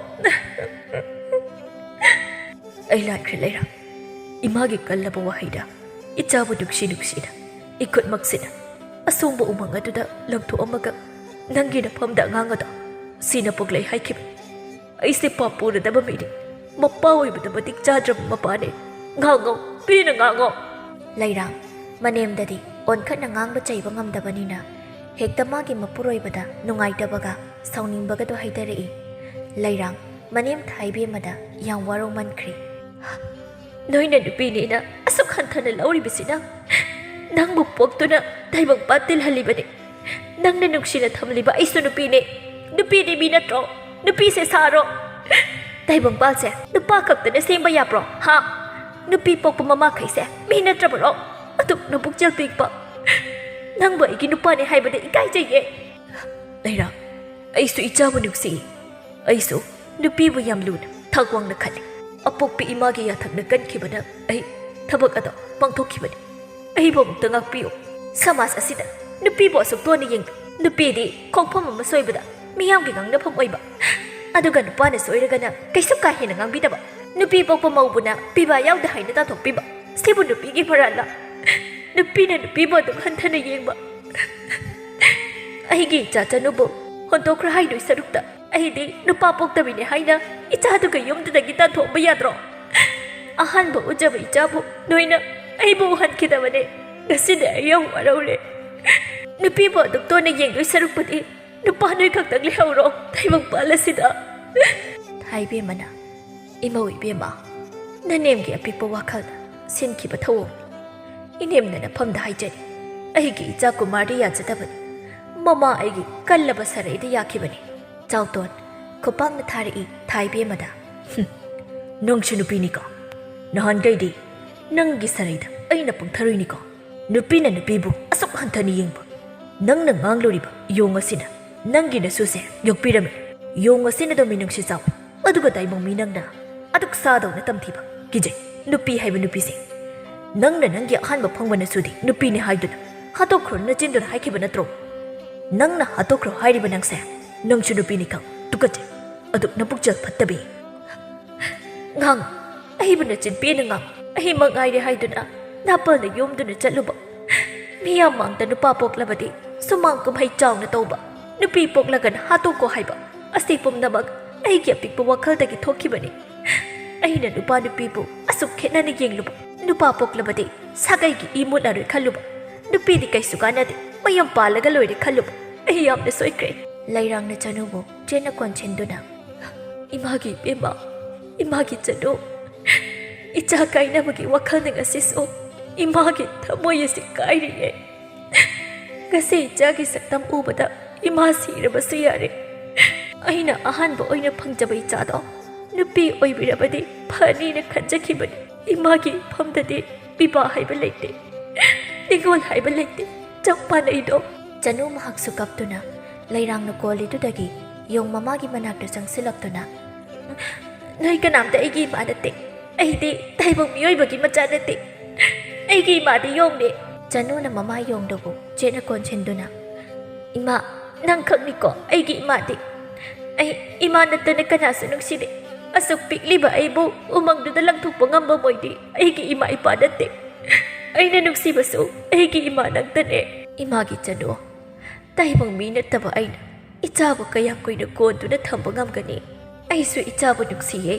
ꯑꯩ ꯂꯥꯟꯈ꯭ꯔꯦ ꯂꯩꯔꯥ꯫ ꯏꯃꯥꯒꯤ ꯀꯜꯂꯕ ꯋꯥꯍꯩꯗ ꯏꯆꯥꯕꯨ ꯅꯨꯡꯁꯤ ꯅꯨꯡꯁꯤꯅ ꯏꯈꯨꯠꯃꯛꯁꯤꯅ ꯑꯁꯣꯡꯕ ꯎꯃꯪ ꯑꯗꯨꯗ ꯂꯪꯊꯣꯛꯑꯝꯃꯒ ꯅꯪꯒꯤ ꯅꯐꯝꯗ ꯑꯉꯥꯡ ꯑꯗꯣ ꯁꯤꯅ ꯄꯣꯛꯂꯩ ꯍꯥꯏꯈꯤꯕ꯫ ꯑꯩꯁꯦ ꯄꯥꯞ ꯄꯨꯔꯗꯕ ꯃꯤꯅꯤ꯫ ꯃꯄꯥ ꯑꯣꯏꯕꯗ ꯃꯇꯤꯛ ꯆꯥꯗ꯭ꯔꯕ ꯃꯄꯥꯅꯦ꯫ ꯉꯥꯡꯉꯣ, ꯄꯦꯟꯅ ꯉꯥꯡꯉꯣ꯫ ꯂꯩꯔꯥ, ꯃꯅꯦꯝꯗꯗꯤ ꯑꯣꯟꯈꯠꯅ ꯉꯥꯡꯕ ꯆꯩꯕ ꯉꯝꯗꯕꯅꯤꯅ ꯍꯦꯛꯇ ꯃꯥꯒꯤ ꯃꯄꯨꯔꯣꯏꯕꯗ ꯅꯨꯡꯉꯥꯏꯇꯕꯒ ꯁꯥꯎꯅꯤꯡꯕꯒꯗꯣ ꯍꯩꯊꯔꯛꯏ꯫ ꯂꯩꯔꯥ, ꯃꯅꯦꯝ ꯊꯥꯏꯕꯦꯝꯃꯗ ꯌꯥꯝ ꯋꯥꯔꯧꯃꯟꯈ꯭ꯔꯦ꯫ ꯅꯣꯏꯅ ꯅꯨꯄꯤꯅꯦꯅ ꯑꯁꯨꯛ ꯍꯟꯊꯅ ꯂꯧꯔꯤꯕꯁꯤꯅ ꯅꯪꯕꯨ ꯄꯣꯛꯇꯨꯅ ꯇꯥꯏꯕꯪꯄꯥꯟ ꯇꯤꯜꯍꯜꯂꯤꯕꯅꯤ꯫ ꯅꯪꯅ ꯅꯨꯡꯁꯤꯅ ꯊꯝꯂꯤꯕ ꯑꯩꯁꯨ ꯅꯨꯄꯤꯅꯦ꯫ ꯅꯨꯄꯤꯗꯤ ꯃꯤ ꯅꯠꯇ꯭ꯔꯣ? ꯅꯨꯄꯤꯁꯦ ꯁꯥꯔꯣ꯫ ꯇꯥꯏꯕꯪꯄꯥꯟꯁꯦ ꯅꯨꯄꯥ ꯈꯛꯇꯅ ꯁꯦꯝꯕ ꯌꯥꯕ꯭ꯔꯣ? ꯍꯥ? ꯅꯨꯄꯤ ꯄꯣꯛꯄ ꯃꯃꯥꯈꯩꯁꯦ ꯃꯤ ꯅꯠꯇ꯭ꯔꯕ꯭ꯔꯣ? ꯑꯗꯨꯛ ꯅꯕꯨꯛꯆꯦꯜ ꯄꯤꯛꯄ ꯅꯪꯕꯨ ꯑꯩꯒꯤ ꯅꯨꯄꯥꯅꯦ ꯍꯥꯏꯕꯗ ꯏꯀꯥꯏꯖꯩꯌꯦ꯫ ꯂꯩꯔꯥ, ꯑꯩꯁꯨ ꯏꯆꯥꯕꯨ ꯅꯨꯡꯁꯤ꯫ ꯑꯩꯁꯨ ꯅꯨꯄꯤꯕꯨ ꯌꯥꯝ ꯂꯨꯅ ꯊꯥꯛ ꯋꯥꯡꯅ ꯈꯜꯂꯤ꯫ ꯑꯄꯣꯛꯄꯤ ꯏꯃꯥꯒꯤ ꯌꯥꯊꯛꯅ ꯀꯟꯈꯤꯕꯅ ꯑꯩ ꯊꯕꯛ ꯑꯗꯣ ꯄꯥꯡꯊꯣꯛꯈꯤꯕꯅꯤ꯫ ꯑꯩꯕꯨ ꯑꯃꯨꯛꯇ ꯉꯥꯛꯄꯤꯌꯨ꯫ ꯁꯃꯥꯖ ꯑꯁꯤꯗ ꯅꯨꯄꯤꯕꯨ ꯑꯁꯨꯛ ꯇꯣꯟꯅ ꯌꯦꯡꯕ, ꯅꯨꯄꯤꯗꯤ ꯈꯣꯡꯐꯝ ꯑꯃ ꯁꯣꯏꯕꯗ ꯃꯤꯌꯥꯝꯒꯤ ꯉꯥꯡꯅꯐꯝ ꯑꯣꯏꯕ, ꯑꯗꯨꯒ ꯅꯨꯄꯥꯅ ꯁꯣꯏꯔꯒꯅ ꯀꯩꯁꯨ ꯀꯥ ꯍꯦꯟꯅ ꯉꯥꯡꯕꯤꯗꯕ, ꯅꯨꯄꯤ ꯄꯣꯛꯄ ꯃꯧꯕꯨꯅ ꯄꯤꯕꯥ ꯌꯥꯎꯗꯦ ꯍꯥꯏꯅ ꯇꯥꯟꯊꯣꯛꯄꯤꯕ, ꯁꯤꯕꯨ ꯅꯨꯄꯤꯒꯤ ꯃꯔꯥꯜꯂ? ꯅꯨꯄꯤꯅ ꯅꯨꯄꯤꯕꯨ ꯑꯗꯨꯛ ꯍꯟꯊꯅ ꯌꯦꯡꯕ꯫ ꯑꯩꯒꯤ ꯏꯆꯥ ꯆꯅꯨꯕꯨ ꯍꯨꯟꯗꯣꯛꯈ꯭ꯔꯣ ꯍꯥꯏꯗꯣꯏ ꯁꯔꯨꯛꯇ ꯑꯩꯗꯤ ꯅꯨꯄꯥ ꯄꯣꯛꯇꯕꯤꯅꯦ ꯍꯥꯏꯅ ꯏꯆꯥꯗꯨꯒ ꯌꯨꯝꯗꯨꯗꯒꯤ ꯇꯥꯟꯊꯣꯛꯄ ꯌꯥꯗ꯭ꯔꯣ? ꯑꯍꯥꯟꯕ ꯎꯖꯕ ꯏꯆꯥꯕꯨ ꯅꯣꯏꯅ ꯑꯩꯕꯨ ꯎꯍꯟꯈꯤꯗꯕꯅꯦ꯫ ꯉꯁꯤꯗꯤ ꯑꯩ ꯌꯥꯝ ꯋꯥꯔꯧꯔꯦ꯫ ꯅꯨꯄꯤꯕꯨ ꯑꯗꯨꯛ ꯇꯣꯟꯅ ꯌꯦꯡꯗꯣꯏ ꯁꯔꯨꯛꯄꯨꯗꯤ ꯅꯨꯄꯥ ꯅꯣꯏ ꯈꯛꯇꯪ ꯂꯩꯍꯧꯔꯣ ꯇꯥꯏꯕꯪꯄꯥꯜ ꯑꯁꯤꯗ꯫ ꯊꯥꯏꯕꯦꯝꯃꯅ, "ꯏꯃꯧ ꯏꯕꯦꯝꯃ, ꯅꯅꯦꯝꯒꯤ ꯑꯄꯤꯛꯄ ꯋꯥꯈꯜꯅ ꯁꯤꯟꯈꯤꯕ ꯊꯧꯑꯣꯡꯅꯤ꯫ ꯏꯅꯦꯝꯅ ꯅꯐꯝꯗ ꯍꯥꯏꯖꯔꯤ, ꯑꯩꯒꯤ ꯏꯆꯥ ꯀꯨꯃꯥꯔꯗꯤ ꯌꯥꯖꯗꯕꯅꯤ꯫ ꯃꯃꯥ ꯑꯩꯒꯤ ꯀꯜꯂꯕ ꯁꯔꯩꯗ ꯌꯥꯈꯤꯕꯅꯤ꯫" ꯆꯥꯎꯇꯣꯟ ꯈꯨꯄꯥꯛꯅ ꯊꯥꯔꯛꯏ ꯊꯥꯏꯕꯦꯝꯃꯗ꯫ "ꯍꯨꯝ, ꯅꯪꯁꯨ ꯅꯨꯄꯤꯅꯤꯀꯣ? ꯅꯍꯥꯟꯈꯩꯗꯤ ꯅꯪꯒꯤ ꯁꯔꯩꯗ ꯑꯩꯅ ꯄꯪꯊꯔꯨꯏꯅꯤꯀꯣ? ꯅꯨꯄꯤꯅ ꯅꯨꯄꯤꯕꯨ ꯑꯁꯨꯛ ꯍꯟꯊꯅ ꯌꯦꯡꯕ? ꯅꯪꯅ ꯉꯥꯡꯂꯨꯔꯤꯕ ꯌꯣꯡ ꯑꯁꯤꯅ ꯅꯪꯒꯤ ꯅꯁꯨꯁꯦ ꯌꯣꯛꯄꯤꯔꯝꯃꯤ꯫ ꯌꯣꯡ ꯑꯁꯤꯅ ꯑꯗꯨꯝ ꯃꯤꯅꯨꯡꯁꯤ ꯆꯥꯎꯏ꯫ ꯑꯗꯨꯒ ꯇꯥꯏꯕꯪ ꯃꯤ ꯅꯪꯅ ꯑꯗꯨꯛ ꯁꯥꯗꯧꯅ ꯇꯝꯊꯤꯕ꯫ ꯀꯤꯖꯩ ꯅꯨꯄꯤ ꯍꯥꯏꯕ ꯅꯨꯄꯤꯁꯦ꯫ ꯅꯪꯅ ꯅꯪꯒꯤ ꯑꯍꯥꯟꯕ ꯐꯪꯕ ꯅꯁꯨꯗꯤ ꯅꯨꯄꯤꯅꯤ ꯍꯥꯏꯗꯨꯅ ꯍꯥꯠꯇꯣꯛꯈ꯭ꯔꯣ ꯅꯆꯤꯟꯗꯨꯅ ꯍꯥꯏꯈꯤꯕ ꯅꯠꯇ꯭ꯔꯣ? ꯅꯪꯅ ꯍꯥꯠꯇꯣꯛꯈ꯭ꯔꯣ ꯍꯥꯏꯔꯤꯕ ꯅꯪꯁꯦ꯫ ꯅꯪꯁꯨ ꯅꯨꯄꯤꯅꯤ ꯈꯪ꯫ ꯇꯨꯀꯠꯆꯩ꯫ ꯑꯗꯨꯛ ꯅꯄꯨꯛꯆꯦꯜ ꯐꯠꯇꯕꯤ꯫ ꯉꯥꯡ꯫ ꯑꯩꯕꯨ ꯅꯆꯤꯟ ꯄꯦꯟꯅ ꯉꯥꯡ꯫ ꯑꯩ ꯃꯉꯥꯏꯔꯦ ꯍꯥꯏꯗꯨꯅ ꯅꯥꯄꯜꯅ ꯌꯣꯝꯗꯨꯅ ꯆꯠꯂꯨꯕ꯫ ꯃꯤꯌꯥꯝ ꯃꯥꯡꯗ ꯅꯨꯄꯥ ꯄꯣꯛꯂꯕꯗꯤ ꯁꯨꯃꯥꯡ ꯀꯨꯝꯍꯩ ꯆꯥꯎꯅ ꯇꯧꯕ, ꯅꯨꯄꯤ ꯄꯣꯛꯂꯒꯅ ꯍꯥꯠꯇꯣꯛꯀꯣ ꯍꯥꯏꯕ, ꯑꯁꯤ ꯄꯨꯝꯅꯃꯛ ꯑꯩꯒꯤ ꯑꯄꯤꯛꯄ ꯋꯥꯈꯜꯗꯒꯤ ꯊꯣꯛꯈꯤꯕꯅꯤ꯫ ꯑꯩꯅ ꯅꯨꯄꯥ ꯅꯨꯄꯤꯕꯨ ꯑꯁꯨꯛ ꯈꯦꯠꯅꯅ ꯌꯦꯡꯂꯨꯕ, ꯅꯨꯄꯥ ꯄꯣꯛꯂꯕꯗꯤ ꯁꯥꯒꯩꯒꯤ ꯏ ꯃꯨꯠꯂꯔꯣꯏ ꯈꯜꯂꯨꯕ, ꯅꯨꯄꯤꯗꯤ ꯀꯩꯁꯨ ꯀꯥꯟꯅꯗꯦ, ꯃꯌꯨꯝ ꯄꯥꯜꯂꯒ ꯂꯣꯏꯔꯦ ꯈꯜꯂꯨꯕ, ꯑꯩ ꯌꯥꯝꯅ ꯁꯣꯏꯈ꯭ꯔꯦ꯫ ꯂꯩꯔꯥꯡꯅ ꯆꯅꯨꯕꯨ ꯆꯦꯠꯅ ꯀꯣꯟꯁꯤꯟꯗꯨꯅ, ꯏꯃꯥꯒꯤ ꯏꯕꯦꯝꯃ, ꯏꯃꯥꯒꯤ ꯆꯅꯨ, ꯏꯆꯥ ꯀꯥꯏꯅꯕꯒꯤ ꯋꯥꯈꯜꯅ ꯉꯁꯤꯁꯨ ꯏꯃꯥꯒꯤ ꯊꯃꯣꯏ ꯑꯁꯤ ꯀꯥꯏꯔꯤꯌꯦ꯫ ꯉꯁꯤ ꯏꯆꯥꯒꯤ ꯁꯛꯇꯝ ꯎꯕꯗ ꯏꯃꯥ ꯁꯤꯔꯕꯁꯨ ꯌꯥꯔꯦ꯫ ꯑꯩꯅ ꯑꯍꯥꯟꯕ ꯑꯣꯏꯅ ꯐꯪꯖꯕ ꯏꯆꯥꯗꯣ ꯅꯨꯄꯤ ꯑꯣꯏꯕꯤꯔꯕꯗꯤ ꯐꯅꯤꯅ ꯈꯟꯖꯈꯤꯕꯅꯤ꯫ ꯏꯃꯥꯒꯤ ꯏꯐꯝꯗꯗꯤ ꯄꯤꯕꯥ ꯍꯥꯏꯕ ꯂꯩꯇꯦ, ꯅꯤꯉꯣꯜ ꯍꯥꯏꯕ ꯂꯩꯇꯦ, ꯆꯞ ꯃꯥꯟꯅꯩꯗꯣ꯫ ꯆꯅꯨ ꯃꯍꯥꯛꯁꯨ ꯀꯞꯇꯨꯅ ꯂꯩꯔꯥꯡꯅ ꯀꯣꯜꯂꯤꯗꯨꯗꯒꯤ ꯌꯣꯡ ꯃꯃꯥꯒꯤ ꯃꯅꯥꯛꯇ ꯆꯪꯁꯤꯜꯂꯛꯇꯨꯅ, ꯅꯣꯏ ꯀꯅꯥꯝꯇ ꯑꯩꯒꯤ ꯏꯃꯥ ꯅꯠꯇꯦ, ꯑꯩꯗꯤ ꯇꯥꯏꯕꯪ ꯃꯤꯑꯣꯏꯕꯒꯤ ꯃꯆꯥ ꯅꯠꯇꯦ, ꯑꯩꯒꯤ ꯏꯃꯥꯗꯤ ꯌꯣꯡꯅꯦ꯫ ꯆꯅꯨꯅ ꯃꯃꯥ ꯌꯣꯡꯗꯨꯕꯨ ꯆꯦꯠꯅ ꯀꯣꯟꯁꯤꯟꯗꯨꯅ, ꯏꯃꯥ, ꯅꯪ ꯈꯛꯅꯤꯀꯣ ꯑꯩꯒꯤ ꯏꯃꯥꯗꯤ꯫ ꯑꯩ ꯏꯃꯥ ꯅꯠꯇꯅ ꯀꯅꯥꯁꯨ ꯅꯨꯡꯁꯤꯗꯦ꯫ ꯑꯁꯨꯛ ꯄꯤꯛꯂꯤꯕ ꯑꯩꯕꯨ ꯎꯃꯪꯗꯨꯗ ꯂꯪꯊꯣꯛꯄ ꯉꯝꯕ ꯃꯣꯏꯗꯤ ꯑꯩꯒꯤ ꯏꯃꯥ ꯏꯄꯥ ꯅꯠꯇꯦ꯫ ꯑꯩꯅ ꯅꯨꯡꯁꯤꯕꯁꯨ ꯑꯩꯒꯤ ꯏꯃꯥ ꯅꯪꯇꯅꯦ꯫ ꯏꯃꯥꯒꯤ ꯆꯅꯨ, ꯇꯥꯏꯕꯪ ꯃꯤ ꯅꯠꯇꯕ ꯑꯩꯅ ꯏꯆꯥꯕꯨ ꯀꯌꯥꯝ ꯀꯨꯏꯅ ꯀꯣꯟꯗꯨꯅ ꯊꯝꯕ ꯉꯝꯒꯅꯤ? ꯑꯩꯁꯨ ꯏꯆꯥꯕꯨ ꯅꯨꯡꯁꯤꯌꯦ꯫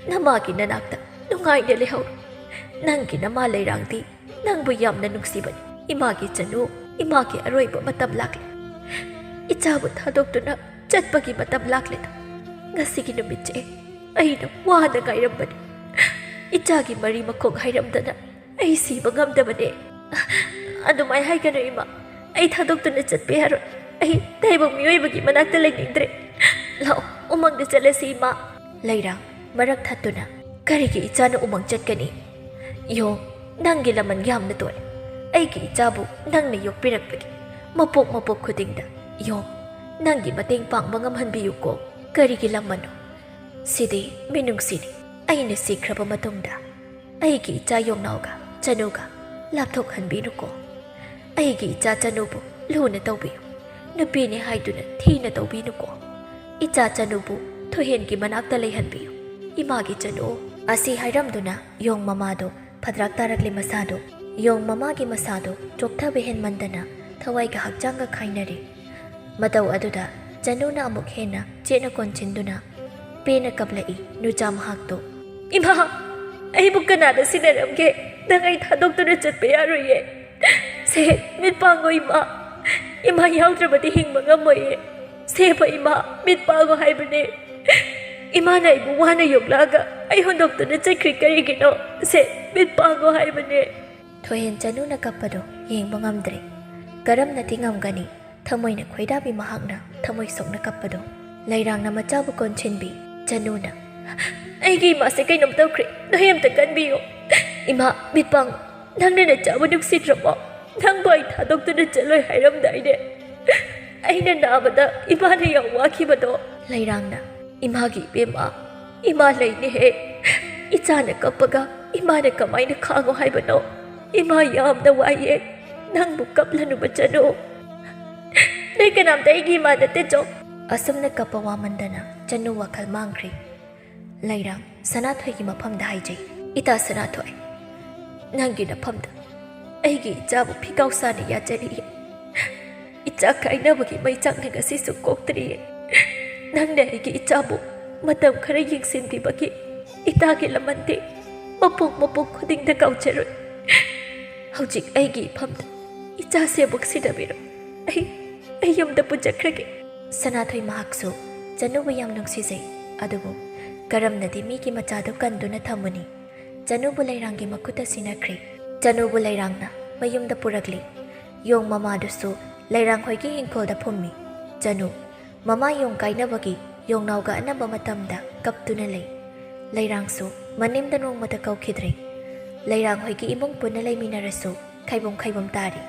ꯅꯃꯥꯒꯤ ꯅꯅꯥꯛꯇ ꯅꯨꯡꯉꯥꯏꯅ ꯂꯩꯍꯧꯔꯣ꯫ ꯅꯪꯒꯤ ꯅꯃꯥ ꯂꯩꯔꯥꯡꯗꯤ ꯅꯪꯕꯨ ꯌꯥꯝꯅ ꯅꯨꯡꯁꯤꯕꯅꯤ꯫ ꯏꯃꯥꯒꯤ ꯆꯅꯨ, ꯏꯃꯥꯒꯤ ꯑꯔꯣꯏꯕ ꯃꯇꯝ ꯂꯥꯛꯂꯦ꯫ ꯏꯆꯥꯕꯨ ꯊꯥꯗꯣꯛꯇꯨꯅ ꯆꯠꯄꯒꯤ ꯃꯇꯝ ꯂꯥꯛꯂꯦꯗꯣ꯫ ꯉꯁꯤꯒꯤ ꯅꯨꯃꯤꯠꯁꯦ ꯑꯩꯅ ꯋꯥꯅ ꯉꯥꯏꯔꯝꯕꯅꯤ꯫ ꯏꯆꯥꯒꯤ ꯃꯔꯤ ꯃꯈꯣꯡ ꯍꯥꯏꯔꯝꯗꯅ ꯑꯩ ꯁꯤꯕ ꯉꯝꯗꯕꯅꯦ꯫ ꯑꯗꯨꯃꯥꯏ ꯍꯥꯏꯒꯅꯨ ꯏꯃꯥ꯫ ꯑꯩ ꯊꯥꯗꯣꯛꯇꯨꯅ ꯆꯠꯄ ꯌꯥꯔꯣꯏ꯫ ꯑꯩ ꯇꯥꯏꯕꯪ ꯃꯤꯑꯣꯏꯕꯒꯤ ꯃꯅꯥꯛꯇ ꯂꯩꯅꯤꯡꯗ꯭ꯔꯦ꯫ ꯂꯥꯛꯑꯣ, ꯎꯃꯪꯗ ꯆꯠꯂꯁꯤ ꯏꯃꯥ꯫ ꯂꯩꯔꯥꯡ ꯃꯔꯛ ꯊꯠꯇꯨꯅ, ꯀꯔꯤꯒꯤ ꯏꯆꯥꯅ ꯎꯃꯪ ꯆꯠꯀꯅꯤ? ꯌꯣꯡ, ꯅꯪꯒꯤ ꯂꯃꯟ ꯌꯥꯝꯅ ꯇꯣꯜꯂꯦ꯫ ꯑꯩꯒꯤ ꯏꯆꯥꯕꯨ ꯅꯪꯅ ꯌꯣꯛꯄꯤꯔꯛꯄꯒꯤ ꯃꯄꯣꯛ ꯃꯄꯣꯛ ꯈꯨꯗꯤꯡꯗ, ꯌꯣꯡ, ꯅꯪꯒꯤ ꯃꯇꯦꯡ ꯄꯥꯡꯕ ꯉꯝꯍꯟꯕꯤꯌꯨꯀꯣ꯫ ꯀꯔꯤꯒꯤ ꯂꯃꯟꯅꯣ? ꯁꯤꯗꯤ ꯃꯤꯅꯨꯡꯁꯤꯅꯤ꯫ ꯑꯩꯅ ꯁꯤꯈ꯭ꯔꯕ ꯃꯇꯨꯡꯗ ꯑꯩꯒꯤ ꯏꯆꯥ ꯌꯣꯡꯅꯥꯎꯒ ꯆꯅꯨꯒ ꯂꯥꯞꯊꯣꯛꯍꯟꯕꯤꯅꯨꯀꯣ꯫ ꯑꯩꯒꯤ ꯏꯆꯥ ꯆꯅꯨꯕꯨ ꯂꯨꯅ ꯇꯧꯕꯤꯌꯨ꯫ ꯅꯨꯄꯤꯅꯤ ꯍꯥꯏꯗꯨꯅ ꯊꯤꯅ ꯇꯧꯕꯤꯅꯨꯀꯣ꯫ ꯏꯆꯥ ꯆꯅꯨꯕꯨ ꯊꯣꯏꯍꯦꯟꯒꯤ ꯃꯅꯥꯛꯇ ꯂꯩꯍꯟꯕꯤꯌꯨ꯫ ꯏꯃꯥꯒꯤ ꯆꯅꯨ, ꯑꯁꯤ ꯍꯥꯏꯔꯝꯗꯨꯅ ꯌꯣꯡ ꯃꯃꯥꯗꯣ ꯐꯗ꯭ꯔꯥꯛ ꯇꯥꯔꯛꯂꯦ ꯃꯁꯥꯗꯣ꯫ ꯌꯣꯡ ꯃꯃꯥꯒꯤ ꯃꯁꯥꯗꯣ ꯆꯣꯛꯊꯕ ꯍꯦꯟꯃꯟꯗꯅ ꯊꯋꯥꯏꯒ ꯍꯛꯆꯥꯡꯒ ꯈꯥꯏꯅꯔꯦ꯫ ꯃꯇꯧ ꯑꯗꯨꯗ ꯆꯅꯨꯅ ꯑꯃꯨꯛ ꯍꯦꯟꯅ ꯆꯦꯠꯅ ꯀꯣꯟꯁꯤꯟꯗꯨꯅ ꯄꯦꯟꯅ ꯀꯞꯂꯛꯏ ꯅꯨꯆꯥ ꯃꯍꯥꯛꯇꯣ꯫ "ꯏꯃꯥ, ꯑꯩꯕꯨ ꯀꯅꯥꯅ ꯁꯤꯟꯅꯔꯝꯒꯦ? ꯅꯪ ꯑꯩ ꯊꯥꯗꯣꯛꯇꯨꯅ ꯆꯠꯄ ꯌꯥꯔꯣꯏꯌꯦ꯫ ꯁꯦ, ꯃꯤꯠ ꯄꯥꯡꯉꯣ ꯏꯃꯥ꯫ ꯏꯃꯥ ꯌꯥꯎꯗ꯭ꯔꯕꯗꯤ ꯍꯤꯡꯕ ꯉꯝꯃꯣꯏꯌꯦ꯫ ꯁꯦꯕ ꯏꯃꯥ, ꯃꯤꯠ ꯄꯥꯡꯉꯣ ꯍꯥꯏꯕꯅꯦ꯫ ꯏꯃꯥꯅ ꯑꯩꯕꯨ ꯋꯥꯅ ꯌꯣꯛꯂꯛꯑꯒ ꯑꯩ ꯍꯨꯟꯗꯣꯛꯇꯨꯅ ꯆꯠꯈ꯭ꯔꯤ ꯀꯔꯤꯒꯤꯅꯣ? ꯁꯦ, ꯃꯤꯠ ꯄꯥꯡꯉꯣ ꯍꯥꯏꯕꯅꯦ꯫" ꯊꯣꯏꯍꯦꯟ ꯆꯅꯨꯅ ꯀꯞꯄꯗꯣ ꯌꯦꯡꯕ ꯉꯝꯗ꯭ꯔꯦ꯫ ꯀꯔꯝꯅꯗꯤ ꯉꯝꯒꯅꯤ? ꯊꯃꯣꯏꯅ ꯈꯣꯏꯗꯥꯕꯤ ꯃꯍꯥꯛꯅ ꯊꯃꯣꯏ ꯁꯣꯛꯅ ꯀꯞꯄꯗꯣ꯫ ꯂꯩꯔꯥꯡꯅ ꯃꯆꯥꯕꯨ ꯀꯣꯟꯁꯤꯟꯕꯤ ꯆꯅꯨꯅ, "ꯑꯩꯒꯤ ꯏꯃꯥꯁꯦ ꯀꯩꯅꯣꯝ ꯇꯧꯈ꯭ꯔꯦ, ꯅꯣꯏ ꯑꯝꯇ ꯀꯟꯕꯤꯌꯨ꯫ ꯏꯃꯥ, ꯃꯤꯠ ꯄꯥꯡꯉꯨ꯫ ꯅꯪꯅ ꯅꯆꯥꯕꯨ ꯅꯨꯡꯁꯤꯗ꯭ꯔꯕꯣ? ꯅꯪꯕꯨ ꯑꯩ ꯊꯥꯗꯣꯛꯇꯨꯅ ꯆꯠꯂꯣꯏ ꯍꯥꯏꯔꯝꯗꯥꯏꯅꯦ? ꯑꯩꯅ ꯅꯥꯕꯗ ꯏꯃꯥꯅ ꯌꯥꯝ ꯋꯥꯈꯤꯕꯗꯣ꯫" ꯂꯩꯔꯥꯡꯅ, "ꯏꯃꯥꯒꯤ ꯏꯕꯦꯝꯃ, ꯏꯃꯥ ꯂꯩꯅꯦꯍꯦ꯫ ꯏꯆꯥꯅ ꯀꯞꯄꯒ ꯏꯃꯥꯅ ꯀꯃꯥꯏꯅ ꯈꯥꯡꯉꯣ ꯍꯥꯏꯕꯅꯣ? ꯏꯃꯥ ꯌꯥꯝꯅ ꯋꯥꯏꯌꯦ꯫ ꯅꯪꯕꯨ ꯀꯞꯂꯅꯨꯕ ꯆꯅꯨ꯫ ꯅꯣꯏ ꯀꯅꯥꯝꯇ ꯑꯩꯒꯤ ꯏꯃꯥ ꯅꯠꯇꯦꯆꯣ꯫" ꯑꯁꯨꯝꯅ ꯀꯞꯄ ꯋꯥꯃꯟꯗꯅ ꯆꯅꯨ ꯋꯥꯈꯜ ꯃꯥꯡꯈ꯭ꯔꯦ꯫ ꯂꯩꯔꯥꯡ ꯁꯅꯥꯊꯣꯏꯒꯤ ꯃꯐꯝꯗ ꯍꯥꯏꯖꯩ, "ꯏꯇꯥ ꯁꯅꯥꯊꯣꯏ, ꯅꯪꯒꯤ ꯅꯐꯝꯗ ꯑꯩꯒꯤ ꯏꯆꯥꯕꯨ ꯐꯤꯒꯥꯎ ꯁꯥꯅ ꯌꯥꯖꯔꯤꯌꯦ꯫ ꯏꯆꯥ ꯀꯥꯏꯅꯕꯒꯤ ꯃꯩꯆꯥꯛꯅ ꯉꯁꯤꯁꯨ ꯀꯣꯛꯇ꯭ꯔꯤꯌꯦ꯫ ꯅꯪꯅ ꯑꯩꯒꯤ ꯏꯆꯥꯕꯨ ꯃꯇꯝ ꯈꯔ ꯌꯦꯡꯁꯤꯟꯕꯤꯕꯒꯤ ꯏꯇꯥꯒꯤ ꯂꯃꯟꯗꯤ ꯃꯄꯣꯛ ꯃꯄꯣꯛ ꯈꯨꯗꯤꯡꯗ ꯀꯥꯎꯖꯔꯣꯏ꯫ ꯍꯧꯖꯤꯛ ꯑꯩꯒꯤ ꯏꯐꯝꯗ ꯏꯆꯥꯁꯦ ꯑꯃꯨꯛ ꯁꯤꯟꯅꯕꯤꯔꯣ꯫ ꯑꯩ, ꯑꯩ ꯌꯨꯝꯗ ꯄꯨꯖꯈ꯭ꯔꯒꯦ꯫" ꯁꯅꯥꯊꯣꯏ ꯃꯍꯥꯛꯁꯨ ꯆꯅꯨꯕꯨ ꯌꯥꯝ ꯅꯨꯡꯁꯤꯖꯩ, ꯑꯗꯨꯕꯨ ꯀꯔꯝꯅꯗꯤ ꯃꯤꯒꯤ ꯃꯆꯥꯗꯨ ꯀꯟꯗꯨꯅ ꯊꯝꯃꯨꯅꯤ? ꯆꯅꯨꯕꯨ ꯂꯩꯔꯥꯡꯒꯤ ꯃꯈꯨꯠꯇ ꯁꯤꯟꯅꯈ꯭ꯔꯦ꯫ ꯆꯅꯨꯕꯨ ꯂꯩꯔꯥꯡꯅ ꯃꯌꯨꯝꯗ ꯄꯨꯔꯛꯂꯦ꯫ ꯌꯣꯡ ꯃꯃꯥꯗꯨꯁꯨ ꯂꯩꯔꯥꯡ ꯍꯣꯏꯒꯤ ꯏꯪꯈꯣꯜꯗ ꯐꯨꯝꯃꯤ꯫ ꯆꯅꯨ, ꯃꯃꯥ ꯌꯣꯡ ꯀꯥꯏꯅꯕꯒꯤ ꯌꯣꯡꯅꯥꯎꯒ ꯑꯅꯝꯕ ꯃꯇꯝꯗ ꯀꯞꯇꯨꯅ ꯂꯩ꯫ ꯂꯩꯔꯥꯡꯁꯨ ꯃꯅꯦꯝꯗ ꯅꯣꯡꯃꯇ ꯀꯧꯈꯤꯗ꯭ꯔꯦ꯫ ꯂꯩꯔꯥꯡ ꯍꯣꯏꯒꯤ ꯏꯃꯨꯡ ꯄꯨꯟꯅ ꯂꯩꯃꯤꯟꯅꯔꯁꯨ ꯈꯩꯕꯨꯝ ꯈꯩꯕꯨꯝ ꯇꯥꯔꯤ꯫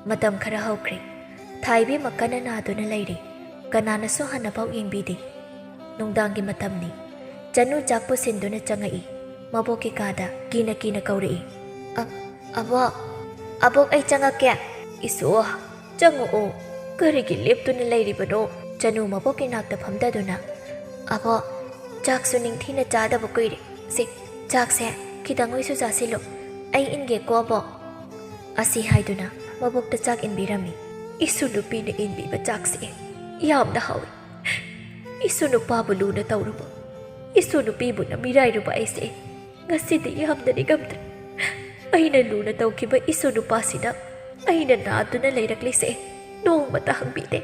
ꯃꯇꯝ ꯈꯔ ꯍꯧꯈ꯭ꯔꯦ꯫ ꯊꯥ ꯏꯕꯦꯝꯃ ꯀꯟꯅ ꯅꯥꯗꯨꯅ ꯂꯩꯔꯤ꯫ ꯀꯅꯥꯅꯁꯨ ꯍꯟꯅꯐꯥꯎ ꯌꯦꯡꯕꯤꯗꯦ꯫ ꯅꯨꯡꯗꯥꯡꯒꯤ ꯃꯇꯝꯅꯤ꯫ ꯆꯅꯨ ꯆꯥꯛ ꯄꯨꯁꯤꯟꯗꯨꯅ ꯆꯪꯉꯛꯏ꯫ ꯃꯕꯣꯛꯀꯤ ꯀꯥꯗ ꯀꯤꯅ ꯀꯤꯅ ꯀꯧꯔꯛꯏ꯫ "ꯑ-, ꯑꯕꯣꯛ, ꯑꯕꯣꯛ, ꯑꯩ ꯆꯪꯉꯛꯀꯦ꯫" "ꯏꯁꯣ, ꯆꯪꯉꯛꯑꯣ꯫ ꯀꯔꯤꯒꯤ ꯂꯦꯞꯇꯨꯅ ꯂꯩꯔꯤꯕꯅꯣ?" ꯆꯅꯨ ꯃꯕꯣꯛꯀꯤ ꯅꯥꯛꯇ ꯐꯝꯊꯗꯨꯅ, "ꯑꯕꯣꯛ, ꯆꯥꯛꯁꯨ ꯅꯤꯡꯊꯤꯅ ꯆꯥꯗꯕ ꯀꯨꯏꯔꯦ꯫ ꯁꯦ, "ꯆꯥꯛꯁꯦ ꯈꯤꯇꯪ ꯑꯣꯏꯁꯨ ꯆꯥꯁꯤꯜꯂꯨ, ꯑꯩ ꯏꯟꯒꯦꯀꯣ, ꯑꯕꯣꯛ"꯫ ꯑꯁꯤ ꯍꯥꯏꯗꯨꯅ ꯃꯕꯣꯛꯇ ꯆꯥꯛ ꯏꯟꯕꯤꯔꯝꯃꯤ꯫ "ꯏꯁꯨ ꯅꯨꯄꯤꯅ ꯏꯟꯕꯤꯕ ꯆꯥꯛꯁꯦ ꯌꯥꯝꯅ ꯍꯥꯎꯏ꯫ ꯏꯁꯨ ꯅꯨꯄꯥꯕꯨ ꯂꯨꯅ ꯇꯧꯔꯨꯕ, ꯏꯁꯨ ꯅꯨꯄꯤꯕꯨꯅ ꯃꯤꯔꯥꯏꯔꯨꯕ ꯑꯩꯁꯦ ꯉꯁꯤꯗꯤ ꯌꯥꯝꯅ ꯅꯤꯡꯉꯝꯗ꯭ꯔꯦ꯫ ꯑꯩꯅ ꯂꯨꯅ ꯇꯧꯈꯤꯕ ꯏꯁꯨ ꯅꯨꯄꯥꯁꯤꯅ ꯑꯩꯅ ꯅꯥꯗꯨꯅ ꯂꯩꯔꯛꯂꯤꯁꯦ ꯅꯣꯡꯃꯇ ꯍꯪꯕꯤꯗꯦ꯫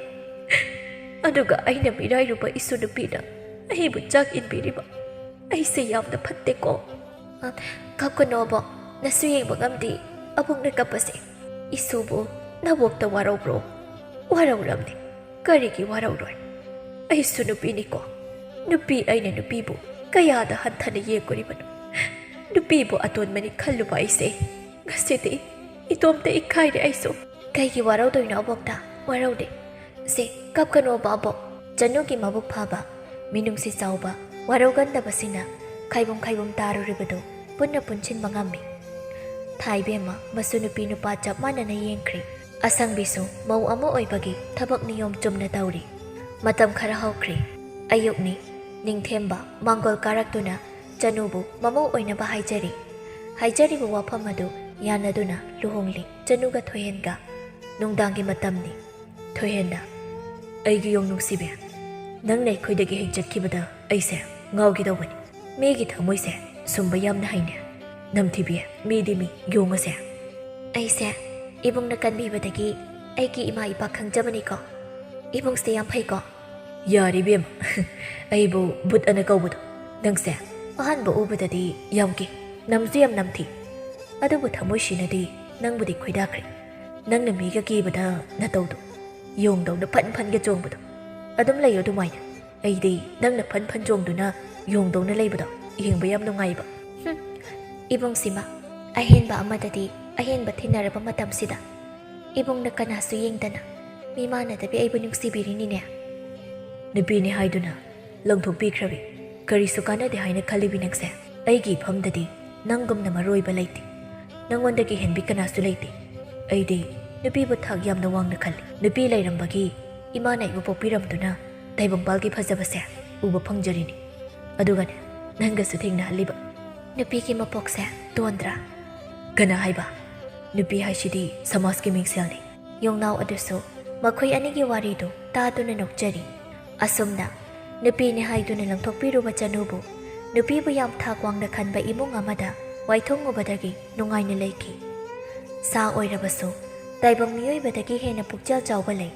ꯑꯗꯨꯒ ꯑꯩꯅ ꯃꯤꯔꯥꯏꯔꯨꯕ ꯏꯁꯨ ꯅꯨꯄꯤꯅ ꯑꯩꯕꯨ ꯆꯥꯛ ꯏꯟꯕꯤꯔꯤꯕ ꯑꯩꯁꯦ ꯌꯥꯝꯅ ꯐꯠꯇꯦꯀꯣ"꯫ "ꯑ, ꯀꯞꯀꯅꯣ ꯑꯕꯣꯛ, ꯅꯁꯨ ꯌꯦꯡꯕ ꯉꯝꯗꯦ꯫ ꯑꯕꯣꯛꯅ ꯀꯞꯄꯁꯦ꯫ ꯏꯁꯨꯕꯨ ꯅꯕꯣꯛꯇ ꯋꯥꯔꯧꯕ꯭ꯔꯣ? ꯋꯥꯔꯧꯔꯝꯅꯤ꯫ ꯀꯔꯤꯒꯤ ꯋꯥꯔꯧꯔꯣꯏ? ꯑꯩꯁꯨ ꯅꯨꯄꯤꯅꯤꯀꯣ꯫ ꯅꯨꯄꯤ ꯑꯩꯅ ꯅꯨꯄꯤꯕꯨ ꯀꯌꯥꯗ ꯍꯟꯊꯅ ꯌꯦꯡꯂꯨꯔꯤꯕꯅꯣ? ꯅꯨꯄꯤꯕꯨ ꯑꯇꯣꯟꯕꯅꯤ ꯈꯜꯂꯨꯕ ꯑꯩꯁꯦ ꯉꯁꯤꯗꯤ ꯏꯇꯣꯝꯇ ꯏꯀꯥꯏꯔꯦ ꯑꯩꯁꯨ"꯫ "ꯀꯩꯒꯤ ꯋꯥꯔꯧꯗꯣꯏꯅꯣ ꯑꯕꯣꯛꯇ? ꯋꯥꯔꯧꯗꯦ꯫ ꯁꯦ, ꯀꯞꯀꯅꯣꯕ ꯑꯕꯣꯛ"꯫ ꯆꯅꯨꯒꯤ ꯃꯕꯨꯛ ꯐꯕ, ꯃꯤꯅꯨꯡꯁꯤ ꯆꯥꯎꯕ, ꯋꯥꯔꯧꯒꯟꯗꯕꯁꯤꯅ ꯈꯥꯏꯕꯨꯝ ꯈꯥꯏꯕꯨꯝ ꯇꯥꯔꯨꯔꯤꯕꯗꯨ ꯄꯨꯟꯅ ꯄꯨꯟꯁꯤꯟꯕ ꯉꯝꯃꯤ꯫ ꯊꯥꯏꯕꯦꯝꯃ ꯃꯁꯨ ꯅꯨꯄꯤ ꯅꯨꯄꯥ ꯆꯞ ꯃꯥꯟꯅꯅ ꯌꯦꯡꯈ꯭ꯔꯤ꯫ ꯑꯁꯪꯕꯤꯁꯨ ꯃꯧ ꯑꯃ ꯑꯣꯏꯕꯒꯤ ꯊꯕꯛ ꯅꯤꯌꯣꯝ ꯆꯨꯝꯅ ꯇꯧꯔꯤ꯫ ꯃꯇꯝ ꯈꯔ ꯍꯧꯈ꯭ꯔꯦ꯫ ꯑꯌꯨꯛꯅꯤ꯫ ꯅꯤꯡꯊꯦꯝꯕ ꯃꯥꯡꯒꯣꯜ ꯀꯥꯔꯛꯇꯨꯅ ꯆꯅꯨꯕꯨ ꯃꯃꯧ ꯑꯣꯏꯅꯕ ꯍꯥꯏꯖꯔꯤ꯫ ꯍꯥꯏꯖꯔꯤꯕ ꯋꯥꯐꯝ ꯑꯗꯨ ꯌꯥꯅꯗꯨꯅ ꯂꯨꯍꯣꯡꯂꯤ ꯆꯅꯨꯒ ꯊꯣꯏꯍꯦꯟꯒ꯫ ꯅꯨꯡꯗꯥꯡꯒꯤ ꯃꯇꯝꯅꯤ꯫ ꯊꯣꯏꯍꯦꯟꯅ, "ꯑꯩꯒꯤ ꯌꯣꯡ ꯅꯨꯡꯁꯤꯕꯤ, ꯅꯪꯅ ꯑꯩꯈꯣꯏꯗꯒꯤ ꯍꯦꯛ ꯆꯠꯈꯤꯕꯗ ꯑꯩꯁꯦ ꯉꯥꯎꯒꯦ ꯇꯧꯕꯅꯤ꯫ ꯃꯤꯒꯤ ꯊꯃꯣꯏꯁꯦ ꯁꯨꯝꯕ ꯌꯥꯝꯅ ꯍꯩꯅꯦ꯫ ꯅꯝꯊꯤꯕꯤ, ꯃꯤꯗꯤ ꯃꯤ, ꯌꯣꯡ ꯑꯁꯦ"꯫ "ꯑꯩꯁꯦ ꯏꯕꯨꯡꯅ ꯀꯟꯕꯤꯕꯗꯒꯤ ꯑꯩꯒꯤ ꯏꯃꯥ ꯏꯄꯥ ꯈꯪꯖꯕꯅꯤꯀꯣ꯫ ꯏꯕꯨꯡꯁꯦ ꯌꯥꯝ ꯐꯩꯀꯣ"꯫ "ꯌꯥꯔꯦ ꯏꯕꯦꯝꯃ, ꯑꯩꯕꯨ ꯕꯨꯠ ꯑꯅ ꯀꯧꯕꯗꯣ꯫ ꯅꯪꯁꯦ ꯑꯍꯥꯟꯕ ꯎꯕꯗꯗꯤ ꯌꯥꯝ ꯀꯤ, ꯅꯝꯁꯨ ꯌꯥꯝ ꯅꯝꯊꯤ꯫ ꯑꯗꯨꯕꯨ ꯊꯃꯣꯏꯁꯤꯅꯗꯤ ꯅꯪꯕꯨꯗꯤ ꯈꯣꯏꯗꯥꯈ꯭ꯔꯦ꯫ ꯅꯪꯅ ꯃꯤꯒ ꯀꯤꯕꯗ ꯅꯇꯧꯗꯣ, ꯌꯣꯡꯗꯧꯅ ꯐꯟ ꯐꯟꯒ ꯆꯣꯡꯕꯗꯣ꯫ ꯑꯗꯨꯝ ꯂꯩꯌꯣ ꯑꯗꯨꯃꯥꯏꯅ꯫ ꯑꯩꯗꯤ ꯅꯪꯅ ꯐꯟ ꯐꯟ ꯆꯣꯡꯗꯨꯅ ꯌꯣꯡꯗꯧꯅ ꯂꯩꯕꯗꯣ ꯌꯦꯡꯕ ꯌꯥꯝ ꯅꯨꯡꯉꯥꯏꯕ"꯫ "ꯍꯨꯝ, ꯏꯕꯨꯡꯁꯤꯃ ꯑꯍꯦꯟꯕ ꯑꯃꯗꯗꯤ ꯑꯍꯦꯟꯕ ꯊꯦꯡꯅꯔꯕ ꯃꯇꯝꯁꯤꯗ ꯏꯕꯨꯡꯅ ꯀꯅꯥꯁꯨ ꯌꯦꯡꯗꯅ ꯃꯤꯃꯥꯟꯅꯗꯕꯤ ꯑꯩꯕꯨ ꯅꯨꯡꯁꯤꯕꯤꯔꯤꯅꯤꯅꯦ"꯫ "ꯅꯨꯄꯤꯅꯤ ꯍꯥꯏꯗꯨꯅ ꯂꯪꯊꯣꯛꯄꯤꯈ꯭ꯔꯕꯤ꯫ ꯀꯔꯤꯁꯨ ꯀꯥꯟꯅꯗꯦ ꯍꯥꯏꯅ ꯈꯜꯂꯤꯕꯤ ꯅꯪꯁꯦ? ꯑꯩꯒꯤ ꯏꯐꯝꯗꯗꯤ ꯅꯪꯒꯨꯝꯅ ꯃꯔꯨ ꯑꯣꯏꯕ ꯂꯩꯇꯦ꯫ ꯅꯪꯉꯣꯟꯗꯒꯤ ꯍꯦꯟꯕꯤ ꯀꯅꯥꯁꯨ ꯂꯩꯇꯦ꯫ ꯑꯩꯗꯤ ꯅꯨꯄꯤꯕꯨ ꯊꯥꯛ ꯌꯥꯝꯅ ꯋꯥꯡꯅ ꯈꯜꯂꯤ꯫ ꯅꯨꯄꯤ ꯂꯩꯔꯝꯕꯒꯤ ꯏꯃꯥꯅ ꯑꯩꯕꯨ ꯄꯣꯛꯄꯤꯔꯝꯗꯨꯅ ꯇꯥꯏꯕꯪꯄꯥꯜꯒꯤ ꯐꯖꯕꯁꯦ ꯎꯕ ꯐꯪꯖꯔꯤꯅꯤ꯫ ꯑꯗꯨꯒꯅꯦ, ꯅꯪꯒꯁꯨ ꯊꯦꯡꯅꯍꯜꯂꯤꯕ"꯫ ꯅꯨꯄꯤꯒꯤ ꯃꯄꯣꯛꯁꯦ ꯇꯣꯟꯗ꯭ꯔꯥ? ꯀꯅꯥ ꯍꯥꯏꯕ? ꯅꯨꯄꯤ ꯍꯥꯏꯁꯤꯗꯤ ꯁꯃꯥꯖꯀꯤ ꯃꯤꯡꯁꯦꯜꯅꯤ꯫ ꯌꯣꯡꯅꯥꯎ ꯑꯗꯨꯁꯨ ꯃꯈꯣꯏ ꯑꯅꯤꯒꯤ ꯋꯥꯔꯤꯗꯨ ꯇꯥꯗꯨꯅ ꯅꯣꯛꯆꯔꯤ꯫ ꯑꯁꯨꯝꯅ ꯅꯨꯄꯤꯅꯤ ꯍꯥꯏꯗꯨꯅ ꯂꯪꯊꯣꯛꯄꯤꯔꯨꯕ ꯆꯅꯨꯕꯨ ꯅꯨꯄꯤꯕꯨ ꯌꯥꯝ ꯊꯥꯛ ꯋꯥꯡꯅ ꯈꯟꯕ ꯏꯃꯨꯡ ꯑꯃꯗ ꯋꯥꯏꯊꯣꯡꯉꯨꯕꯗꯒꯤ ꯅꯨꯡꯉꯥꯏꯅ ꯂꯩꯈꯤ꯫ ꯁꯥ ꯑꯣꯏꯔꯕꯁꯨ ꯇꯥꯏꯕꯪ ꯃꯤꯑꯣꯏꯕꯗꯒꯤ ꯍꯦꯟꯅ ꯄꯨꯛꯆꯦꯜ ꯆꯥꯎꯕ ꯂꯩ꯫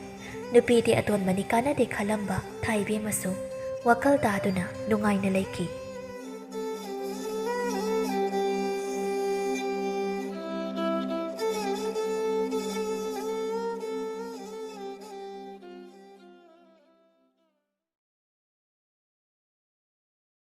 ꯅꯨꯄꯤꯗꯤ ꯑꯇꯣꯟꯕꯅꯤ ꯀꯥꯟꯅꯗꯦ ꯈꯜꯂꯝꯕ ꯊꯥꯏꯕꯦꯝꯃꯁꯨ ꯋꯥꯈꯜ ꯇꯥꯗꯨꯅ ꯅꯨꯡꯉꯥꯏꯅ ꯂꯩꯈꯤ꯫